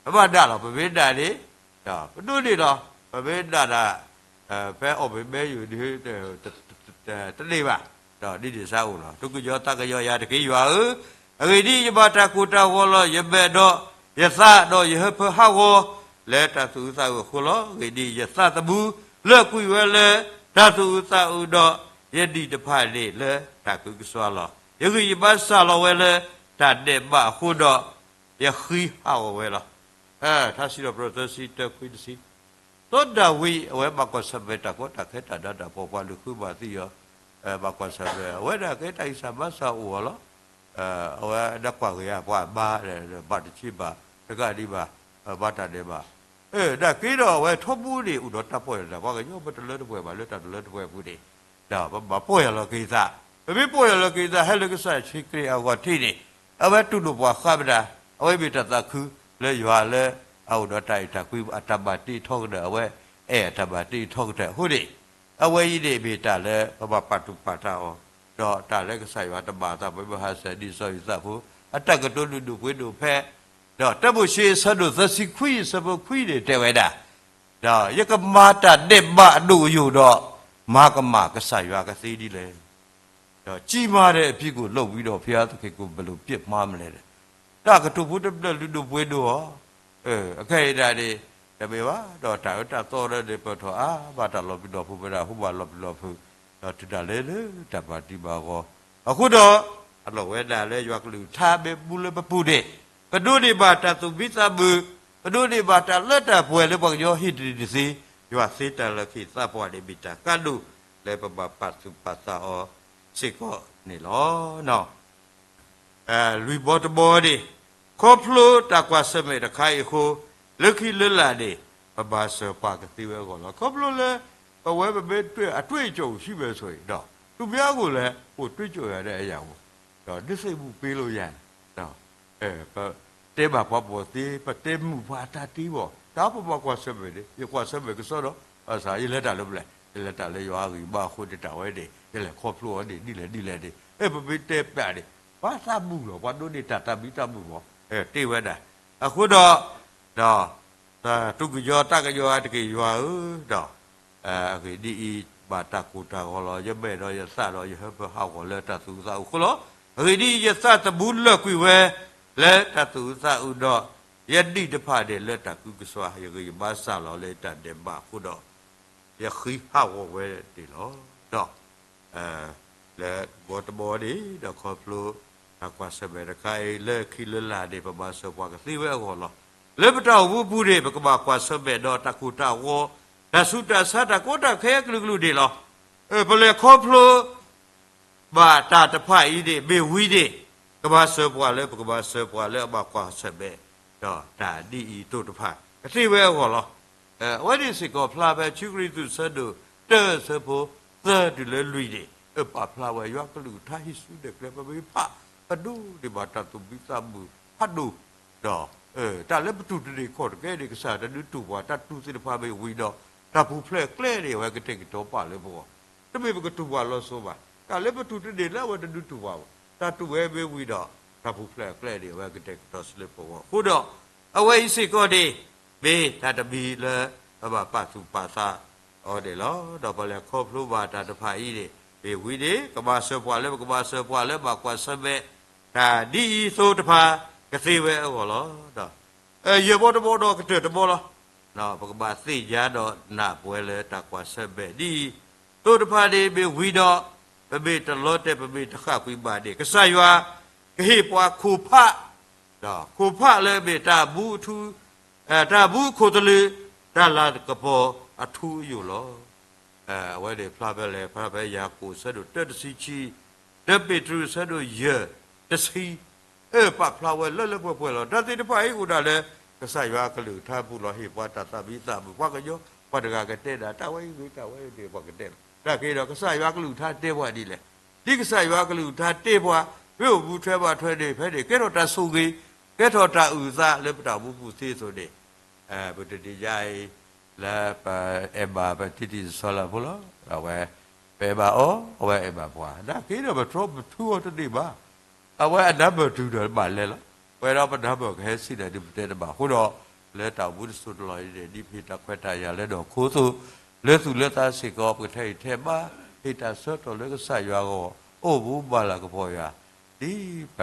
ပဘၣ်ဒၣ်လီၤ. ပမ့ၢ်ဒၣ်န့ၣ် ဒီးပဒိးန့ၢ်လီၤ. ပမ့ၢ်ဒၣ်ဒၣ် ဖဲအီၣ်ဘ့ၣ်ဘဲယိာ် တန့ၢ်ဘၣ်, ဒီးဒ်န့ၣ်စ့ၢ်အိၣ်လီၤ. သူၣ်ကညီၤသးကညီၤယၤတက့ၢ် ယွၤဧၢ, အဂ့ၢ်ဒ်အံၤ ယဘၣ်တၢ်ကိၢ်တၢ်ဂီၤလီၤ. ယမဲာ်ဒီးယသးဒီးယဟၢဖၢဟးဂီၤ လၢတၢ်သူၣ်အုးသးအုးအဃိလီၤ. အဂ့ၢ်ဒ်အံၤ ယသးသမူလၢကွံာ်ဝဲလၢတၢ်သူၣ်အုးသးအုးဒီး ယဒံၣ်တဖၣ်န့ၣ်လၢတၢ်ကုကစွါလီၤ. ယဂံၢ်ယဘါစၢ်လီၤဝဲလၢတၢ်ဒဲးဘးအဃိဒီး ယဃံဟးဂီၤဝဲလီၤ. ထါစံးထီၣ်ပတြၢၤသၢဆံတၢ ခွံတဆံ စီၤဒၤဝံးအဝဲဘၣ်ကွၢ်ဆၢၣ်မဲာ်တၢ်ကီတၢ်ခဲတၢ်နးတၢ်ဖှီၣ် ပှၤလုၢ်ဃုဘၣ်သံအီၤ, ဘၣ်ကွၢ်ဆၢၣ်မဲာ် အဝဲဒၣ်ကဲတၢ်ဂံၢ်စၢ်ဘါစၢ်အိၣ်အီၤလီၤ. အဝဲဒၣ်ကွၢ်ဂ့ၤဧါ ပှၤဘါ ဘၣ်တဆံးဘၣ် တကးဒံးဘၣ် ဘၣ်တၢ်ဒဲးဘး, အၢ ဒၣ်က့ဒီးအဝဲထီဘိန့ၣ် အိၣ်ဒီးတၢ်ပီၢ်ယၢ်လီၤတၢ် ပှၤကညီပတလၢတပှဲၤဘၣ် လၢတၢ်တလၢတပှဲၤအပူၤန့ၣ်, ဒီးပဘၣ်ပီၢ်ယၢ်လီၤက့ၤသး, ပမ့ၢ်ပီၢ်ယၢ်လီၤက့ၤသး ဟဲလၢကစၢ်ယ့ၣ်ၡူးခရံာ်အဂီၢ်ထံးန့ၣ်, အဝဲတူၢ်လိာ်ပှၤဃါပဒၣ်, အဝဲမ့ၢ်တၢ်သးခုလၢယွၤလၢအအိၣ်ဒီးတၢ်အဲၣ်တၢ်ကွံ အတၢ်ဘၣ်တ့ထီကတၢၢ် အဝဲအဲၣ်အတၢ်ဘၣ်တ့ထီကတၢၢ်အဃိန့ၣ်, အဝဲအံၤန့ၣ်မ့ၢ်တၢ်လၢပဘၣ်ပာ်သူၣ်ပာ်သးအီၤ, ဒီးတၢ်လၢကစၢ်ယွၤတဘၣ်သး ပမ့ၢ်ဟးဆှဲးဒ်စီၤယိၤသးဖိ အတၢ်ကတိၤလုၢ်ဒိၣ်ပှ့ၤဒိၣ်ဖဲ ဒီးတၢမိၤၡ့အဆၢဒိၣ်သၢဆံခွံအဆၢဖိခွံန့ၣ်တဲဝဲဒၣ်, ဒီးယကမၤတၢ်ဒဲးဘးအဒိၣ်အယိာ်ဒီး မၤကမၣ်ကစၢ်ယွၤကသ့ဒ်လဲၣ်. ဒီးကြီးမားတဲ့အပြစ်ကို လုပ်ပြီးတော့ ဘုရားသခင်ကို ဘယ်လိုပြစ်မှားမလဲ. တၢ်ကတိၤဖိတဖျၢၣ်လုၢ်ဒိၣ်ပှ့ၤဒိၣ်အီၤ, အခဲအံၤဒၣ်န့ၣ် တမ့ၢ်ဘၣ် ဒီးတၢ်အၢတၢ်သီလၢန့ၣ် ပထီၣ်အါဘၣ်တၢ်လီၤပျံၤလီၤဖုး ပဒၣ်ဟိဘၣ်လီၤပျံၤလီၤဖုး, ဒီးတုၤဒၣ်လဲာ်လၢတၢ်ဘၣ်တံၢ်ဘၣ်ဂီၤ, အဃိဒီး အလီၢ်ဝဲဒၣ်လၢယွၤကလုၢ်ကထါမ့ၢ်ပူလၢပပူၤန့ၣ်, ပဒိးန့ၢ်ဘၣ်တၢ်သူၣ်မံသးမုာ်, ပဒိးန့ၢ်ဘၣ်တၢ်လၢတၢ်ပှဲၤလၢပှၤကညီဟံၣ်တရံးတသ့, ယွၤသ့တၢ်လၢခံသးပှၢ်န့ၣ် မ့ၢ်တၢ်ကါဒိၣ်လၢပဘၣ်ပာ်သူၣ်ပာ်သးအီၤစ့ၢ်ကီးန့ၣ်လီၤ. လွံၢ်ဘီတဘီန့ၣ်, ခီဖျိတၢ်ကွၢ်ဆၢၣ်မဲာ်တခါအံၤအဃိ, လၢခံလၢလာ်န့ၣ် ပဘၣ်စၢၤပှၤကသ့ဝဲအဂီၢ်လီၤ. ခီဖျိလၢ ပဝဲပမ့ၢ်အတွေ့အကြုံရှိမယ်ဆိုရင်ဒီး သူများကိုလည်း ကိုယ်တွေ့ကြုံရတဲ့အရာကို ဒီးနှစ်သိမ့်မှုပေးလို့ရတယ်, ပတဲဘၣ်ပှၤဘီၣ်သ့, ပတဲမုာ်ပှၤအတၢ်တ့ဘီၣ်, တၢ်ပဘၣ်ကွၢ်ဆၢၣ်မဲာ်န့ၣ် ယကွၢ်ဆၢၣ်မဲာ်ကစီဒီး ဘၣ်ဆၣ်ယလဲၤတၢ်လၢပျၢၤ, ယလဲၤတၢ်လၢယွၤအဂံၢ်ဘါအဃိန့ၣ် တၢ်ဝဲန့ၣ် ယလဲၤခီဖျိအီၤန့ၣ် ဒ်လဲၣ်ဒ်လဲၣ်န့ၣ် ပမ့ၢ်တဲပျးန့ၣ် ပှၤသးမုာ်လီၤ, ပှၤဒိးန့ၢ်တၢ်သးမံသးမုာ်မး တ့ဝဲဒၣ်. အဃိဒီး ဒီး သူၣ်ကညီၤသးကညီၤအါတက့ၢ်ယွၤဧၢ, ဒီး အဂ့ၢ်ဒ်အံၤ, ဘၣ်တၢ်ကိၢ်တၢ်ဂီၤလီၤ. ယမဲာ်ဒီးယသးဒီးယဟၢဖၢဟးဂီၤလၢတၢ်သူၣ်အုးသးအုးအဃိလီၤ. အဂ့ၢ်ဒ်အံၤ, ယသးသမူလၢာ်ကွံာ်ဝဲ လၢတၢ်သူၣ်အုးသးအုးဒီး ယဒံၣ်တဖၣ်န့ၣ်လၢတၢ်ကုကစွါ, ယဂံၢ်ယဘါစၢ်လီၤလၢယတၢ်ဒဲးဘးအဃိဒီး ယဃံဟးဂီၤဝဲန့ၣ်လီၤ. ဒီး လၢဘီတဘီန့ၣ် ဒီးခီဖျိ တၢ်ကွၢ်ဆၢၣ်မဲာ်တခါအံၤ လၢခံလၢလာ်န့ၣ် ပဘၣ်စၢၤပှၤကသ့ဝဲအဂီၢ်လီၤ. လၢပတၢ်အိၣ်မူပူၤန့ၣ် ပကဘၣ်ကွၢ်ဆၢၣ်မဲာ်ဒီးတၢ်ကိၢ်တၢ်ဂီၤ, တၢ်ဆူးတၢ်ဆါ, တၢ်ကီတၢ်ခဲအကလုာ်ကလုာ်န့ၣ်လီၤ. ပလဲၤခီဖျိ ဘၣ်တၢ်တဖၣ်အံၤန့ၣ် မ့ၢ်ဝံၤန့ၣ် ကဘၣ်စၢၤပှၤလၢ ပကဘၣ်စၢၤပှၤလၢအဘၣ်ကွၢ်ဆၢၣ်မဲာ် ဒီးတၢ်ဒ်အံၤအသိးတဖၣ် ကသ့ဝဲအဂီၢ်လီၤ. အဝဲန့ၣ်စ့ၢ်ကီးဖျါဖဲ ခံကရံၣ်သူးဆၢဒိၣ်တၢအဆၢဖိ သၢတုၤလၢလွံၢ်န့ၣ် ပာ်ဖျါဝဲယွၤကလုၢ်ကထါဟံးစုနဲၣ်ကျဲ ပမ့ၢ်ဖး ပဒိးန့ၢ်ဘၣ်တၢ်သူၣ်မံသးမုာ်ဖးဒိၣ်, ဒီး တၢ်လၢပတူၢ်တန့ၢ်ခီၣ်တကဲန့ၣ် ကစၢ်တဒုးတူၢ်ပှၤ, တၢ်တူၢ်သ့ၣ်တဖၣ်မ့ၢ်ဝံၤဒီး တၢ်ပူၤဖျဲးအကျဲန့ၣ် အဝဲကတဲာ်ကတီၤပာ်လၢပဂီၢ်, တမ့ၢ်ပကတူၢ်ပှၤလီၤစိၤဘၣ်. တၢ်လၢပတူၢ်တန့ၢ်လၢအဝဲတဒုးတူၢ်ပှၤဘၣ်, တၢ်တူၢ်ဝဲမ့ၢ်ဝံၤဒီး တၢ်ပူၤဖျဲးအကျဲန့ၣ် အဝဲကတဲာ်ကတီၤစ့ၢ်လၢပဂီၢ်အဃိဒီး အဝဲအံၤစ့ၢ်ကီးန့ၣ် မ့ၢ်တၢ်တမံၤလၢ ပဘၣ်ပာ်သူၣ်ပာ်သးအီၤန့ၣ်လီၤ. ဒီးပလဲၤခီဖျိဘၣ်တၢ်တဖၣ်အံၤန့ၣ် မ့ၢ်ဝံၤန့ၣ် ကဘၣ်စၢၤပှၤလၢ ပကဘၣ်စၢၤပှၤလၢဘၣ်ကွၢ်ဆၢၣ်မဲာ် တၢ်ဒ်အံၤအသိးတဖၣ် ကသ့ဝဲအဂီၢ်လီၤ. ယဲၢ်ဘီတဘီဒီးကတၢၢ်တဘီလီၤ. ပကဘၣ်သ့ၣ်ညါဒီးနၢ်ပၢၢ်လၢတၢ်ကွၢ်ဆၢၣ်မဲာ်ဒ်အံၤအသိးတဖၣ်န့ၣ် မ့ၢ်ဝံၤဒီး ပမ့ၢ်တလီၤတဲာ် ပမ့ၢ်တဃၣ်ကွံာ်ဘၣ်န့ၣ် ကစၢ်ယွၤ ကဟ့ၣ်ပှၤခိၣ်ဖး ဒီးခိၣ်ဖးလၢအမ့ၢ်တၢ်မူအထူ တၢ်မူအခိၣ်သလုး တၢ်လၤကပီၤအထူအယိာ်လီၤ. အဝဲန့ၣ်ဖျါဖဲလဲၣ်, ဖျါဖဲယၤကိာ်ဆၢဒိၣ်တၢတဆံခံ, ဒီးပ့းတရူးဆၢဒိၣ်ယဲၢ်တဆံ, အၢ ပာ်ဖျါဝဲလၢလၢပှဲၤပှဲၤလီၤ. တၢ်သ့ၣ်တဖၣ်အံၤအိၣ်ဒၣ်လၢ ကစၢ်ယွၤကလုၢ်ကထါပူၤလီၤ. ဟ့ၣ်ပှၤတၢ်သးမံသးမုာ် ပှၤကညီ ပှၤတဂၤကတဲဒၣ် တၢ်ဝဲအံၤဂ့ၤ တၢ်ဝဲအံၤန့ၣ် ပှၤကတဲလီၤ. တၢ်က့ၤဒီး ကစၢ်ယွၤကလုၢ်ကထါတဲပှၤဒ်လဲၣ်. ဒ်ကစၢ်ယွၤကလုၢ်ကထါတဲပှၤ မ့ၢ်အိၣ်မူထွဲဘၣ်ထွဲန့ၣ် ဖဲန့ၣ် ကဲထီၣ်တၢ်ဆိၣ်ဂ့ၤ ကဲထီၣ်တၢ်အုၣ်သးလၢပတၢ်မူပူၤသ့အသိးန့ၣ် ပတနံၤညါအံၤ လၢပအဲၣ်ဘၣ်ပထံထံၣ်စီၤလၤဖိလီၤ. အဝဲ ပအဲၣ်ဘၣ်အီၤ အဝဲအဲၣ်ဘၣ်ပှၤ နာ်က့ဒီး ပတြီပထူအီၤတန့ၢ်ဘၣ်. အဝဲအနၢ်ပၢၢ်တုၤဒီးဘၣ်လဲၤလီၤ. ပဝဲဒီးပနၢ်ပၢၢ်ကဟဲဆံးဒီးဒုးပတဲတဘၣ်အဃိဒီး လၢတၢ်အိၣ်မူတစိၢ်တလီၢ်အံၤန့ၣ် ဒ်ပဟ့ၣ်တၢ်ခွဲးတၢ်ယာ်လၢနီၢ်ခိအသိး လၢသူၣ်လၢသးစ့ၢ်ကီး ပကထဲအံၤထဲဘၣ် ဟ့ၣ်တၢ်ဆၢကတီၢ်လၢကစၢ်ယွၤအဂီၢ် အိၣ်မူဘၣ်လၤကပီၤယွၤ ဒ်ပ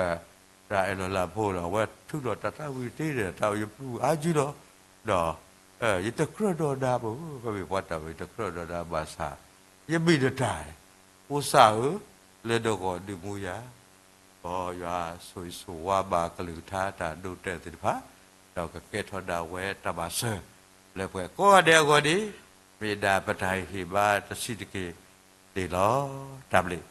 တၢ်အဲၣ်လီၤလၢဖိဒီး အဝဲထုးထီၣ်တၢ်သးဝံၤတ့ၢ်ဒီး တၢ်အိၣ်ယပျုၢ်အါကံလီၤ. ဒီး ယတကြၢးဒီးနၤဘၣ်, ပမ့ၢ်ပှၤတၢ်ဝဲ ယတကြၢးဒီးနၤဘၣ်ဆၣ် ယမ့ၢ်နတၢ် အိၣ်စၢ်ဧၢ, လၢနဂီၢ်ဒုးမူယၤ, ဒီးယွၤဆိၣ်ဂ့ၤဆိၣ်ဝါဘၣ်ကလုၢ်ကထါတၢ်ဒိးတဲာ်သ့ၣ်တဖၣ်, ဒီးကကဲထီၣ်ဒၣ်ဝဲတၢ်ဘၣ်စၢၤ လၢပှၤကိးဂၤဒဲးအဂီၢ်န့ၣ် မ့ၢ်ဒၣ်ပတၢ်ဟ့ၣ်ဂံၢ်ဟ့ၣ်ဘါတဆံးတက့ၢ်န့ၣ်လီၤ. တၢ်ဘျုး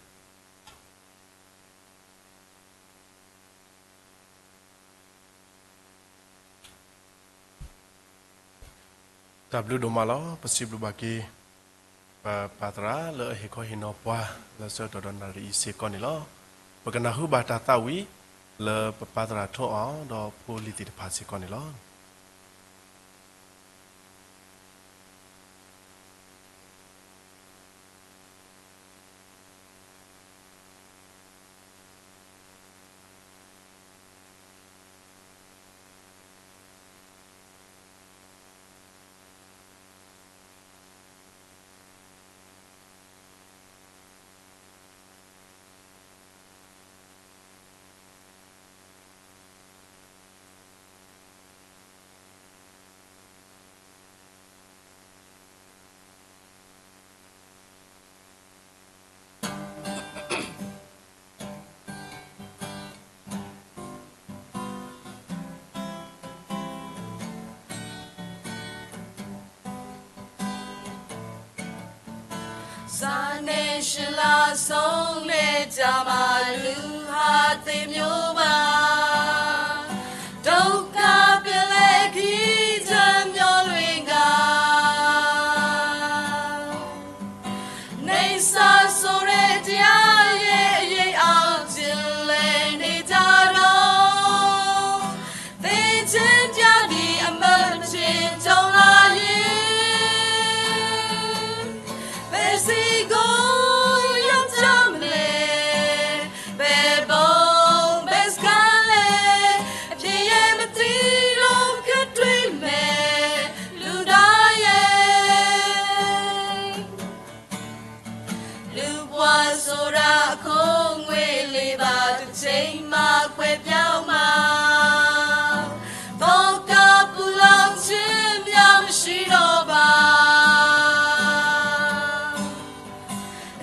တၢ်ဘျုးဒိၣ်မးလီၤ. ပစံးဘျုးဘၣ်က့ၤ ပပၢ်သရၣ်လၢအဟ့ၣ်ခီဟ့ၣ်နီၤပှၤ လၢဆၢကတီၢ်ဒီးနၣ်ရံၣ်အံၤစ့ၢ်ကီးန့ၣ်လီၤ. ပကနၢ်ဟူဘၣ်တၢ်သးဝံၣ် လၢပပၢ်သရၣ်ထိအီၤ ဒီးဖိလံၤသ့ၣ်တဖၣ်စ့ၢ်ကီးန့ၣ်လီၤ. စးန့ၣ် ရှ့လးအစိၤန့ၣ် တၢ်မၤလုၢ်ဟးသ့မျိုးဘၣ်, ဒုက္ခပျဲၢ်လၢခံတမျိုးလွင်ငါ, န့ဆၢ်စိၤရဲၣ်တၢ်ယဲၢ်ယဲၢ်အီၤ ဒ်လဲၣ်န့ၣ်တၢ်ဒီး သ့ၣ်တၢ်ဒ်အမၢမတ့ၢ်တီလၢယ့ၢ်, ပစံးကိယီၤတၢ်မလဲၣ်, ပဘီဘဲစကလဲၣ်, အဖျဲယဲၢ်မသံဒီးကတွံၢ်မဲာ် လူၤဒၣ်ယဲၢ် လူၤပှၤစိၤဒၣ်အခိၣ်ငွေလံဘၣ် တထံၣ်မၤကွဲးပျီမး, ဒီးကပူၤလီၤဆ့မျးမရှိဒီးဘၣ်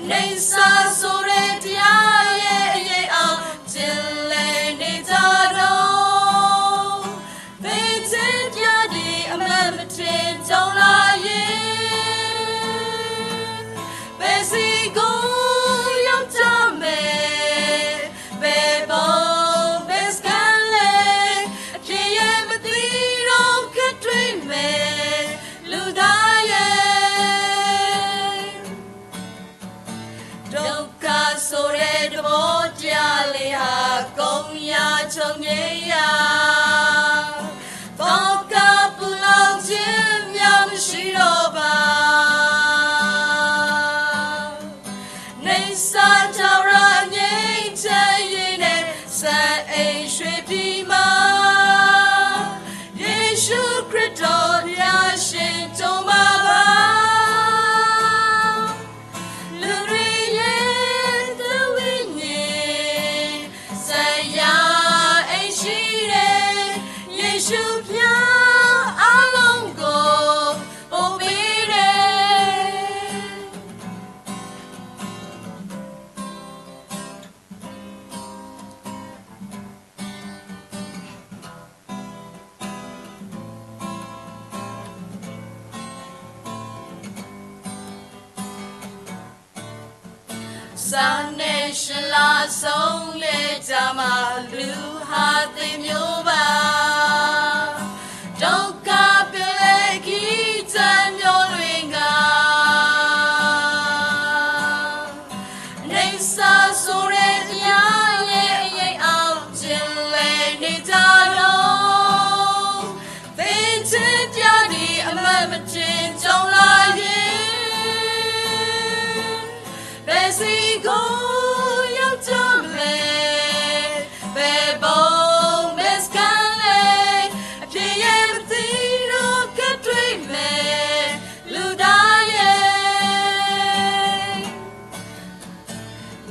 န့ဆၢ်စိၤရဲၣ်တၢ်ယဲၢ်ယဲၢ်အီၤ ဒ်လဲၣ်န့ၣ်တၢ်ဒီး သ့ၣ်တၢ်ဒ်အမၢမတ့ၢ်တီလၢယ့ၢ်, ပစံးကိယီၤတၢ်မလဲၣ်, ပဘီဘဲစကလဲၣ်, အဖျဲယဲၢ်မသံဒီးကတွံၢ်မဲာ် လူၤဒၣ်ယဲၢ် ဒုက္ခစိၤရဲၣ်တဘီတၢ်လံဟး ကိယီၤဆိၣ်ဂ့ၤယၤ, ဒီးကပူၤလီၤဆ့မျးမရှိဒီးဘၣ် န့ဆၢ်တၢ်ရၤအငြိမ်ချမ်းရေးန့ၣ် စဲအ့ၣ်ရွှ့ၣ်ဖံးမး, ယ့ၣ်ၡူးခရံာ်ဒီးဘုရားရှင် ဒိၣ်မးဘၣ် လူၤရ့ယဲၢ်တဝံၣ်ည့ စဲယၤအ့ၣ်ဆံးန့ၣ် ယ့ၣ်ၡူးဖၠါအလီၢ်ကိး ပိာ်မံၤန့ၣ် စးန့ၣ် ရှ့လးအစိၤန့ၣ် တၢ်မၤလုၢ်ဟးသ့မျိုးဘၣ်, ဒီးကပျဲၢ်လၢခံတမျိုးလွင်ငါ န့ဆၢ်စိၤရဲၣ်တၢ်ယဲၢ်ယဲၢ်အီၤ ဒ်လဲၣ်န့ၣ်တၢ်ဒီး သ့ၣ်တၢ်ဒ်အမၢမတ့ၢ်တီလၢယ့ၢ်, ပစံးကိယီၤတၢ်မလဲၣ်, ပဘီဘဲစကလဲၣ်, အဖျဲယဲၢ်မသံဒီးကတွံၢ်မဲာ် လူၤဒၣ်ယဲၢ်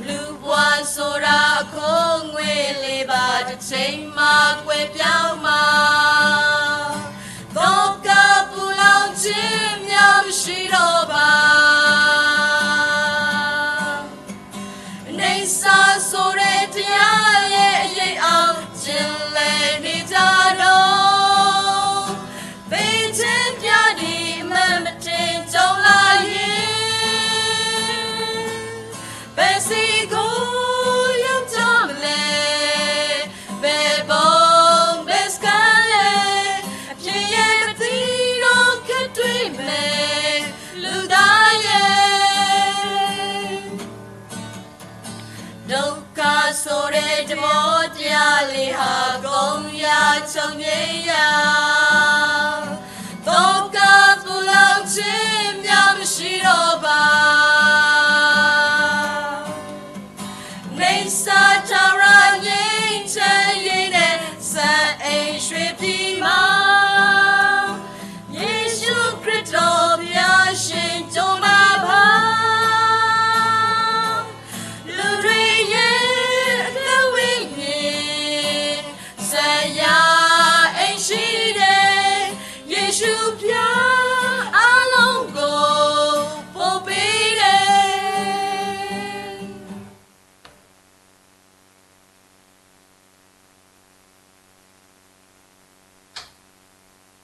လူၤပှၤစိၤဒၣ်အခိၣ်ငွေလံဘၣ် တထံၣ်မၤကွဲးပျီမး, ဒီးကပူၤလီၤဆ့မျးမရှိဒီးဘၣ် န့ဆၢ်စိၤရဲၣ်တၢ်ယဲၢ်ယဲၢ်အီၤ ဒ်လဲၣ်န့ၣ်တၢ်ဒီး သ့ၣ်တၢ်ဒ်အမၢမတ့ၢ်တီလၢယ့ၢ်, ပစံးကိယီၤတၢ်မလဲၣ်, ပဘီဘဲစက အစိၤတဘီတယၤလံ ဟးကိးယၤ ဆိၣ်ဂ့ၤယၤ, ဒီးကပူၤလီၤဆ့ၣ်မၠၣ်မံၣ်ဆံးဒီးဘၣ်, မ့ၢ်စးထီၣ်ရၤ ငြိမ်းချမ်းရေးနဲ့ စံးအိမ်ရွှေပြည်မှာ ယေရှုခရစ်တော် ဘုရားရှင် ကြိုမၤဖး လူတွေရဲ့ အသက်ဝိညာဉ် စက်ယအိမ်ရှိတဲ့ ယေရှုဖျား အားလုံးကို ပို့ပေးတယ်.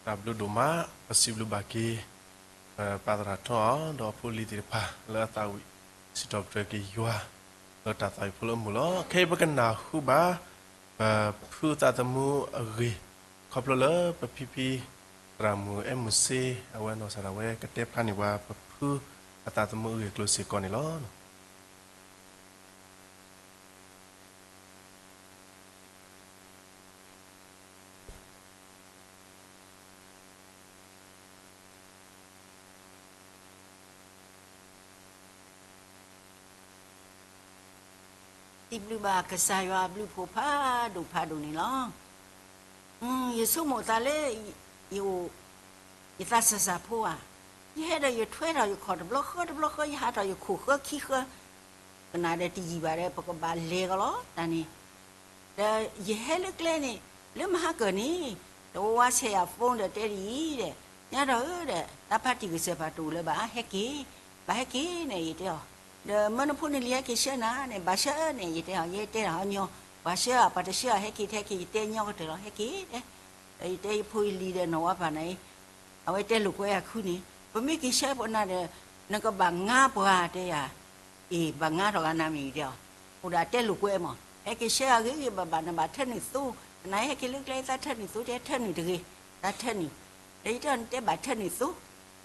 တၢ်ဘျုးဒိၣ်မး, ပစံးဘျုးဘၣ်က့ၤ ပပၢ်သရၣ်ထီအီၤ ဒီးအဖိအလံၤသ့ၣ်တဖၣ် လၢအသးဝံၣ် စံးထီၣ်ပတြၢၤက့ၤယွၤ လၢတၢ်သးဝံၣ်ဖိလၢအမုာ်လီၤ. ခဲအံၤပကနၢ်ဟူဘၣ် ပဖုအသးသမူအဂ့ၢ် ခီဖျိလၢပဖံဖံ သရၣ်မုၣ်အဲၣ်မုၢ်စ့ အဝဲနီၢ်ကစၢ်ဒၣ်ဝဲကတဲဖျါန့ၢ်ပှၤ ပဖုအသးသမူအဂ့ၢ်အကျိၤစ့ၢ်ကီးန့ၣ်လီၤ. စံးဘျုးဘၣ်ကစၢ်ယွၤအဘျုးအဖှိၣ်ဖးဒိၣ်ဖးဒိၣ်န့ၣ်လီၤ. ယဆိကမိၣ်သးလၢ ယအိၣ် ယသးစၢ်စၢ်ဖိဧါ, ယဟဲဒီးယထွဲထီၣ်ယခီၣ်တဘျီဃီတဘျီဃီ, ယဟးထီၣ်ယခိၣ်ဃၢခံဃၢ, ကနၣ်ဒီးတယံာ်ဘၣ်ဒီး ပကဘၣ်လဲၤကီးလီၤတၢ်န့ၣ် ဒီးယဟဲလၢကျဲန့ၣ် လၢမဟါကၢၢ်န့ၣ် တဝါဝါဆဲးယၤ phone ဒီးတဲဒ်အံၤဒီး, ညါဒီးဧၢဒီး တၢ်ဖါတံၢ်ကစၢၢ်ပာ်တအိၣ်လၢၤဘၣ် ဟဲက့ၤ, ဘၣ်ဟဲက့ၤန့ၣ် ယတဲအီၤ, ဒီးမၢနဖိနလံၤဟဲက့ၤဆှၢနၤန့ၣ် ဘၣ်ဆှၢန့ၣ် ယတဲအီၤ, ယတဲတၢ်ဟီညီ, ပှၤဆှၢအပှၤတဆှၢအဟဲက့ၤ တဟဲက့ၤ ယတဲညီကတၢၢ်လီၤ ဟဲက့ၤ, ဒီးယတဲယဖိယလံၤဒီးနီၢ်ဝါဖးနၤအံၤ အဝဲတဲလိာ်ကွဲယၤခုန့ၣ် ပမ့ၢ်က့ၤဆှၢပနၤဒီး နကဘၣ်ငါပှၤတဲယၤ, အ့ၣ် ဘၣ်ငါထီၣ်ဂၤနၤမ့ၢ်တဲအီၤ, အိၣ်ဒီးတဲလိာ်ကွဲမး ဟဲက့ၤဆှၢအဂ့ၤဂ့ၤဘၣ်ဘၣ် နဘၣ်ထၢနုာ်သိ, သနာ်က့ဟဲက့ၤလၢကျဲသးထၢနုာ်သိ တဲထၢနုာ်တဂ့ၤ, သးထၢနုာ်, ဒီးယတဲအီၤနတဲဘၣ်ထၢနုာ်သိ,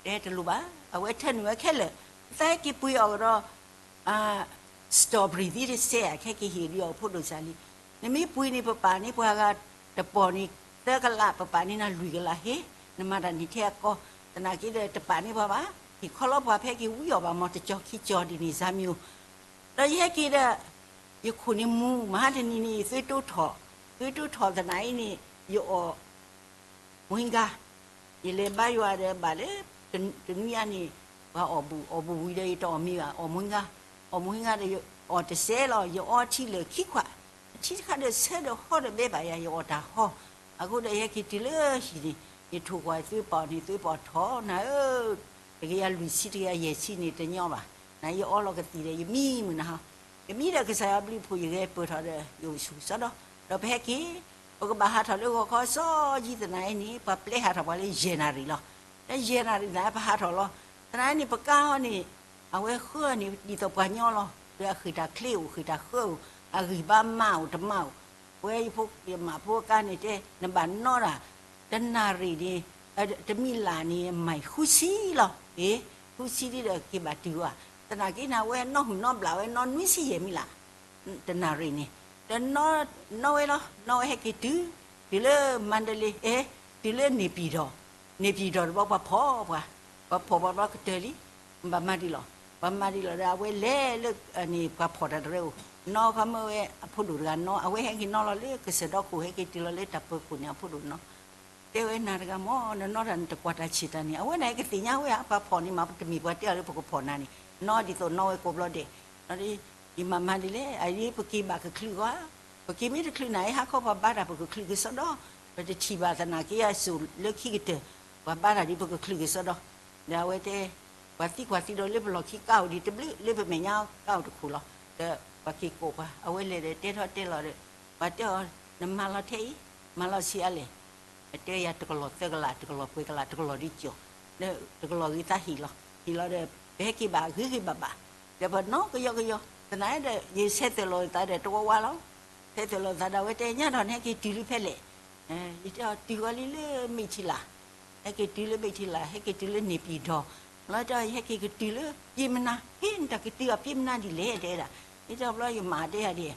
တဲတလိၣ်ဘၣ် အဝဲထၢနုာ်ဝဲခဲလၢာ်, သးဟဲက့ၤပှ့ၤအီၤကဒီး စတီၣ်ဘရံၤသံတစဲးဧါ ခဲက့ၤဟ့ၣ်ဒုးအီၤဖိဒိၣ်စၢ်လံ, နမ့ၢ်ပှ့ၤန့ၣ် ပပာ်န့ၢ်ပှၤဂၤတပီၢ်န့ၣ် သၢကလး ပပာ်န့ၢ်နၤလွံၢ်ကလးဟ့, နမၤတၢ်န့ၣ်ထဲအကီ, သနာ်က့ဒီးတပာ်န့ၢ်ပှၤဘၣ်, ဟ့ၣ်ခီလီၤပှၤဖဲက့ၤဝံအီၤဘၣ်မး တကၠီခံကၠီဒ်န့ၣ် စၢ်မံၤဧိၤ, ဒီးယဟဲက့ၤဒီး ယခိၣ်န့ၣ်မူ မဟါတနံၤန့ၣ် ယသွံၣ်တိၢ်ထီၣ်, သွံၣ်တိၢ်ထီၣ်သနာ်အံၤန့ၣ် ယအီၣ် မူဟံကါ, ယလဲၤဘါယွၤဒီးဘၣ်လၢ တနွံအံၤန့ၣ် ပှၤအီၣ်ဘူၣ် အီၣ်ဘူၣ်ဝံၤဒီးယတအီၣ်မ့ၤဘၣ် အီၣ်မူဟံကါ, အီၣ်မူဟံကါဒီးယအီၣ်တစဲးလီၤ ယအီထံလၢာ်ခံခွး, အထံတခါဒီးဆၢဒီးဟီဒီးဘဲဘၣ်ယၤ ယအီၣ်တၢ်ဟီ, အဃိဒီးယဟဲက့ၤတုၤလၢဟံၣ်န့ၣ် ယထိၣ်ကွၢ်သွံၣ်ပီၣ်န့ၣ် သွံၣ်ပီၣ်ထီၣ်နၤဧၢ, တကယၤလွံၢ်ဆံ တကယၤယဲၢ်ဆံန့ၣ် တညီဘၣ်, နယအီလီၤကသံၣ်ဒီး ယမံမုၢ်နၤဟီ, ယမံဒီးကစၢ်ယွၤဘျုးဖှိၣ် ယဂဲၤပၢၢ်ထီၣ်ဒီး ယအိၣ်ဆူၣ်ကစီဒီ, ဒီးပဟဲက့ၤ ပကဘၣ်ဟးထီၣ်လၢဂီၤခီစီဆှံသနာ်အံၤန့ၣ် ပှၤပျဲဟးထီၣ်ပှၤလၢယဲၢ်နၣ်ရံၣ်လီၤ, လၢယဲၢ်နၣ်ရံၣ်သနာ် ပဟးထီၣ်လီၤ, သနာ်န့ၣ် ပကါအီၤန့ၣ် အဝဲဃၢန့ၣ် ဒ်သိးပှၤညီလီၤ, ဒီးအဃ့ၢ်တၢ်ချ့အိၣ် ဃ့ၢ်တၢ်ဃၢအိၣ်, အဂံၢ်ဘါမၤအိၣ်တမၤအိၣ်, ပဝဲယဖိယမါဖိအကါန့ၣ်တဲ နဘၣ်နီတၢ် တနၣ်ရံၣ်န့ၣ် တမံၤလၢ်န့ၣ် မံၣ်ဃုဆံလီၤ, အ့ ဃုဆံဒ်ဒီးက့ၤဘၣ်တုၤဘၣ်, သနာ်က့န့ၣ် အဝဲနီၢ်ဟုၣ်နီၢ်ဘျၣ်ဝဲနီၢ်နွံဆံယဲၢ်မံၤလၢ် တနၣ်ရံၣ်န့ၣ်, ဒီးနီၢ်ဝဲလီၤ နီၢ်ဝဲဟဲက့ၤတုၤ, တုၤလၢမါဒလ့ အဲ တုၤလၢန့ၣ်ပံၤဒီး, န့ၣ်ပံၤဒီးတဘျီပှၤဖီၣ်ပှၤ, ပှၤဖီၣ်ပှၤဘျီကတၢၢ်လံ, ဘၣ်မၤဒံးလီၤ, ပှၤမၤဒံးလီၤဒီး အဝဲလဲၤလၢန့ၣ် ပှၤဖီၣ်တၢ်တရၢအိၣ်, နီၢ်ခီမၢဝဲအဖိဒိၣ်တဂၤနီၢ်, အဝဲဟဲက့ၤနီၢ်လီၤလၢကစၢၢ်ဒီခိၣ် ဟဲက့ၤတုၤလီၤလၢတၢ်ပၢၤခိၣ်န့ၣ် အဖိဒိၣ်နီၢ် တဲဝဲနၤတဂၤမ့ၢ် နနီၢ်တၢ်န့ၣ် တကွၢ်တၢ်ဆံးတၢ်န့ၣ် အဝဲန့ၣ်ကသ့ၣ်ညါဝဲဧါ, ပှၤဖီၣ်န့ၣ်မး ပတမ့ၢ်ပှၤတဲအီၤလၢပကဖီၣ်နၤန့ၣ် နီၢ်ဒ်သိးနီၢ်ဝဲကိးဘျီဒဲး, ယမၤမၤဒ်လဲၣ်, အအံၤပက့ၤဘၣ်ကချုးကွၢ်, ပက့ၤမ့ၢ်တချုးနၤအံၤ ဟါခီပှၤဘါတၢ်ပကချုးကစီဒီ, ပတထံၣ်ဘၣ်သနာ်က့ အစိၣ်လၢခံကတၢၢ်, ပှၤဘါတၢ်ဒ်ပကချုးကစီဒီ, ဒီးအဝဲတဲ ပှၤသံကွၢ်သံဒီးလၢပလီၢ်ခံကါအိၣ်ဒံးတဘျုး လၢပမဲာ်ညါကါအိၣ်တခိၣ်လီၤ, ဒီးပှၤက့ၤကိးပှၤ အဝဲလဲၤဒီးတဲထီၣ်တဲလီၤဒီး ပှၤတဲအီၤ နမၤလီၤထဲအံၤ မၤလီၤဆံးအါလဲၣ်, အတဲယၤတကလီၢ်သၢကလး တကလီၢ်ပှဲၤကလး တကလီၢ်ဒ်ကၠီၤ, တကလီၢ်ဂ့ၤသးဟ့ၣ်လီၤ, ဟ့ၣ်လီၤဒီး ပဟဲက့ၤဘၣ်ဂ့ၤဂ့ၤဘၣ်ဘၣ်, ဒီးပနီၢ်ကယီကယီ, သနာ်ဒီး ယဆဲးသွဲၣ်လီၤသးဒီးတဝါဝါလီၤ, ဆဲးသွဲၣ်လီၤသးဒီး အဝဲတဲညါထီၣ်န့ၣ် ဟဲက့ၤတုၤလံဖဲလဲၣ်, ယတဲအီၤတုၤဝဲလံလၢမ့ၢ်ထံလၢ်, ဟဲက့ၤတုၤလၢမ့ၢ်ထံလၢ် ဟဲက့ၤတုၤလၢန့ၣ်ပံၤဒီး, လီၤတဲအီၤ ယဟဲက့ၤကတုၤလၢ ပျ့မနၤ, ဟ့ၣ် နတၢ်ကတုၤအီၤပျ့မနၤဒ်လဲၣ် တဲဒၣ်, ယတဲအီၤဘျီယမၤတဲယၤဒ်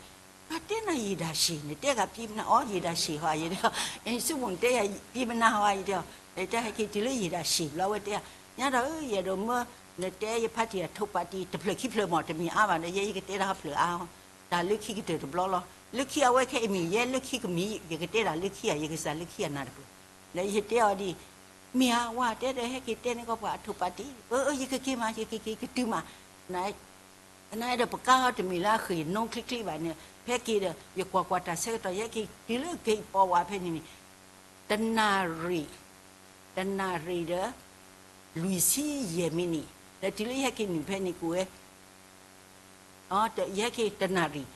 ပှၤတဲနၤယံာ်ဒၣ်ရှံး, နတဲဂၤပျံၤပနၢ်အီၤ ယံာ်ဒၣ်ရှံးဟီဧါ ယတဲအီၤ, အ့ၣ် နစုပူၤ နတဲယၤပျံၤပနၢ်ဟီဧါ ယတဲအီၤ, ဒီးယတဲဟဲက့ၤတုၤလၢယံာ်ဒၣ်ရှံးဘျီ အဝဲတဲယၤ, ညါဒီးဧၢ ယအဲၣ်ဒိးမၢ နတဲယဖါတံၢ်အထိးပာ်တံၢ် တဖျၢၣ်ခံဖျၢၣ်မး တမ့ၢ်အါဘၣ်ဒီး ယဲယကတဲတၢ်ဟီဖျၢၣ်အါ, တၢ်လၢခံကတၢၢ်တဘျီလီၤ. လၢခံအဝဲခဲအံၤမ့ၢ် ယဲလၢခံကမံၤ ယကတဲတၢ်လၢခံဧါ ယကစၢ်လၢခံဧါနၤတပၢၢ်, ဒီးယတဲအီၤဒ် မ့ၢ်ဧါ ဝၤတဲဒီး ဟဲက့ၤတဲန့ၢ်ကီးပှၤအထိးပာ်တံၢ်, အၢ အၢ ယကက့ၤမး ယကက့ၤ ကတုၤမး, သနာ်က့ဒီး ပကါဟီတမ့ၢ်လၢအဃ့ၢ်နိချ့ချ့ဘၣ်န့ၣ် ဖဲက့ၤဒီး ယကွၢ်ကွၢ်တၢ်ဆၢကတီၢ် ယဟဲက့ၤတုၤလၢက့ၤပီဝါဖဲန့ၣ်န့ၣ် တနၣ်ရံၣ်, တနၣ်ရံၣ်ဒီး လွံၢ်ဆံယဲၢ်မံးနံး, ဒီးတုၤလၢယဟဲက့ၤနုာ်ဖဲန့ၣ် ကဝဲ ယဟဲက့ၤတနၣ်ရံၣ်,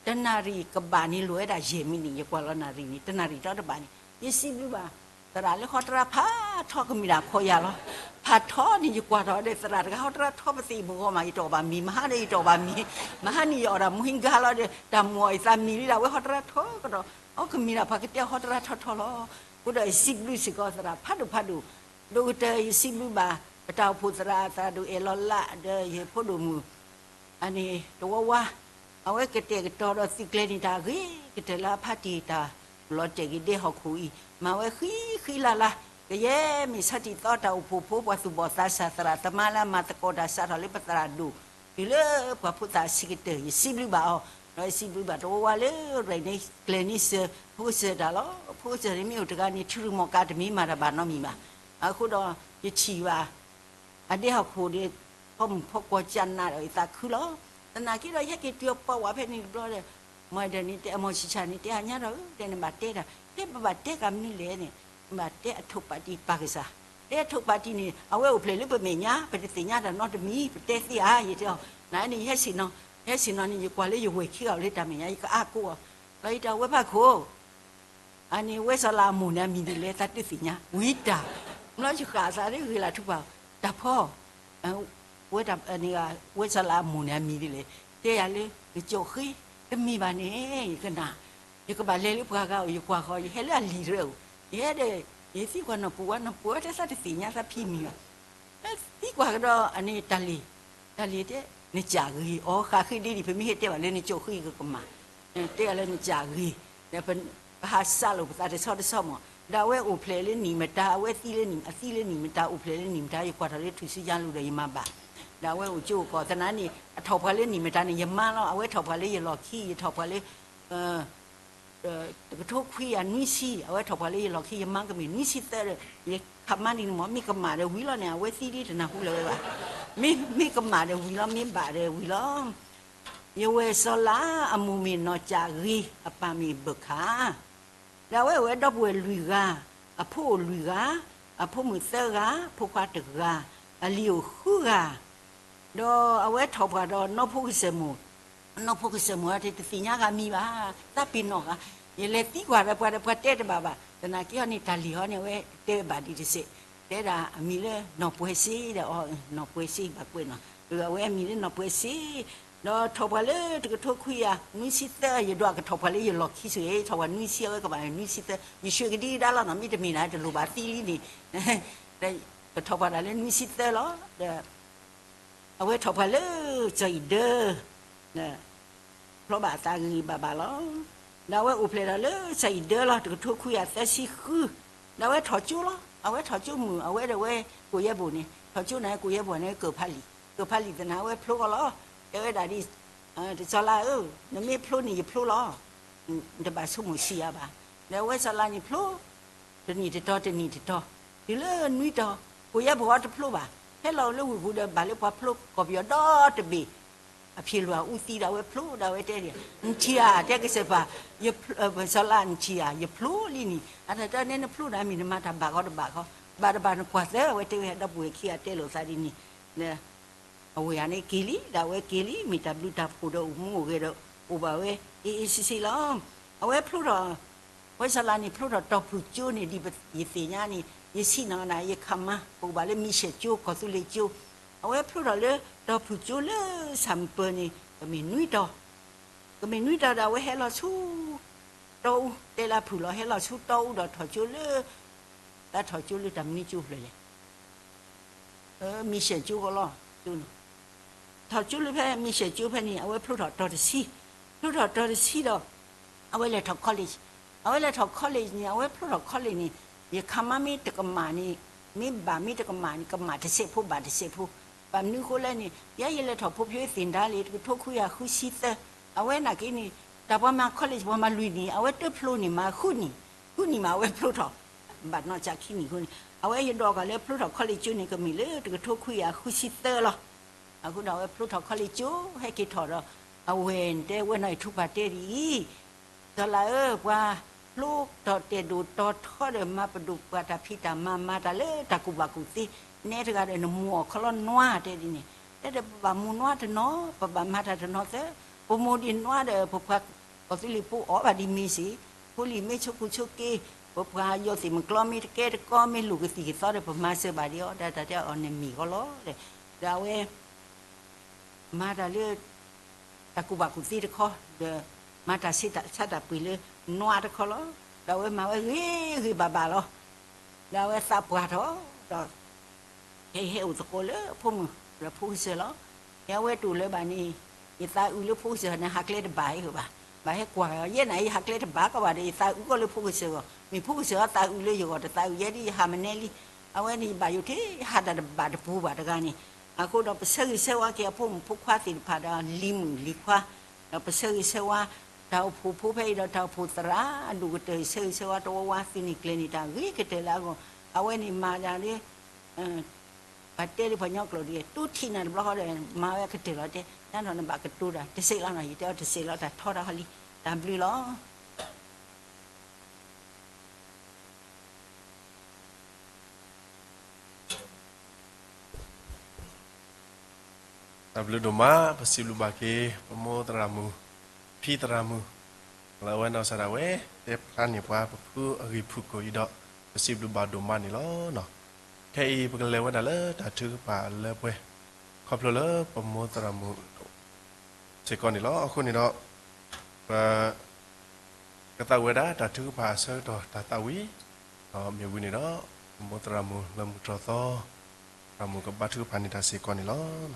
တနၣ်ရံၣ်ကဘၣ်န့ၣ် လိၣ်ဝဲဒၣ်ယဲၢ်မံးနံး, ယကွၢ်လီၤနၣ်ရံၣ်န့ၣ် တနၣ်ရံၣ်ဒီတဘၣ်န့ၣ် ယစံးဘျုးဘၣ် သရၣ်လၢဟီတရါဖးထီ ကမ့ၢ်ဒၣ်ခီယၤလီၤ. ဖးထီန့ၣ် ယကွၢ်ထီၣ်ဒီး သရၣ်တဂၤဟီတရါထီပသ့ၣ်မုၢ်ဂီၤမး ယတအီၣ်ဘၣ်မ့ၤ, မဟါဒီးယတအီၣ်ဘၣ်မ့ၤ, မဟါန့ၣ်ယအီၣ်ဒၣ်မူဟံဂါလီၤဒီး တၢ်မိၢ်အီၣ်ယသးမ့ၤလံဒၣ်ဝဲဟီတရါထီကဒီး, အီ ကမ့ၢ်ဒၣ်ပှၤကတဲဟီတရါထီထီလီၤ. အဃိဒီးယစံးဘျုးစ့ၢ်ကီးသရၣ်ဖးဒိၣ်ဖးဒိၣ်, ဒိၣ်ကတၢၢ်ယစံးဘျုးဘၣ် ပတၢ်အိၣ်ဖှိၣ်သရၣ် သရၣ်ဒိၣ်အဲၣ်လီၤလး ဒီးယဖိဒိၣ်မုၣ် အန့ၣ်တဝီဝါ, အဝဲကတဲာ်ကတီၤဒီးသုးကျဲၤန့ၣ် တၢ်ဂ့ၤကတၢၢ်လၢအဖါတံၢ်တၢ်လီၤတဲာ်က့ၤဒဲဟီၣ်ခိၣ်အံၤ, မၤဝဲဃံဃံလၤလၤ, ကယဲၢ်မ့ၢ်ဆၢထံၣ်သီတၢ်အိၣ်ဖှိၣ်ဖိ ပှၤသူၣ်ဘီၣ်သးစၢ် သရၣ်သမါလၢအမၤသကိးတၢ်စးထီၣ်လၢပသရၣ်ဒိၣ် တုၤလၢပှၤဖိသၣ်အဆံးကတၢၢ် ယစံးဘျုးဘၣ်အီၤ, ဒီးယစံးဘျုးဘၣ်တဝီဝါလၢရဲၣ်န့ၣ်ကျဲၤန့ၣ်စၢၤ ဖိကစၢၢ်တၢ်လီၤ. ဖိကစၢၢ်န့ၣ်မ့ၢ်အိၣ်တဂၤန့ၣ် ထံရူၢ်မီၢ်ကးတမ့ၢ်မၤတၢ်ဘၣ်နီတမံၤဘၣ်. အဃိဒီးယထံၣ်ဘၣ် အဒဲဟီၣ်ခိၣ်ဒီး ဖီမုၢ်ဖီကွီၤကၢ်နးဒီးယသးခုလီၤ. သနာ်က့ဒီး ယဟဲက့ၤတုၤအပီဝးဖဲန့ၣ်တဘျီဒီး မီၢ်ဒၢၣ်န့ၣ်တဲ အမီၢ်ဆံးဆါန့ၣ်တဲ ညါဒီးဧၢ တဲနဘၣ်တဲတၢ် ဖဲပဘၣ်တဲက့ၤမနုၤလဲၣ်န့ၣ် ဘၣ်တဲအထိးပာ်တံၢ်ပာ်ကစၢ်, တဲအထိးပာ်တံၢ်န့ၣ် အဝဲအိၣ်ဖျဲၣ်လၢပမဲာ်ညါ ပတသ့ၣ်ညါတၢ်နီတမံၤ ပတဲသ့ဧါ ယတဲအီၤ, နန့ၣ် ယဟဲဆ့ၣ်နီၤ ယဟဲဆ့ၣ်နီၤန့ၣ် ယကွၢ်လၢယဝဲၢ်ခံဂၤအိၣ်လၢတၢ်မဲာ်ညါ ယကအါကိးအီၤ, ဒီးယတဲအီၤ ဝဲဖးခိၣ် အန့ၣ် ဝဲစီၤလးအမိၢ်န့ၣ် အမံၤဒ်လဲၣ် သးတသ့ၣ်ညါ ဝံၤတၢ်, ဘျီယဃၣ်သးဒ်ဂ့ၤလၢထူပာ်, တၢ်ဖီ, ဝဲတၢ်န့ၣ် ဝဲစီၤလးအမိၢ်န့ၣ် အမံၤဒ်လဲၣ်, တဲယၤလၢ နကၠီၣ်ဃ့, တမ့ၢ်ဘၣ်န့ၣ် ယကနၣ်, ယကဘၣ်လဲၤလၢပှၤဂၤအိၣ် ယကွၢ်ဃီ ယဟဲလၢအလံၤတရၢၣ်အိၣ်, ယဟဲဒီး ယသံကွၢ်နီၢ်ပူၤဝဲ နီၢ်ပူၤဝဲတဲသးတသ့ၣ်ညါသးဖံမံၤဘၣ် သံကွၢ်ကဒီးအန့ၣ်တၢ်လံၤ, တၢ်လံၤတဲ နကၠၣ်ဂ့ၤအီၤ ဃးဃ့ဒ်န့ၣ် ပမ့ၢ်ဟဲတဲဘၣ်လၢနကၠီၣ်ဃ့ကကမၣ်, တဲယၤလၢနကၠၣ်ဂ့ၤ, ပဟးစးလိာ်ပသးတဆီတဆီမး, ဒီးအဝဲအိၣ်ဖျဲၣ်လၢနံၣ်မတၤ အဝဲသံလၢနံၣ် အသံလၢနံၣ်မတၤ အိၣ်ဖျဲၣ်လၢနံၣ်မတၤ ယကွၢ်ထီၣ်လၢထူၣ်စုညါလူၤဒီးယမၤဘၣ်, ဒီးအဝဲအိၣ်ကၠိအိၣ်ကီၢ်သနာ်န့ၣ် အထီၣ်ပှၤလၢနံၣ်မတၤန့ၣ် ယမါလီၤ အဝဲထီၣ်ပှၤလၢယလီၢ်ခံ ယထီၣ်ပှၤလၢ တကထိခွံကယၤနွံဆံ အဝဲထီၣ်ပှၤလၢယလီၢ်ခံ ယမါကမ့ၢ်နွံဆံသၢဒီး ယခးမါဒ်န့ၣ်မး မ့ၢ်ကမၣ်ဒီးဝံၤလီၤန့ၣ် အဝဲသံဒ်တနၢ်ဟူလၢၤဝဲဘၣ်, မ့ၢ် မ့ၢ်ကမၣ်ဒီးဝံၤလီၤ မ့ၢ်ဘၣ်ဒီးဝံၤလီၤ. ယဝဲၢ်စီၤလးအမိၢ်မ့ၢ်နီၢ်ကၠၣ်ဂ့ၤ အပၢ်မ့ၢ်ဘၢၣ်ခၣ် ဒီးအဝဲအိၣ်ဝဲဒီပုၢ်ဝဲၢ်လွံၢ်ဂၤ, အဖိအိၣ်လွံၢ်ဂၤ, အဖိမုၣ်သၢဂၤ, ဖိခွါတဂၤ, အလံၤအိၣ်ဃုဂၤ, ဒီးအဝဲထီၣ်ပှၤဒီးနီၢ်ဖိကစၢၢ်မိၢ်, နီၢ်ဖိကစၢၢ်မိၢ်အံၤတသ့ၣ်ညါဂၤမံၤဘၣ်, သးပ့ၤနီၣ်ဂၤ, ယလဲၤသံကွၢ်ဒီးပှၤဒီးပှၤတဲတဘၣ်ဘၣ်, သနာ်က့ဟီန့ၣ် တၢ်လံၤဟီန့ၣ် အဝဲတဲဘၣ်ဒ်တစဲး, တဲဒၣ်အမံၤလၢနီၢ်ပှဲၤစ့ဒီး အီ နီၢ်ပှဲၤစ့ဘၣ်ကွဲးနီၤ, အဝဲအမံၤလၢနီၢ်ပှဲၤစ့ ဒီးထီၣ်ပှၤလၢတကထိခွံကယၤနွံဆံသၢ ယဒွးကထီၣ်ပှၤလၢယလီၢ်ခံဆိၣ်ဂ့ၤ ထီၣ်ပှၤနွံဆံ အဝဲကဘၣ်နွံဆံသၢ ယဆှၢကဒံကဒါလီၤနီၤ မ့တမ့ၢ်ဒၣ်တလိၣ်ဘၣ်သံလံန့ၣ် ကထီၣ်ပှၤဒၣ်လၢနွံဆံသၢလီၤ. ဒီးအဝဲထီၣ်ပှၤလၢစီၤအံၤဒၢ ဖျီဘၣ်အသးဂ့ၤဂ့ၤဘၣ်ဘၣ်လီၤ. ဒီးအဝဲအိၣ်ဖျဲၣ်ဒီးလၢစီၤအံၤဒၢလီၤ တကထိခွံကယၤသၢဆံဃု, ဒီးအဝဲထီၣ်ကၠိလီၤ. အဝဲထီၣ်ကၠိမုၢ် အဝဲဒီးဝဲကိၣ်ယဲၢ်ဘိၣ်န့ၣ် ထီၣ်ကၠိန့ၣ် ကိၣ်ယဲၢ်ဘိၣ်န့ၣ် ကၢၢ်ဖးလံာ် ကၢၢ်ဖးလံာ်သနာ်ဝဲဖျိကီးလီၤ. တဲဝဲဒၣ်ဒ် တစီၤလါဧၢ, နမ့ၢ်ဖျိန့ၣ် ယဖျိလီၤ. နတဘၣ်ဆိကမိၣ်ဆံးယၤဘၣ်. ဒီးအဝဲစီၤလါန့ၣ်ဖျိ တနံၣ်တတီၤ တနံၣ်တတီၤ, တုၤလၢနွံတီၤ, ကိၣ်ယဲၢ်ဘိၣ်အီၤတဖျိဘၣ်. ဟဲလီၤလၢဝ့ၢ်ပူၤဒီး ဘၣ်လၢပှၤဖျိကီၢ်ပယီၤဒီတဘ့ၣ်, အဖံးလိာ်အူသံဒီး အဝဲဖျိဒီး အဝဲတဲဒ် နထံၣ်ဧါ, တဲကစၢၢ်ပၤ, စီၤလါ နထံၣ်ဧါ, ယဖျိလံန့ၣ်, အတၢ်တၢ်န့ၣ်နဖျိန့ၣ် မ့ၢ်နမၤတၢ်ဘၣ်ဃီတဘၣ်ဃီ, ဘၣ်တဘၣ်နကွၢ်သၢ အဝဲတဲဝဲ ဒီပုၢ်ဝဲၢ်ခံဂၤတဲလိာ်သးဒ်န့ၣ် အဝဲဂၤန့ၣ်က့ၤလံ, ဒီးအဝဲက့ၤလံ, မ့ၢ်တၢ်ဘျုးတၢ်ဖှိၣ်ဒီးအိၣ်မူအိၣ်ဂဲၤဒီး အိၣ်ဘၣ်ဝဲ အ့ၣ်အ့ၣ်ဆ့ဆ့လီၤ. အဝဲဖျိထီၣ်, ဝဲစီၤလါန့ၣ် ဖျိထီၣ်တီၤဖုၣ်ကၠိန့ၣ် ဒ်ယသ့ၣ်ညါန့ၣ် ယဆံးနီၤနၤ ယခးမါ ပအိၣ်ဘၣ်လၢမံၤၡဲၣ်ကၠိ ကီၢ်သူလ့ၤကၠိ, အဝဲဖျိထီၣ်လၢ တီၤဖုၣ်ကၠိလၢ ဆၣ်မုၢ်ပၢၤန့ၣ် ကမ့ၢ်နွံတီၤ, ကမ့ၢ်နွံတီၤဒီး အဝဲဟဲလီၤဆူ တီအူ တဲလၢဖုၣ်လီၤ ဟဲလီၤဆူတီအူဒီးထီၣ်ကၠိလၢ တၢ်ထီၣ်ကၠိလၢတၢ်မနုၤကၠိဖျၢၣ်လဲၣ် မံၤၡဲၣ်ကၠိကီးလီၤ. ထီၣ်ကၠိလၢဖဲမံၤၡဲၣ်ကၠိဖဲန့ၣ် အဝဲဖျိထီၣ်တီၤတဆံ, ဖျိထီၣ်တီၤတဆံဒီး အဝဲလဲၤထီၣ် college, အဝဲလဲၤထီၣ် college န့ၣ် အဝဲဖျိထီၣ် college န့ၣ် ယခါမါမ့ၢ်တကမၣ်န့ၣ် မ့ၢ်ဘၣ်မ့ၢ်တကမၣ်န့ၣ် ကမၣ်တစဲးဖိ ဘၣ်တစဲးဖိ, ဘၣ်မနုၤအဃိလဲၣ်န့ၣ် ယဲယလဲၤထီၣ် ဖှိၣ်ဖျိသ့ၣ်ဒါလံ တကထိခွံကယၤဃုဆံသၢ, အဝဲနာ်က့န့ၣ် တၢ်ပှၤမၤ college ပှၤမၤလွံၢ်နံၣ် အဝဲတဖျိန့ၣ်မး ဃုနံၣ်, ဃုနံၣ်မးအဝဲဖျိထီၣ်, ဘၣ်နီၢ်ကၠးခံနံၣ်အဃိန့ၣ် အဝဲယဒိးကီးလၢဖျိထီၣ် college ကၠိန့ၣ် ကမ့ၢ်လၢတကထိခွံကယၤဃုဆံသၢလီၤ. အဃိဒီးအဝဲဖျိထီၣ် college ကၠိ ဟဲက့ၤထီၣ်ဒီး အဝဲၢ်တဲဝဲနီၢ်အံၤ ထူပာ်တဲဒ်အံၤ, စီၤလါဧၢ, ပှၤဖျိထီၣ်တဲာ်ဒိၣ်တီၤထီဒီး မၤပဒိၣ်ပှၤတၢ်ဖံးတၢ်မၤ မၤတၢ်လၢတၢ်ကူၣ်ဘၣ်ကူၣ်သ့, နဲတဂၤဒီး နမိၢ်အီၣ်ခီလီနွါတဲဒ်န့ၣ်, တဲဒီး ပဘၣ်မိၢ်နွါတနီၤ ပဘၣ်မၤတၢ်တနီၤသၢ, ပမိၢ်ဒံးနွါဒီး ပပှၤကီၢ်သူလ့ၤဖိအီၣ်ဘၣ်ဒ်မ့ၢ်စ့ၢ်, ဖိလံၤမ့ၢ်ဆိးကူဆိးက့, ပပှၤယီၤသ့ၣ်မုၢ်ကျီမ့ၢ်တကဲတကီ မ့ၢ်လိၣ်ကသံၣ်ကသီဒီး ပမၤစၢၤဘၣ်ဒံးအီၤ ဒီးတၢ်တဲအီၤန့ၣ်မ့ၢ်ဂီၢ်လီၤ. ဒီးအဝဲ မၤတၢ်လၢ တၢ်ကူၣ်ဘၣ်ကူၣ်သ့တခီ, ဒီးမၤတၢ်ဆ့တၢ်ဆါတၢ်ပှ့ၤလၢနွါတခီလီၤ. ဒီးအဝဲမၤဝဲဂ့ၤဂ့ၤဘၣ်ဘၣ်လီၤ. ဒီးအဝဲသးပှၢ်ထီၣ်ဒီး ဟဲဟဲအိၣ်သကိးလၢအဖိမုၣ်ဒီးဖိကစၢၢ်လီၤ. အဝဲတအိၣ်လၢၤဘၣ်န့ၣ် ယသးအုးလၢဖိကစၢၢ်န့ၣ် ဟးကျဲတဘၣ်အံၤဘၣ်, ဘၣ်ဟဲကွၢ်ဂ့ၤအီၤ ယဲန့ၣ် ယဟးကျဲတဘၣ်ကီးဘၣ်ဒီး ယသးအုးကီးလၢဖိကစၢၢ်ဂီၢ်, မ့ၢ်ဖိကစၢၢ်အသးအုးလၢယဂီၢ် တသးအုးယဲဒ်ယဟးမနဲလံ. အဝဲန့ၣ် ယဘၣ်ယိၣ်ထဲ ယဟးတၢ်တဘၣ်တပူၤဘၣ်တဂၤန့ၣ်, အဃိဒီးပဆၢဂ့ၤဆၢဝါက့ၤအဖိမုၣ်ဖိခွါသ့ၣ်တဖၣ်ဒီးလံၤမုၣ်လံၤခွါ, ဒီးပဆၢဂ့ၤဆၢဝါ တၢ်အိၣ်ဖှိၣ်ဖိဖဲအံၤဒီးတၢ်အိၣ်ဖှိၣ်သရၣ်အဒိၣ်ကတၢၢ် ယဆၢဂ့ၤဆၢဝါတဝီဝါသုန့ၣ် ကျဲၤန့ၢ်တၢ်ဂ့ၤကတၢၢ်လၢအဂီၢ်, အဝဲန့ၣ်မၤဒၣ်လၢ ပှၤတဲလၢပှၤကညီကျိာ်ဒ် တိထံၣ်နၤတဘျီဃီဒီး မၤဝဲကတၢၢ်လီၤတဲ, တၢ်နီၢ်နဘၣ်ကတိၤတၢ် တစဲးလီၤနီၤ ယတဲအီၤတစဲးလီၤ တၢ်ထီတၢ်ဟီလံ, တၢ်ဘျုးလီၤ. တၢ်ဘျုးဒိၣ်မး ပစံးဘျုးဘၣ်က့ၤ ပမိၢ်သရၣ်မုၣ်, ဖံသရၣ်မုၣ်, လၢအဝဲနီၢ်ကစၢ်ဒၣ်ဝဲ တဲဖျါန့ၢ်ပှၤပဖုအဂ့ၢ်ဖုၣ်ကိာ်အံၤဒီး ပစံးဘျုးဘၣ်ဒိၣ်မးန့ၣ်လီၤ. ခဲအံၤပကလဲၤဝဲဒၣ်လၢတၢ်ထုကဖၣ်အလၢပှဲၤ ခီဖျိလၢပမိၢ်သရၣ်မုၣ်စ့ၢ်ကီးန့ၣ်လီၤ. အဃိန့ၣ်ဒီး ပ ကသးဝံၣ်ဝဲဒၣ်တၢ်ထုကဖၣ်အဆၢကတီၢ်တၢ်သးဝံၣ်, ဒီးမ့ၢ်ဝံၤန့ၣ်ဒီး ပမိၢ်သရၣ်မုၣ်လၢမုၢ်တြီၢ်သီ, သရၣ်မုၣ်ကဘါထုကဖၣ်န့ၢ်တၢ်စ့ၢ်ကီးန့ၣ်လီၤ.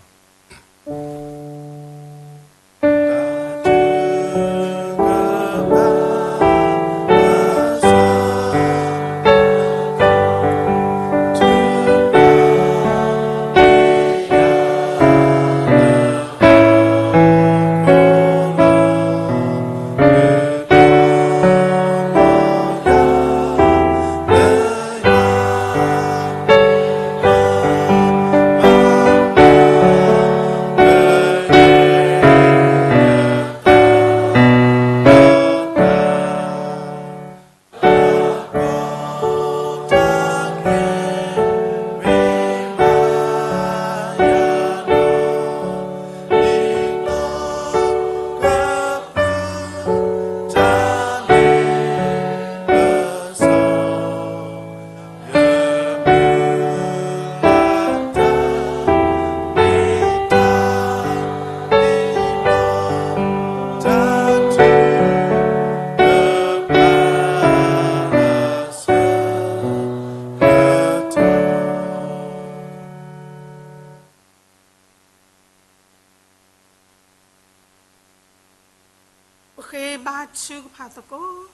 ပဃ့ဘါထုကဖၣ်သကိး.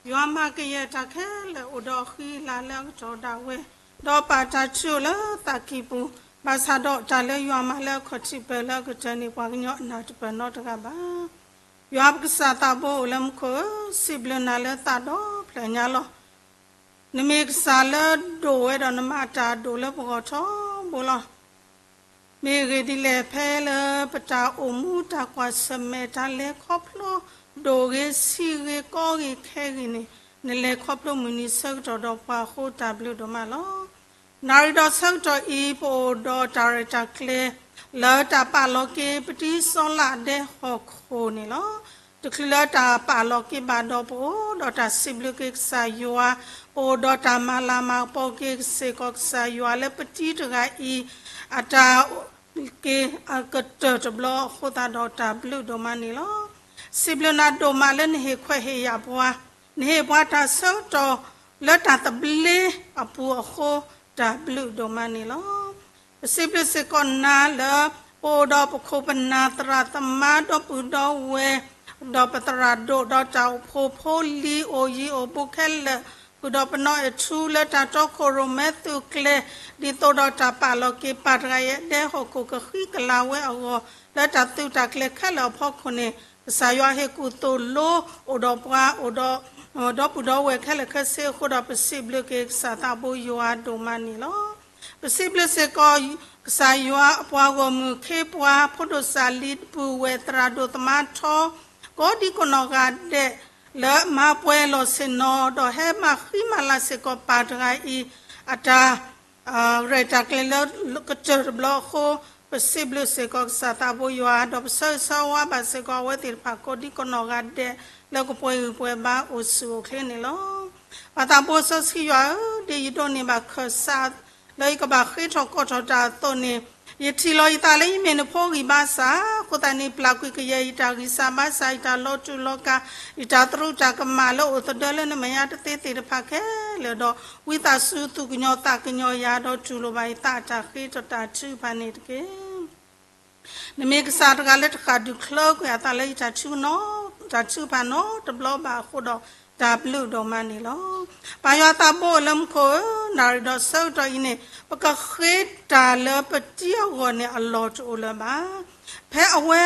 ယွၤမၤကယဲၢ်တၢ်ခဲလၢာ်အိၣ်ဒီးအဃံအလၤလၢအကတီၢ်ဒၣ်ဝဲ, ဒီးပာ်တၢ်ထုးအိၣ်လၢသးကံၢ်ပူၤ, ဘၣ်ဆၣ်ဒီးတၢ်လၢယွၤမၤလၢအခီၣ်ထံးပၢၢ်လၢအကတၢၢ်န့ၣ် ပှၤကညီအနၢ်တပၢၢ်နီတဂၤဘၣ်. ယွၤပကစၢ်သးဘိအိၣ်လၢမူခိၣ်ဧၢ, စံးဘျုးနၤလၢသးဒီဖျၢၣ်ညါလီၤ. နမ့ၢ်ကစၢ်လၢဒိၣ်ဝဲဒီးနမၤတၢ်အဒိၣ်လၢပဂီၢ်ထီဘိလီၤ. မ့ၢ်အဂ့ၢ်ဒ်လဲၣ်, ဖဲလၢပတၢ်အိၣ်မူတၢ်ကွၢ်ဆၢၣ်မဲာ် တၢ်လဲၤခီဖျိဒိၣ်ဂ့ၤဆံးဂ့ၤကီဂ့ၤခဲဂ့ၤန့ၣ်, နလဲၤခီဖျိမုၢ်နံၤဆၢကတီၢ်ဒီးပှၤအဃိ တၢ်ဘျုးဒိၣ်မးလီၤ. နၣ်ရံၣ်ဒီးဆၢကတီၢ်အံၤ ပအိၣ်ဒီးတၢ်ရဲၣ်တၢ်ကျဲၤ လၢတၢ်ပာ်လီၤက့ၤ ပတံၤစီလးဒဲဟီၣ်ခိၣ်န့ၣ်လီၤ. တချုးလၢတၢ်ပာ်လီၤက့ၤဘၣ်ဒီး ပအိၣ်ဒီးတၢ်စံးဘျုးက့ၤကစၢ်ယွၤ, ပအိၣ်ဒီးတၢ်မၤလၤမၤကပီၤက့ၤကစ့ၢ်ကီးကစၢ်ယွၤလၢပတံၤတဂၤအံၤ အတၢ်ကတၢၢ်တဘျီအဃိသတးဒီး တၢ်ဘျုးဒိၣ်မးန့ၣ်လီၤ. စံးဘျုးနၤဒိၣ်မးလၢနဟ့ၣ်ခွဲးဟ့ၣ်ယာ်ပှၤ, နဟ့ၣ်ပှၤတၢ်ဆၢကတီၢ်လၢတၢ်သဘျ့အပူၤအဃိ တၢ်ဘျုးဒိၣ်မးန့ၣ်လီၤ. ပစံးဘျုးစ့ၢ်ကီးနၤလၢ ပအိၣ်ဒီးပခိၣ်ပနၢ်သရၣ်သမါဒီပုၢ်ဒီဝဲၢ် ဒီးပသရၣ်ဒိၣ်ဒီးတၢ်အိၣ်ဖှိၣ်ဖိလံၤ အိၣ်ယံၤအိၣ်ဘူးခဲလၢာ် ဃုာ်ဒီးပနီၢ်အဲၣ်ထူလၢတၢ်တီခိၣ်ရိၣ်မဲသုးကျဲၤ ဒ်သိးဒီးတၢ်ပာ်လီၤက့ၤပၢ်တဂၤအံၤအဒဲဟီၣ်ခိၣ်ကဃံကလၤဝဲအဂီၢ် လၢတၢ်သုးတၢ်ကျဲၤခဲလၢာ်အဖီခိၣ်န့ၣ် ကစၢ်ယွၤဟ့ၣ်ကူၣ်သိၣ်လိအိၣ်ဒီးပှၤ အိၣ်ဒီး ဒီပုၢ်ဒီဝဲၢ်ခဲလၢာ်ခဲဆ့အဃိဒီး ပစံးဘျုးက့ၤကစၢ်သးဘိယွၤဒိၣ်မးန့ၣ်လီၤ. ပစံးဘျုးစ့ၢ်ကီး ကစၢ်ယွၤအပှၤဂီၢ်မုၢ်ခ့ပှၤ ဖိဒိၣ်စၢ်လံၤပုၢ်ဝဲၢ်သရၣ်ဒိၣ်သမါထီ ကိးဒံကိးနီၢ်ဂၤဒဲး လၢမၤပှဲၤလီၢ်ဆ့ၣ်နီၤ ဒီးဟဲမၤဃံမၤလၤစ့ၢ်ကီးပၢ်တဂၤအံၤ အတၢ် ရဲၣ်တၢ်ကျဲၤလၢကတၢၢ်တဘျီအဃိ ပစံးဘျုးစ့ၢ်ကီးကစၢ်သးဘိယွၤ ဒီးပဆၢဂ့ၤဆၢဝါဘၣ်စ့ၢ်ကီးအဝဲသ့ၣ်တဖၣ် ကိးဒံကိးနီၢ်ဂၤဒဲး လၢကပှဲၤဂံၢ်ပှဲၤဘါအိၣ်ဆူၣ်အိၣ်ချ့န့ၣ်လီၤ. ပၢ်သးဘိစီဆှံယွၤဧၢ, ဒ်ယဒိးန့ၢ်ဘၣ်ခၢၣ်စး လၢယကဘၣ်ဃ့ထီၣ်ကိးထီၣ်တၢ်အသိးန့ၣ်, ယထံၣ်လီၤယသးလၢယမ့ၢ်နဖိဂံၢ်ဘါစၢ်, အဃိသတးန့ၣ် ပျၢ်ကွံာ်ကယဲၢ်ယတၢ်ဂံၢ်စၢ်ဘါစၢ်, ယတၢ်လီၤတူာ်လီၤကာ်, ယတၢ်သရူးတၢ်ကမၣ်လၢအိၣ်သဒၢလၢနမဲာ်ညါတသ့သ့ၣ်တဖၣ်ခဲလၢာ်ဒီး ဝံသးစူၤသူၣ်ကညီၤသးကညီၤယၤ ဒီးတူၢ်လိာ်ဘၣ်ယသးအတၢ်ဃ့ထီၣ်တၢ်ထုကဖၣ်န့ၣ်တက့ၢ်. နမ့ၢ်ကစၢ်တဂၤလၢတဃၣ်ဒုးချၢကွံာ်အသးလၢယတၢ်ထုကဖၣ်နီ, တၢ်ထုကဖၣ်နီတဘျီဘၣ်အဃိဒီး တၢ်ဘျုးဒိၣ်မးန့ၣ်လီၤ. ပၢ်ယွၤသးဘိလၢမူခိၣ်ဧၢ, နၣ်ရံၣ်ဒီးဆၢကတီၢ်အံၤန့ၣ် ပကဃ့တၢ်လၢပတံအဂီၢ်န့ၣ် အလီၢ်တအိၣ်လၢၤဘၣ်. ဖဲအဝဲ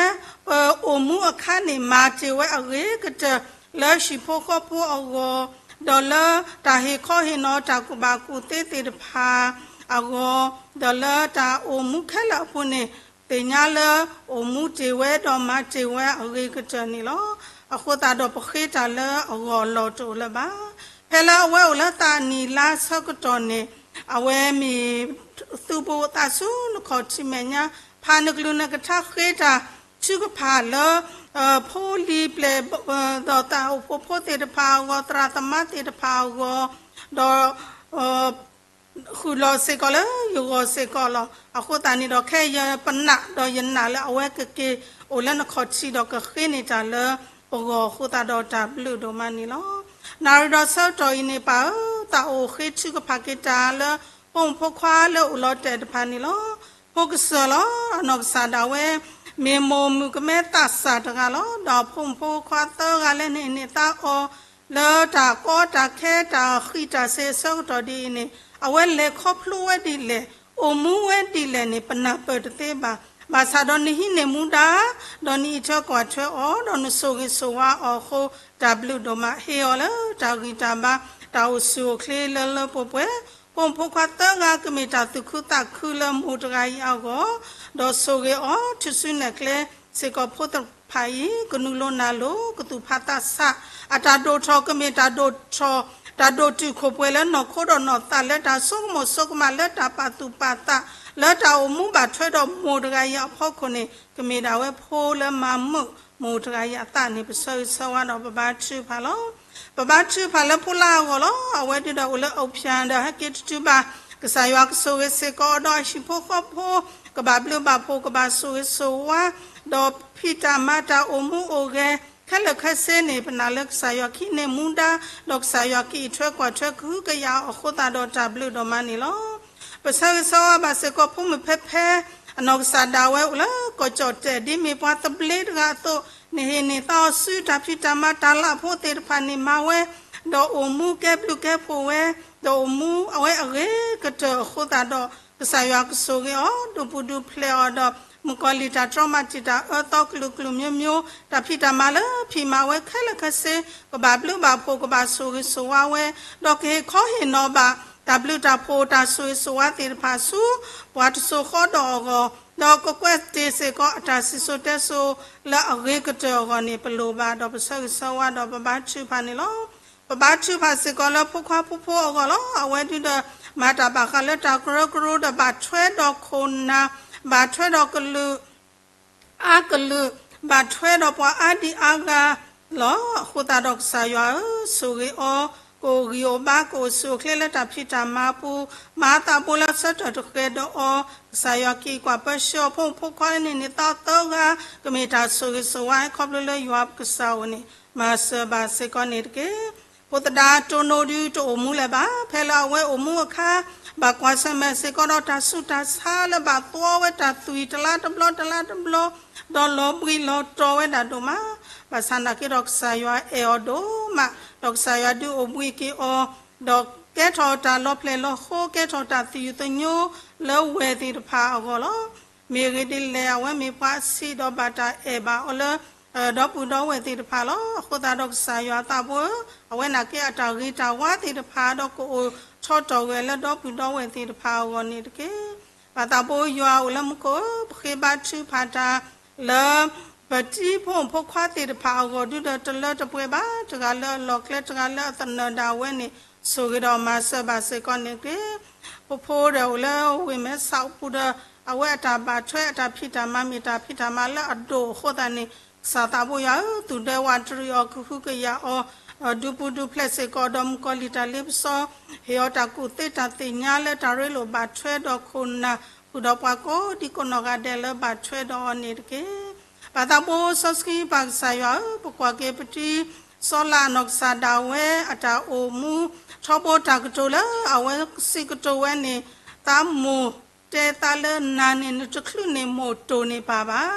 ပအိၣ်မူအခါန့ၣ် မၤတ့ၢ်ဝဲအဂ့ၤကတၢၢ် လၢဟံၣ်ဖိဃီဖိအဂီၢ်, ဒီးလၢတၢ်ဟ့ၣ်ခီဟ့ၣ်နီၤတၢ်ကူၣ်ဘၣ်ကူၣ်သ့သ့ၣ်တဖၣ်အဂီၢ်, ဒီးလၢတၢ်အိၣ်မူခဲလၢာ်အပူၤန့ၣ် သ့ၣ်ညါလၢအိၣ်မူတ့ၢ်ဝဲဒီးမၤတ့ၢ်ဝဲအဂ့ၤကတၢၢ်န့ၣ်လီၤ. အဃိသတးဒီးပဃ့တၢ်လၢအဂီၢ်အလီၢ်တအိၣ်လၢၤဘၣ်. ဖဲလၢအဝဲအိၣ်လၢသးအနံၣ်လါဆၢကတီၢ်န့ၣ် အဝဲမ့ၢ်သူၣ်ပိၢ်သးစူၤနခီၣ်ထံးမဲာ်ညါ, ဖးနကလုၢ်နကထါဃ့တၢ်ထုကဖၣ်လၢ ဖိလံၤပျဲၢ် ဒီးတၢ်အိၣ်ဖှိၣ်ဖိသ့ၣ်တဖၣ်အဂီၢ်, သရၣ်သမါသ့ၣ်တဖၣ်အဂီၢ်, ဒီး ဃုာ်လီၤစ့ၢ်ကီးလၢယဂီၢ်စ့ၢ်ကီးလီၤ. အဃိသတးန့ၣ်ဒီး ခဲအံၤယပနာ်ဒီးယနာ်လၢအဝဲကက့ၤအိၣ်လၢနခီၣ်ထံးဒီးကဃ့န့ၢ်တၢ်လၢပဂီၢ် အဃိသတးဒီးတၢ်ဘျုးဒိၣ်မးန့ၣ်လီၤ. နၣ်ရံၣ်ဒီးဆၢကတီၢ်အံၤန့ၣ် ပၢ်ဧၢ, သးအိၣ်ဃ့ထုကဖၣ်က့ၤတၢ်လၢ ဖိမုၣ်ဖိခွါလၢအိၣ်လီၤတဲာ်တဖၣ်န့ၣ်လီၤ. ဖိကစၢၢ်လီၤ. အနီၢ်ကစၢ်ဒၣ်ဝဲ မ့ၢ်မိၢ်မုၣ်ကမဲသးစၢ်တဂၤလီၤ. ဒီးဖိမုၣ်ဖိခွါသၢဂၤလၢန့ၣ်န့ၣ် သးအိၣ် လၢတၢ်ကီတၢ်ခဲ တၢ်ဃံးတၢ်စ့ၤအဆၢကတီၢ်ဒ်အံၤန့ၣ် အဝဲလဲၤခီဖျိဝဲဒ်လဲၣ်, အိၣ်မူဝဲဒ်လဲၣ်န့ၣ် ပနၢ်ပၢၢ်တသ့ဘၣ်. ဘၣ်ဆၣ်ဒီးနဟံးန့ၢ်မူဒါ, ဒီးနအံးထွဲကွၢ်ထွဲအီၤ, ဒီးနဆိၣ်ဂ့ၤဆိၣ်ဝါအီၤအဃိ တၢ်ဘျုးဒိၣ်မး. ဟ့ၣ်အီၤလၢတၢ်ဂံၢ်တၢ်ဘါ, တၢ်အိၣ်ဆူၣ်အိၣ်ချ့လၢလၢပှဲၤပှဲၤ, ဖိမုၣ်ဖိခွါသၢဂၤကမ့ၢ်တၢ်သူၣ်ခုသးခုလၢမိၢ်တဂၤအံၤအဂီၢ်, ဒီးဆိၣ်ဂ့ၤအီၤ ထုးစုနဲၣ်ကျဲစ့ၢ်ကီးဖိသ့ၣ်တဖၣ်အံၤ ကနုာ်လိၤနၢ်လိၤ ကသူၣ်ဖးသးဆး, အတၢ်ဒိၣ်ထီၣ်ကမ့ၢ်တၢ်ဒိၣ်ထီၣ် တၢ်ဒိၣ်တုာ်ခိၣ်ပှဲၤလၢနီၢ်ခိဒီးနီၢ်သး လၢတၢ်ဆိကမိၣ်ဆိကမး လၢတၢ်ပာ်သူၣ်ပာ်သး လၢတၢ်အိၣ်မူဘၣ်ထွဲဒီးမိၢ်တဂၤအံၤအဖီခိၣ်န့ၣ် ကမ့ၢ်ဒၣ်ဝဲဖိလၢမၤမုာ်မိၢ်တဂၤအံၤအသးန့ၣ် ပဆၢဂ့ၤဆၢဝါဒီးပဘါထုကဖၣ်လီၤ. ပဘါထုကဖၣ်လၢဖိလၢအဂီၢ်လီၤ. အဝဲဒၣ်ဒီးအိၣ်လၢအဖၠၣ်ဒီးဟဲက့ၤတတုၤဘၣ်, ကစၢ်ယွၤကဆိၣ်ဂ့ၤစ့ၢ်ကီးအီၤဒီးအဟံၣ်ဖိဃီဖိ, ကဘၣ်ဘျုးဘၣ်ဖှိၣ် ကဘၣ်ဆိၣ်ဂ့ၤဆိၣ်ဝါ, ဒီးဖံးတၢ်မၤတၢ်အိၣ်မူအိၣ်ဂဲၤ ခဲလၢာ်ခဲဆ့န့ၣ် ပနာ်လၢကစၢ်ယွၤကဟံးန့ၢ်မူဒါ, ဒီးကစၢ်ယွၤကအံးထွဲကွၢ်ထွဲကဟုကယာ်အီၤအဃိသတးဒီးတၢ်ဘျုးဒိၣ်မးန့ၣ်လီၤ. ပဆၢဂ့ၤဆၢဝါဘၣ်စ့ၢ်ကီးဖိမုၣ်ဖဲဖဲ အနီၢ်ကစၢ်ဒၣ်ဝဲအိၣ်လၢကီၢ်ကၠီၣ်တဲၣ် ဒ်မ့ၢ်ပှၤသဘျ့တဂၤအသိး, နဟ့ၣ်န့ၢ်သးအီၤစုတၢ်ဖံးတၢ်မၤတၢ်လၢအဖိသ့ၣ်တဖၣ်န့ၣ်မၤဝဲ, ဒီးအိၣ်မူကဲဘျုးကဲဖှိၣ်ဝဲ, ဒီးအိၣ်မူအဝဲအဂ့ၤကတၢၢ်အဃိသတးဒီး ကစၢ်ယွၤကဆိၣ်ဂ့ၤအီၤ ဒုးပူၤဒုးဖျဲးအီၤဒီး မုၣ်ကီၤလံၢ်တၢ်တြီမၤတံာ်တာ်အၢသီကလုာ်ကလုာ်မျိုးမျိုး တၢ်ဖံးတၢ်မၤလၢဖံးမၤဝဲခဲလၢာ်ခဲဆ့ ကဘၣ်ဘျုးဘၣ်ဖှိၣ် ကဘၣ်ဆိၣ်ဂ့ၤဆိၣ်ဝါဝဲ, ဒီးကဟ့ၣ်ခီဟ့ၣ်နီၤဘၣ် တၢ်ဘျုးတၢ်ဖှိၣ် တၢ်ဆိၣ်ဂ့ၤဆိၣ်ဝါသ့ၣ်တဖၣ်ဆူ ပှၤတစိၤဃီဒီးအဂီၢ်, ဒီးကကွဲးတ့ၢ်စ့ၢ်ကီးအတၢ်စံၣ်စိၤတဲစိၤလၢအဂ့ၤကတၢၢ်အဂီၢ်န့ၣ် ပလိၣ်ဘၣ်ဒီးပဆၢဂ့ၤဆၢဝါဒီးပဘါထုကဖၣ်န့ၣ်လီၤ. ပဘါထုကဖၣ်စ့ၢ်ကီးလၢဖိခွါဖိဖိအဂီၢ်လီၤ. အဝဲဒၣ်ဒီး မၤတၢ်ဘၣ်ဃးလၢတၢ်ကရၢကရိဒီး ဘၣ်ထွဲဒီးခိၣ်နၢ်, ဘၣ်ထွဲဒီးကလုာ် အါကလုာ်, ဘၣ်ထွဲဒီးပှၤအါဒံအါဂၤလီၤ. အဃိသတးဒီးကစၢ်ယွၤဧၢ, ဆိၣ်ဂ့ၤအီၤ, ကအိၣ်ဂံၢ်အိၣ်ဘါ ကအိၣ်ဆူၣ်အိၣ်ချ့လၢတၢ်ဖံးတၢ်မၤအပူၤ, မၤသးဘိလၢအဆၢထၢၣ်တဃဲၤဒီးအီၤ, ကစၢ်ယွၤကအံးကွၢ်ပၢဆှၢအီၤ ဖိမုၣ်ဖိခွါန့ၣ်န့ၣ် သးသၢဂၤ ကမ့ၢ်တၢ်ဆိၣ်ဂ့ၤဆိၣ်ဝါ ခီဖျိလၢယွၤပကစၢ်အိၣ်န့ၣ် မၤစၢၤဘၣ်စ့ၢ်ကီးန့ၣ်တက့ၢ်. ဖိသဒါတိၢ်နိဒုးတအိၣ်မူလၢၤဘၣ်. ဖဲလၢအဝဲအိၣ်မူအခါ ဘၣ်ကွၢ်ဆၢၣ်မဲာ်စ့ၢ်ကီးဒီးတၢ်ဆူးတၢ်ဆါလၢဘၣ်သွီဝဲတၢ်သွံၣ်တလါတဘျီတလါတဘျီ, ဒီးလီၤဘှံးလီၤတီၤဝဲဒၣ်ဒိၣ်မး, ဘၣ်ဆၣ်နာ်က့ဒီးကစၢ်ယွၤအဲၣ်အီၤဒိၣ်မး, ဒီးကစၢ်ယွၤဒုးအိၣ်ဘှံးက့ၤအီၤ, ဒီးကဲထီၣ်တၢ်လီၤဖျဲၣ်လီၤဃိ, ကဲထီၣ်တၢ်သယုၢ်သညိလၢဝဲၢ်သ့ၣ်တဖၣ်အဂီၢ်လီၤ. မ့ၢ်အဂ့ၢ်ဒ်လဲၣ်, အဝဲမ့ၢ်ပှၤအဆံးဒီးဘၣ်တၢ်အဲၣ်ဘၣ်အီၤလၢ ဒီပုၢ်ဒီဝဲၢ်သ့ၣ်တဖၣ်လီၤ. အဃိသတးဒီးကစၢ်ယွၤသးဘိဧၢ, အဝဲနာ်က့အတၢ်ဂ့ၤတၢ်ဝါသ့ၣ်တဖၣ် ဒီးကအိၣ်ထီၣ်တီၢ်ဝဲလၢဒီပုၢ်ဒီဝဲၢ်သ့ၣ်တဖၣ်အဂီၢ်န့ၣ်တက့ၢ်. ပၢ်သးဘိယွၤအိၣ်လၢမူခိၣ်ဧၢ, ပဃ့ဘါထုကဖၣ်တၢ်လၢ ပတံၤဖိမုၣ်ဖိခွါသ့ၣ်တဖၣ်အဂီၢ် ဒုဒီးတလၢတပှဲၤဘၣ်, တဂၤလၢအလီၢ်ကျဲ တဂၤလၢအသနၢၣ်ဒၣ်ဝဲန့ၣ် ဆိၣ်ဂ့ၤဒီးမၤစၢၤဘၣ်စ့ၢ်ကီးန့ၣ်တက့ၢ်. ဖိဖိဒီးအိၣ်လၢဝ့ၢ်မဲဆီးပူၤဒီး အဝဲအတၢ်ဘၣ်ထွဲ အတၢ်ဖံးတၢ်မၤမ့ၢ်တၢ်ဖံးတၢ်မၤလၢအဒိၣ်အဃိသတးန့ၣ် ကစၢ်သးဘိယွၤဧၢ, သူၣ်ဒဲဝးတရံးအီၤ ကဟုကယာ်အီၤ ဒုးပူၤဒုးဖျဲးစ့ၢ်ကီး ဒီးမုၣ်ကီၤလံၢ်တၢ်လ့ပစီ ဟ့ၣ်အီၤတၢ်ကူၣ်သ့တၢ်သ့ၣ်ညါလၢတၢ်ရ့လိာ်ဘၣ်ထွဲဒီးခိၣ်နၢ် ဃုာ်ဒီးပှၤကိးဒံကိးနီၢ်ဂၤဒဲးလၢဘၣ်ထွဲဒီးအီၤန့ၣ်တက့ၢ်. ပၢ်သးဘိစီဆှံပၢ်ကစၢ်ယွၤဧၢ, ပကွၢ်က့ၤပတံၤစီလးအနီၢ်ကစၢ်ဒၣ်ဝဲအတၢ်အိၣ်မူ ထီဘိတၢ်ကတိၤလၢအဝဲစံးကတိၤဝဲန့ၣ်, သးမိၢ်တဲသးလၢနၤန့ၣ် နတချုးန့ၢ်မိၢ်တိၢ်န့ၢ်ပၢ်ဘၣ်.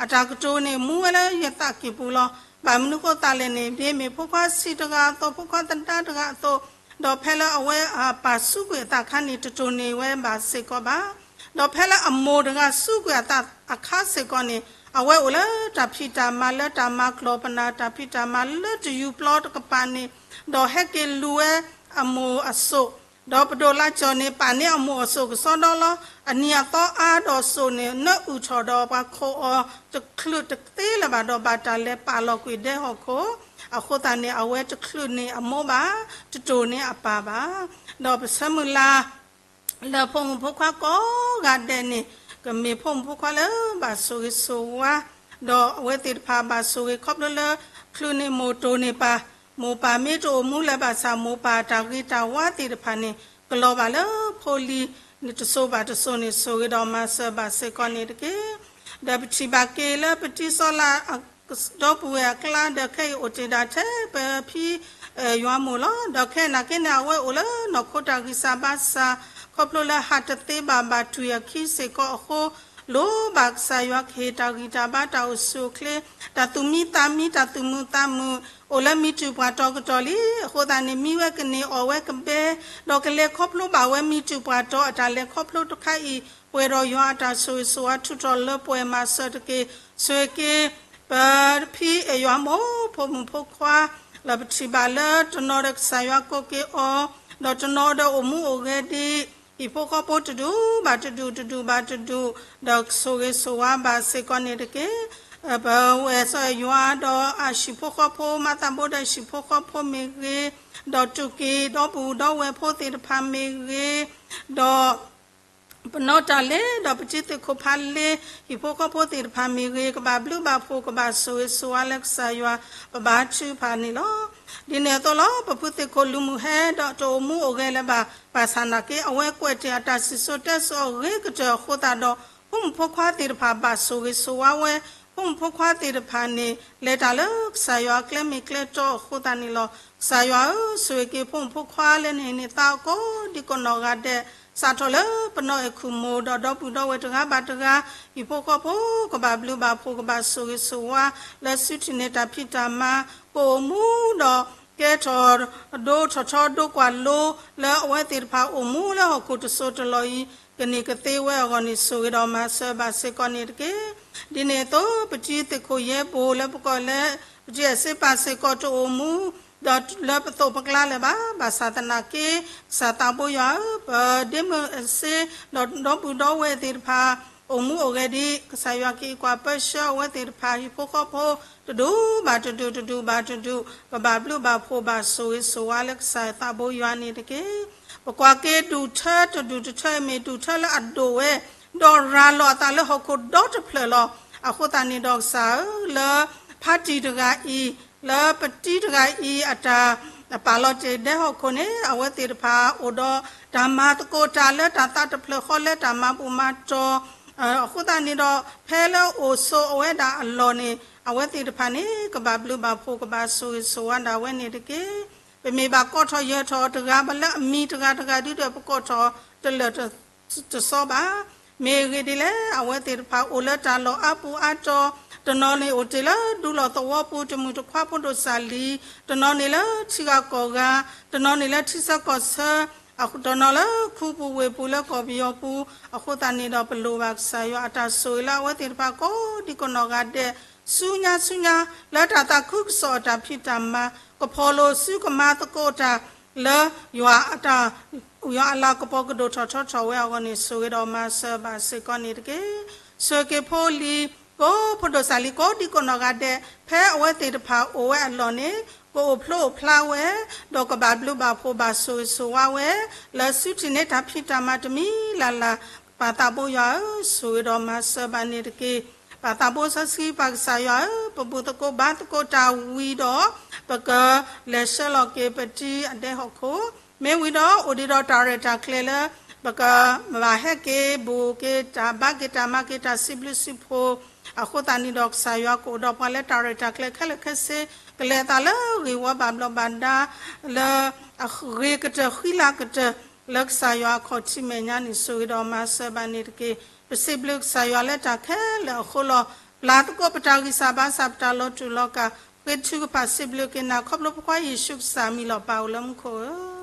အတၢ်ကတိၤန့ၣ် မူဝဲလၢယသးကံၢ်ပူၤလီၤ. ဘၣ်မနုၤဃိသတးလဲၣ်န့ၣ် ဒ်မ့ၢ်ဖိခွါဆံးတဂၤအသိး ဖိခွါသဒါတဂၤအသိး, ဒီးဖဲလၢအဝဲအပၢ်စူးကွံာ်အသးအခါန့ၣ် တတိၢ်န့ၢ်ဝဲဘၣ်စ့ၢ်ကီးဘၣ်. ဒီးဖဲလၢအမိၢ်တဂၤစူးကွံာ်အသးအခါစ့ၢ်ကီးန့ၣ် အဝဲအိၣ်လၢတၢ်ဖံးတၢ်မၤလၢတၢ်မၤကျီၢ်ပနၢ် တၢ်ဖံးတၢ်မၤလၢတယူၤပျီတကပၤန့ၣ်, ဒီးဟဲက့ၤလူၤဝဲအမိၢ်အစိၣ်, ဒီးပဒိၣ်လၢကၠီၣ်န့ၣ် ပာ်န့ၢ်အမိၢ်အစိၣ်ကစီဒီလီၤ. အနံၤအသီအါဒီးစိၣ်န့ၣ် နၢအုၣ်ထီၣ်ဒီးပှၤခိးအီၤ တချုးတသ့လၢၤဘၣ်ဒီး ဘၣ်တၢ်လဲၤပာ်လီၤကွံာ်ဒဲဟီၣ်ခိၣ်, အဃိသတးန့ၣ် အဝဲတချုးန့ၢ်အမိၢ်ဘၣ်, တတိၢ်န့ၢ်အပၢ်ဘၣ်. ဒီးပဆၢမုၢ်လၢ် လၢဖိမုၣ်ဖိခွါကိးဂၤဒဲးန့ၣ် ကမ့ၢ်ဖိမုၣ်ဖိခွါလၢဘၣ်ဆိၣ်ဂ့ၤဆိၣ်ဝါ, ဒီးအဝဲသ့ၣ်တဖၣ်ဘၣ်ဆိၣ်ဂ့ၤခီဖျိလၢ ချုးန့ၢ်မိၢ်တိၢ်န့ၢ်ပၢ်, မိၢ်ပၢ်မ့ၢ်တအိၣ်မူလၢၤဘၣ်ဆၣ် မိၢ်ပၢ်တၢ်ဂ့ၤတၢ်ဝါသ့ၣ်တဖၣ်န့ၣ် ကလီၤဘၣ်လၢဖိလံၤန့ၣ် တစိၤဘၣ်တစိၤန့ၣ် ဆိၣ်ဂ့ၤဒီးမၤစၢၤဘၣ်စ့ၢ်ကီးန့ၣ်တက့ၢ်. ဒီးပထံၣ်ဘၣ်က့ၤလၢပတံၤစီလး ဒီပုၢ်ဝဲၢ်အကျါဒီး ခဲအံၤအိၣ်တ့ၢ်ဒၣ်ထဲပဖံ ယွၤမိၢ်လီၤ. ဒီးခဲနာ်က့န့ၣ် အဝဲအိၣ်လၢနီၢ်ခိတၢ်ဂံၢ်စၢ်ဘါစၢ် ခီဖျိလၢဟးတသ့ဘၣ် ဘၣ်တွံၢ်အခံစ့ၢ်ကီးအဃိ, လိၣ်ဘၣ်ကစၢ်ယွၤကဟ့ၣ်တၢ်ဂံၢ်တၢ်ဘါ တၢ်အိၣ်ဆူၣ်အိၣ်ချ့, တၢ်သူၣ်မံသးမံ တၢ်သူၣ်မုာ်သးမုာ်, အိၣ်လၢမံၤတုၢ်ပှၢ်တီၤကတီၢ်လံ. အဃိသတးန့ၣ် မံဝဲကန့ၢ်အီၣ်ဝဲကဘဲ, ဒီးကလဲၤခီဖျိဘၣ်ဝဲမံၤတုၢ်ပှၢ်တီၤ အတၢ်လဲၤခီဖျိတခါအံၤ ပှဲၤဒီးယွၤအတၢ်ဆိၣ်ဂ့ၤဆိၣ်ဝါ ထုးထီၣ်လၢပှဲၤမၤစၢၤတက့ၢ်. ဆိၣ်ဂ့ၤက့ၤ ပဖံအဲၣ်ယွၤမိၢ် ဖိမုၣ်ဖိခွါ, လၢပထံၣ်ဘၣ်လၢတနီၤဒီးကစၢ်ယွၤကိးက့ၤအီၤ, ဒီးတနီၤဒီးအိၣ်မူအိၣ်ဂဲၤဒံး ဟံၣ်ဖိဃီဖိတဒူၣ်ဘၣ်တဒူၣ် တဒူၣ်ဘၣ်တဒူၣ်, ဒီးဆိၣ်ဂ့ၤဆိၣ်ဝါဘၣ်စ့ၢ်ကီးန့ၣ်တက့ၢ်. ပဝဲၢ်စီၤယွၤဒီးအဟံၣ်ဖိဃီဖိ မၤသးဘိဒီးဟံၣ်ဖိဃီဖိမ့ၢ်ဂ့ၤ, ဒီးတူၢ်က့ၤဒီပုၢ်ဒီဝဲၢ်ဖိသ့ၣ်တဖၣ်မ့ၢ်ဂ့ၤ, ဒီး ပနီၢ်တၢ်လ့ၤ ဒီးပတံၤသ့ၣ်ခိၣ်ဖးလ့ၤ ဟံၣ်ဖိဃီဖိသ့ၣ်တဖၣ်မ့ၢ်ဂ့ၤ ကဘၣ်ဘျုးဘၣ်ဖှိၣ် ကဘၣ်ဆိၣ်ဂ့ၤဆိၣ်ဝါလၢကစၢ်ယွၤ ပဘါထုကဖၣ်န့ၣ်လီၤ. ဒ်န့ၣ်အသိးလီၤ ပဖုသ့ၣ်ခိၣ်လုၢ်မုၢ်ဟဲဒီးတအိၣ်မူအိၣ်ဂဲၤလၢၤဘၣ် ဘၣ်ဆၣ်နာ်က့ အဝဲကွဲးတ့ၢ်အတၢ်စံၣ်စိၤတဲစိၤအဂ့ၤကတၢၢ်အဃိသတးဒီး ဖိမုၣ်ဖိခွါသ့ၣ်တဖၣ်ဘၣ်ဆိၣ်ဂ့ၤဆိၣ်ဝါဝဲ, ဖိမုၣ်ဖိခွါသ့ၣ်တဖၣ်န့ၣ် လဲၤတၢ်လၢကစၢ်ယွၤအကျဲမ့ၢ်ကျဲတီအဃိသတးန့ၣ်လီၤ. ကစၢ်ယွၤဧၢ, ဆိၣ်ဂ့ၤက့ၤဖိမုၣ်ဖိခွါလၢနဟ့ၣ်န့ၢ်သါအီၤကိးဒံကိးနီၢ်ဂၤဒဲး, စးထီၣ်လၢပနီၢ်အဲၣ်ခူၣ်မိၢ်ဒီးဒီပုၢ်ဒီဝဲၢ်တဂၤဘၣ်တဂၤ, ဟံၣ်ဖိဃီဖိကဘၣ်ဘျုးဘၣ်ဖှိၣ် ကဘၣ်ဆိၣ်ဂ့ၤဆိၣ်ဝါ လၢစုထံၣ်န့ၢ်တၢ်ဖံးတၢ်မၤ ကအိၣ်မူဒီး ကဲထီၣ်ဒိထီၣ်ထီဒိကွၢ်လိ လၢအဝဲသ့ၣ်တဖၣ်အိၣ်မူလၢဟီၣ်ခိၣ်တစိၤတလီၢ်အံၤ ကန့ၢ်ကသ့ဝဲအဂီၢ်န့ၣ် ဆိၣ်ဂ့ၤဒီးမၤစၢၤဘၣ်စ့ၢ်ကီးန့ၣ်တက့ၢ်. ဒ်န့ၣ်အသိး ပတံၤသ့ၣ်ခိၣ်ယဲၢ်ဘိၣ်လၢပကိးလၢ ပတံၤအစ့ပာ်စ့ၢ်ကီးတအိၣ်မူ ဒီးလၢပသိးပကျါလၢၤဘၣ်. ဘၣ်ဆၣ်သနာ်က့ ကစၢ်သးဘိယွၤဧၢ, ပဒ့မုၢ်အစ့ ဒီးဒီပုၢ်ဒီဝဲၢ်သ့ၣ်တဖၣ် အိၣ်မူအိၣ်ဂဲၤဒံး ကစၢ်ယွၤကအံးကွၢ်ပၢဆှၢအဝဲသ့ၣ်တဖၣ် ဟံၣ်ဖိဃီဖိ တဒူၣ်ဘၣ်တဒူၣ် တဒူၣ်ဘၣ်တဒူၣ် ကဘၣ်ဘျုးဘၣ်ဖှိၣ်ဘၣ်ဆိၣ်ဂ့ၤဆိၣ်ဝါလၢကစၢ်သးဘိယွၤန့ၣ်တက့ၢ်. ပကွၢ်က့ၤဒူၣ်ထၢတဒူၣ်တထၢမ့ၢ်ဒူၣ်ထၢလၢအဒိၣ်ဝဲ ဒီးရၤလီၤအသးလၢဟီၣ်ခိၣ်ဒီတဖျၢၣ်လီၤ. အဃိသတးန့ၣ်ဒီးကစၢ်ဧၢ, လၢဖါတံၢ်တဂၤအံၤ, လၢပတံၤတဂၤအံၤ အတၢ်ပာ်လီၤတ့ၢ်ဒဲဟီၣ်ခိၣ်န့ၣ် အဝဲသ့ၣ်တဖၣ်အိၣ်ဒီးတၢ်မၤသကိးတၢ်လၢတၢ်သးတဖျၢၣ်ဃီလၢတၢ်မၤဘူၣ်မၤတီၤ အဃိသတးန့ၣ်ဒီး ဖဲလၢအိၣ်ဆိးအဝဲဒၣ်အလီၢ်န့ၣ် အဝဲသ့ၣ်တဖၣ်န့ၣ် ကဘၣ်ဘျုးဘၣ်ဖှိၣ် ကဘၣ်ဆိၣ်ဂ့ၤဆိၣ်ဝါဒၣ်ဝဲန့ၣ်တက့ၢ်. ပမ့ၢ်ဘၣ်ကိးထီၣ်ယၢၤထီၣ်တဂၤဘၣ်လၢအမံၤတဂၤတဂၤဒုဒီး ပကိးထီၣ် တလၢာ်တစီဘၣ်. မ့ၢ်အဂ့ၢ်ဒ်လဲၣ်, အဝဲသ့ၣ်တဖၣ်အိၣ်လၢတၢ်လီၢ်အါပူၤအါတီၤ, တနီၤန့ၣ်အိၣ်တ့ၢ်လၢဒူလီၢ်သဝီပူၤ တမုၢ်တခွါဖိဒိၣ်စၢ်လံ, တနီၤန့ၣ်လၢထံဂၤကီၢ်ဂၤ, တနီၤန့ၣ်လၢထံဆၢကီၢ်ဆၢ, တနီၤလၢခူပူၤဝ့ၢ်ပူၤလၢကီၢ်ပယီၤပူၤ, အဃိသတးန့ၣ်ဒီး ပလိၣ်ဘၣ်ကစၢ်ယွၤအတၢ်ဆိၣ်ဂ့ၤလၢအဝဲသ့ၣ်တဖၣ်ကိးဒံကိးနီၢ်ဂၤဒဲး ဆူညါဆူညါ လၢတၢ်သးခုကစီၣ်အတၢ်ဖံးတၢ်မၤ ကဖီၣ်လိာ်စုကမၤသကိးတၢ်လၢ ယွၤအတၢ် ယွၤအလၤကပီၤကဒိၣ်ထီၣ်ထီထီၣ်ဝဲအဂီၢ်န့ၣ် ဆိၣ်ဂ့ၤဒီးမၤစၢၤဘၣ်စ့ၢ်ကီးန့ၣ်တက့ၢ်. ဆိၣ်ဂ့ၤဖိလံၤ ကိးဖိဒိၣ်စၢ်လံ ကိးဒံကိးနီၢ်ဂၤဒဲး ဖဲအဝဲသ့ၣ်တဖၣ်အိၣ်ဝဲအလီၢ်န့ၣ် ကအိၣ်ဖျိအိၣ်ဖျါဝဲ, ဒီးကဘၣ်ဘျုးဘၣ်ဖှိၣ်ဘၣ်ဆိၣ်ဂ့ၤဆိၣ်ဝါဝဲ လၢစုထံၣ်န့ၢ်တၢ်ဖံးတၢ်မၤတမံၤလၢ်လၢ်, ပၢ်သးဘိယွၤဧၢ, ဆိၣ်ဂ့ၤဒီးမၤစၢၤဘၣ်န့ၣ်တက့ၢ်. ပၢ်သးဘိစီဆှံပၢ်ကစၢ်ယွၤဧၢ, ပဘူၣ်သကိးဘါသကိးတၢ်ဝံၤဒီး ပကလဲၤဆှၢလီၤက့ၤပတံၤအဒဲဟီၣ်ခိၣ်, မ့ၢ်ဝံၤဒီးအိၣ်ဒံးဒီးတၢ်ရဲၣ်တၢ်ကျဲၤလၢ ပကဘၣ်ဟဲက့ၤ ဘူးက့ၤတၢ်ဘါက့ၤတၢ်မၤက့ၤတၢ်စံးဘျုးစံးဖှိၣ်, အဃိသတးန့ၣ်ဒီး ကစၢ်ယွၤကအိၣ်ဒီးပှၤလၢတၢ်ရဲၣ်တၢ်ကျဲၤခဲလၢာ်ခဲဆ့, ကလဲၤအသးလၢဂ့ၢ်ဝီဘၣ်ဘျီးဘၣ်ဒါ လၢအဂ့ၤကတၢၢ်ဃံလၤကတၢၢ် လၢကစၢ်ယွၤအခီၣ်ထံးမဲာ်ညါန့ၣ် ဆိၣ်ဂ့ၤဒီးမၤစၢၤဘၣ်န့ၣ်တက့ၢ်. ပစံးဘျုးကစၢ်ယွၤလၢတၢ်ခဲလၢာ်အဃိလီၤ. ပျၢ်သကိးပတၢ်ဂံၢ်စၢ်ဘါစၢ် ပတၢ်လီၤတူာ်လီၤကာ်, ဃ့ထုကဖၣ်စံးဘျုးက့ၤနၤ ခီဖျိဖိခွါယ့ၣ်ၡူးကစၢ်အမံၤလီၤ. ပၢ်အိၣ်လၢမူခိၣ်ဧၢ.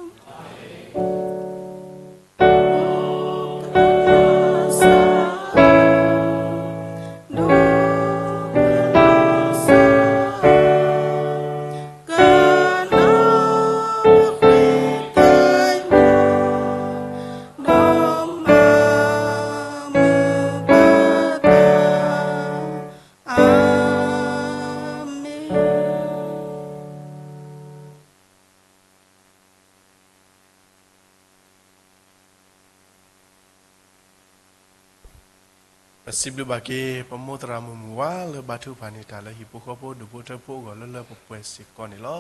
ပစံးဘျုးဘၣ်က့ၤ ပမိၢ်သရၣ်မုၣ်မုၢ်ဝါလၢဘါထုကဖၣ်န့ၢ်တၢ်လၢဟံၣ်ဖိဃီဖိဒူၣ်ဖိထၢဖိအဂီၢ်လၢလၢပှဲၤပှဲၤစ့ၢ်ကီးန့ၣ်လီၤ.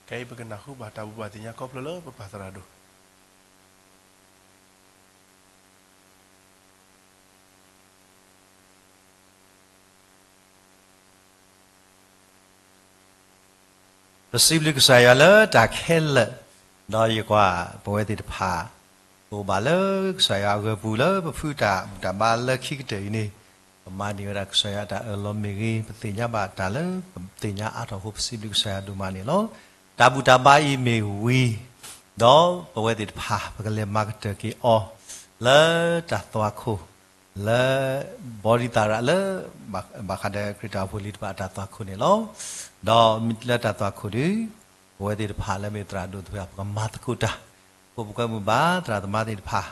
ခဲအံၤပကနၢ်ဟူဘၣ်တၢ်ဘူၣ်ဘၣ်သ့ၣ်ညါခီဖျိလၢပပၢ်သရၣ်ဒိၣ် ပစံးဘျုးကစၢ်ယွၤလၢတၢ်ခဲလၢာ်, ဒီးယကွၢ်ပဝဲသ့ၣ်တဖၣ် အိၣ်ဘၣ်လၢကစၢ်ယွၤအဂၢၤပူၤလၢပဖုတၢ်ဘူၣ်တၢ်ဘါလၢခံကတၢၢ်အံၤန့ၣ်, ပမၤန့ၢ်ဝဲဒၣ်ကစၢ်ယွၤအတၢ်အၢၣ်လီၤမ့ၢ်ဂ့ၤ, ပသ့ၣ်ညါဘၣ်တၢ်လၢပသ့ၣ်ညါအါထီၣ်အဃိ ပစံးဘျုးကစၢ်ယွၤဒိၣ်မးန့ၣ်လီၤ. တၢ်ဘူၣ်တၢ်ဘါအံၤမ့ၢ်ဝံၤ, ဒီးပဝဲသ့ၣ်တဖၣ် ပကလဲၤမၤကတၢၢ်က့ၤအီၤ လၢတၢ်သွၣ်ခိၣ် လၢ ဘီဒံသရၣ်လၢ ဘၣ်ဃးဒီးခရံာ်တၢ်အိၣ်ဖှိၣ်လံတဖၣ်အတၢ်သွၣ်ခိၣ်န့ၣ်လီၤ. ဒီးမ့ၢ်လၢတၢ်သွၣ်ခိၣ်ဒီး ပဝဲသ့ၣ်တဖၣ်လၢမ့ၢ်သရၣ်ဒိၣ်သ့ၣ်တဖၣ် ပကမၤသကိးတၢ်, ပှၤကွဲမုာ်ဘၣ်သရၣ်သမါသ့ၣ်တဖၣ်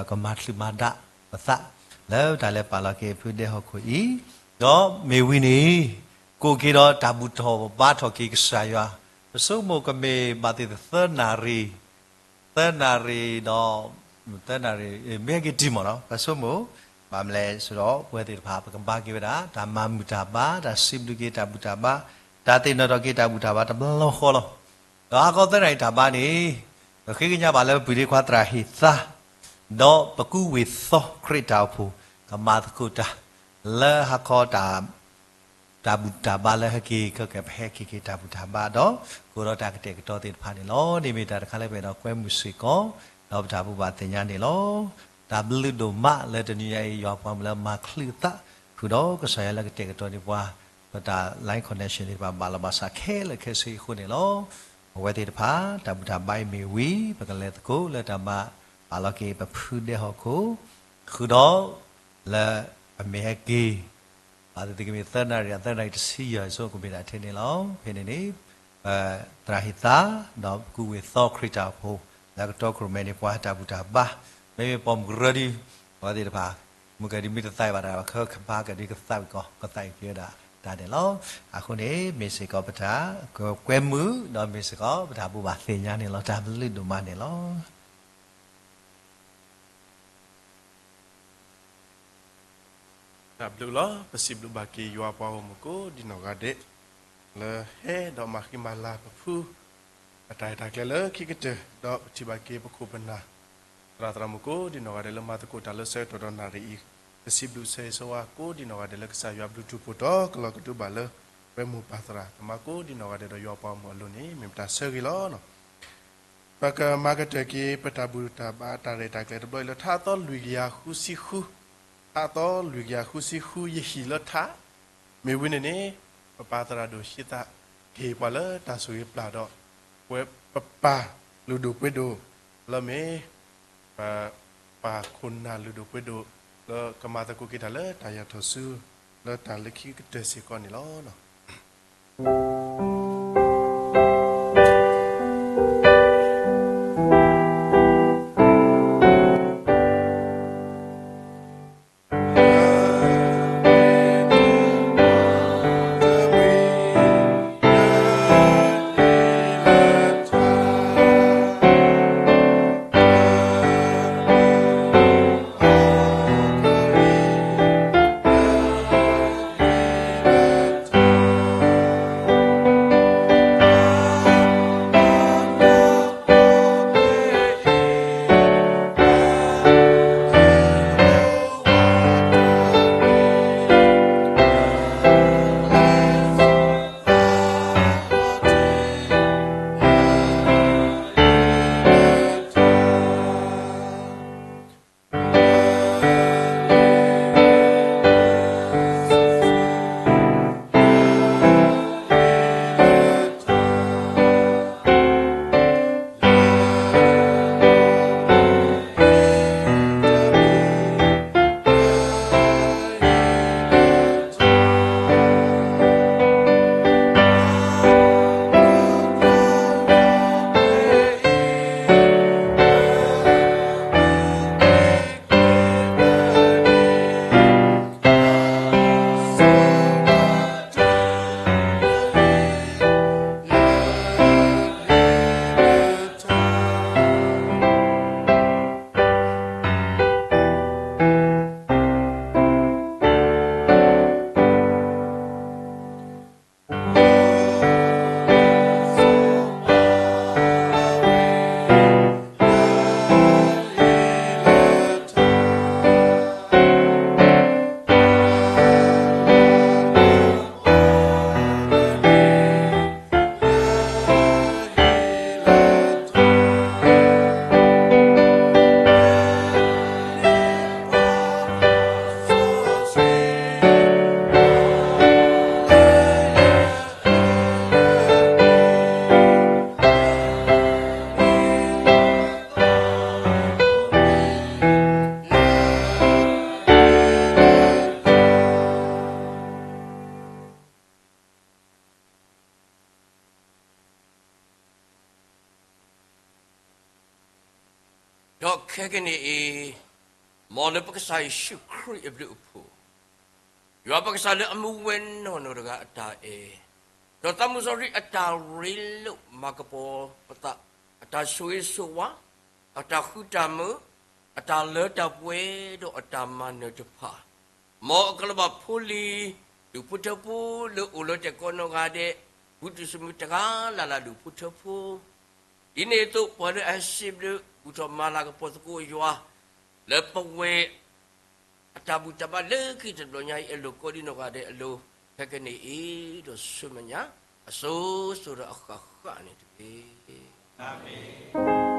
ကမၤချုးမၤဒၣ်ပသး လၢတၢ်လဲၤပာ်လီၤက့ၤဖုဒဲဟီၣ်ခိၣ်အံၤ, ဒီးမ့ၢ်ဝံၤန့ၣ် ကိးက့ၤဒီးတၢ်ဘူၣ်ထီၣ်ဘါထီၣ်က့ၤကစၢ်ယွၤ, ပဆိကမိၣ်ကမ့ၢ်ဘၣ်သ့ၣ်သၢနၣ်ရံၣ် သၢနၣ်ရံၣ်ဒီး သၢနၣ်ရံၣ် မ့ၢ်ဟဲက့ၤတံၢ်မးနီၤ ပဆိကမိၣ်, ဘၣ်မနုၤလဲၣ်ဆိုတော့ ပဝဲသ့ၣ်တဖၣ် ပကဘါက့ၤဝဲဒၣ် တၢ်မၤမုာ်တၢ်ဘါ, တၢ်စံးဘျုးက့ၤတၢ်ဘူၣ်တၢ်ဘါ, တၢ်သ့ၣ်နီၣ်ထီၣ်က့ၤတၢ်ဘူၣ်တၢ်ဘါတဘျီဃီလီၤ. ဒီးဟါခီသၢနၣ်ရံၣ်တၢ်ဘါန့ၣ် ပဃ့ကညးဘၣ်လၢပပုၢ်ဒ့ခွါသရၣ်ဟ့ၣ်သါ ဒီးပကူဝ့ၢ်သီခရံာ်တၢ်အိၣ်ဖှိၣ် ကမၤသကိးတၢ် လၢဟါခီတၢ် တၢ်ဘူၣ်တၢ်ဘါလၢဟဲက့ၤခဲကဲ ပဟဲက့ၤက့ၤတၢ်ဘူၣ်တၢ်ဘါဒီး ကအိၣ်ဒီးတၢ်ကတဲာ်ကတီၤသ့ၣ်တဖၣ်န့ၣ်လီၤ. န့ၣ်မ့ၢ်တၢ်တခါလၢပအဲၣ်ဒိးကွဲမုာ်စ့ၢ်ကီး ဒီးပတၢ်ဘူၣ်ဘၣ်သ့ၣ်ညါန့ၣ်လီၤ. တၢ်ဘျုးဒိၣ်မးလၢတနံၤညါအံၤ ယွၤပှၤမုၣ်လၢမၤချုးအသး ဃုာ်ဒီးကစၢ်ယွၤလၢကတဲာ်ကတီၤန့ၢ်ပှၤ ပတၢ် line connection သ့ၣ်တဖၣ် ဘၣ်လီၤဘၣ်ဆးခဲလၢာ်ခဲဆ့အဃိန့ၣ်လီၤ. အဝဲသ့ၣ်တဖၣ် တၢ်ဘူၣ်တၢ်ဘါအံၤမ့ၢ်ဝံၤ ပကလဲၤသကိးလၢတၢ်ဘါပာ်လီၤက့ၤပဖုဒဲဟီၣ်ခိၣ် ဃုာ်ဒီး လၢပမ့ၢ်ဟဲက့ၤ ဘၣ်သ့ၣ်သ့ၣ်ကမ့ၢ်သၢနၣ်ရံၣ် သၢနၣ်ရံၣ်တဆံယဲၢ်ဆိကမိၣ်မ့ၢ်ဒၣ်ထဲန့ၣ်လီၤ. ဖဲန့ၣ်န့ၣ် ပသရၣ်ဟ့ၣ်သါ ဒီးပကူဝ့ၢ်သီခရံာ်တၢ်အိၣ်ဖှိၣ် လၢကတီခိၣ်ရိၣ်မဲန့ၣ် ပှၤတၢ်ဘူၣ်တၢ်ဘါ မ့မ့ၢ်ပိာ်မုၣ်ကရၢဒု အဝဲသ့ၣ်တဖၣ် မုၢ်ကဒုမ့ၢ်တသးဘၣ်တၢ် ပခၢခမါကဒုကသးဝံၣ်ကီး ကသးဝံၣ်က့ၤဝဲဒၣ်တၢ်န့ၣ်လီၤ. အဃိန့ၣ် မ့ၢ်စ့ၢ်ကီးပတၢ်ကွဲမုာ် ဒီးမ့ၢ်စ့ၢ်ကီးပတၢ်ဘူၣ်ဘၣ်သ့ၣ်ညါန့ၣ်လီၤ. တၢ်ဘျုးဒိၣ်မးန့ၣ်လီၤ. တၢ်ဘျုးလီၤ. ပစံးဘျုးဘၣ်က့ၤယွၤပှၤဂီၢ်မုၢ်ကိးဒံနီၢ်ဂၤဒဲး လၢဟဲဒီးမၤဃံမၤလၤပဖု အတၢ်ရဲၣ်တၢ်ကျဲၤလၢခံကတၢၢ် ဒီးပထံၣ်ဘၣ်က့ၤပခိၣ်ပနၢ် သရၣ်သရၣ်မုၣ်ကိးဒံနီၢ်ဂၤဒဲးလၢမၤသကိးတၢ်လၢဆၢကတီၢ်ဒီးနၣ်ရံၣ်အံၤ ပစံးဘျုးဆၢဂ့ၤဆၢဝါကိးဒံနီၢ်ဂၤဒဲးလၢကစၢ်ယွၤဘျုးထူးဖှိၣ်တီကလီၤကဒုဘၣ်လၢ ပှဲမုၢ်ပၢ်သရၣ်သမါကိးဒံနီၢ်ဂၤဒဲးဒီးယွၤပှၤဂီၢ်မုၢ်အလိၤန့ၣ် မ့ၢ်ပတၢ်ဆၢဂ့ၤလီၤ. ပကမၤကတၢၢ်က့ၤ ပတၢ်ဘူၣ်တၢ်ဘါတၢ်ရဲၣ်တၢ်ကျဲၤတဘျီအံၤလၢ ထါအသီလွံၢ်ကယၤဃုဆံဃု, ထါအသီလွံၢ်ကယၤဃုဆံဃု ယဟံၣ်လၢထါ, မ့ၢ်ဝံၤန့ၣ်န့ၣ် ပပၢ်သရၣ်ဒိၣ်ဟံးသး ကဟ့ၣ်ပှၤလၢတၢ်ဆိၣ်ဂ့ၤပျၢ်ဒီး ပဝဲပပၢ်လုၢ်ဒိၣ်ပှ့ၤဒိၣ် လၢမ့ၢ် ပပၢ်ခိၣ်နၢ်လုၢ်ဒိၣ်ပှ့ၤဒိၣ် လၢကမၤသကိးက့ၤတၢ်လၢတၢ်ယွၤထီၣ်ဆူ လၢတၢ်လၢခံကတၢၢ်စ့ၢ်ကီးန့ၣ်လီၤ. ဒီးခဲကနံၣ်အံၤ, မ်လၢပကစၢ်ယ့ၣ်ၡူးခရံာ်အဘျုးအဖှိၣ်, ယွၤပကစၢ်လၢအမူဝဲနီၢ်နီၢ်တဂၤအတၢ်အဲၣ်, ဒီးသးမုၢ်စီဆှံအတၢ်ရ့လိာ်မၤကပီၤပသး, အတၢ်ဆိၣ်ဂ့ၤဆိၣ်ဝါ, အတၢ်ဃူတၢ်မုာ်, အတၢ်လၢတၢ်ပှဲၤ, ဒီးအတၢ်မၤနၢၤတဖၣ်, မ်အကလီၤဘၣ်ဖိလံၤ ဒူၣ်ဖိထၢဖိလၢအိၣ်လၢတၢ်ကိးနီၢ်ဂၤဒဲး, ဘူးတုၤဆူမုၢ်တဂၤလၢ်လၢ် ဒူၣ်ဖိထၢဖိ ဒ်န့ၣ်အသိး ပှၤလၢအဟဲစံးဘျုး ဘူၣ်ထီၣ်မၤလၤကပီၤသကိးယွၤ လၢပဝဲၢ်အတၢ်ဘူၣ်တၢ်ဘါလၢခံတဘျီညါအံၤအလိၤ ကိးဒံနီၢ်ဂၤဒဲးအလိၤ, ခဲကနံၣ်အံၤ ဒီးဆူမဲာ်ညါ အစိၤစိၤဒီးအဃၣ်ဃၣ်န့ၣ်တက့ၢ်. အၤမ့ၣ်.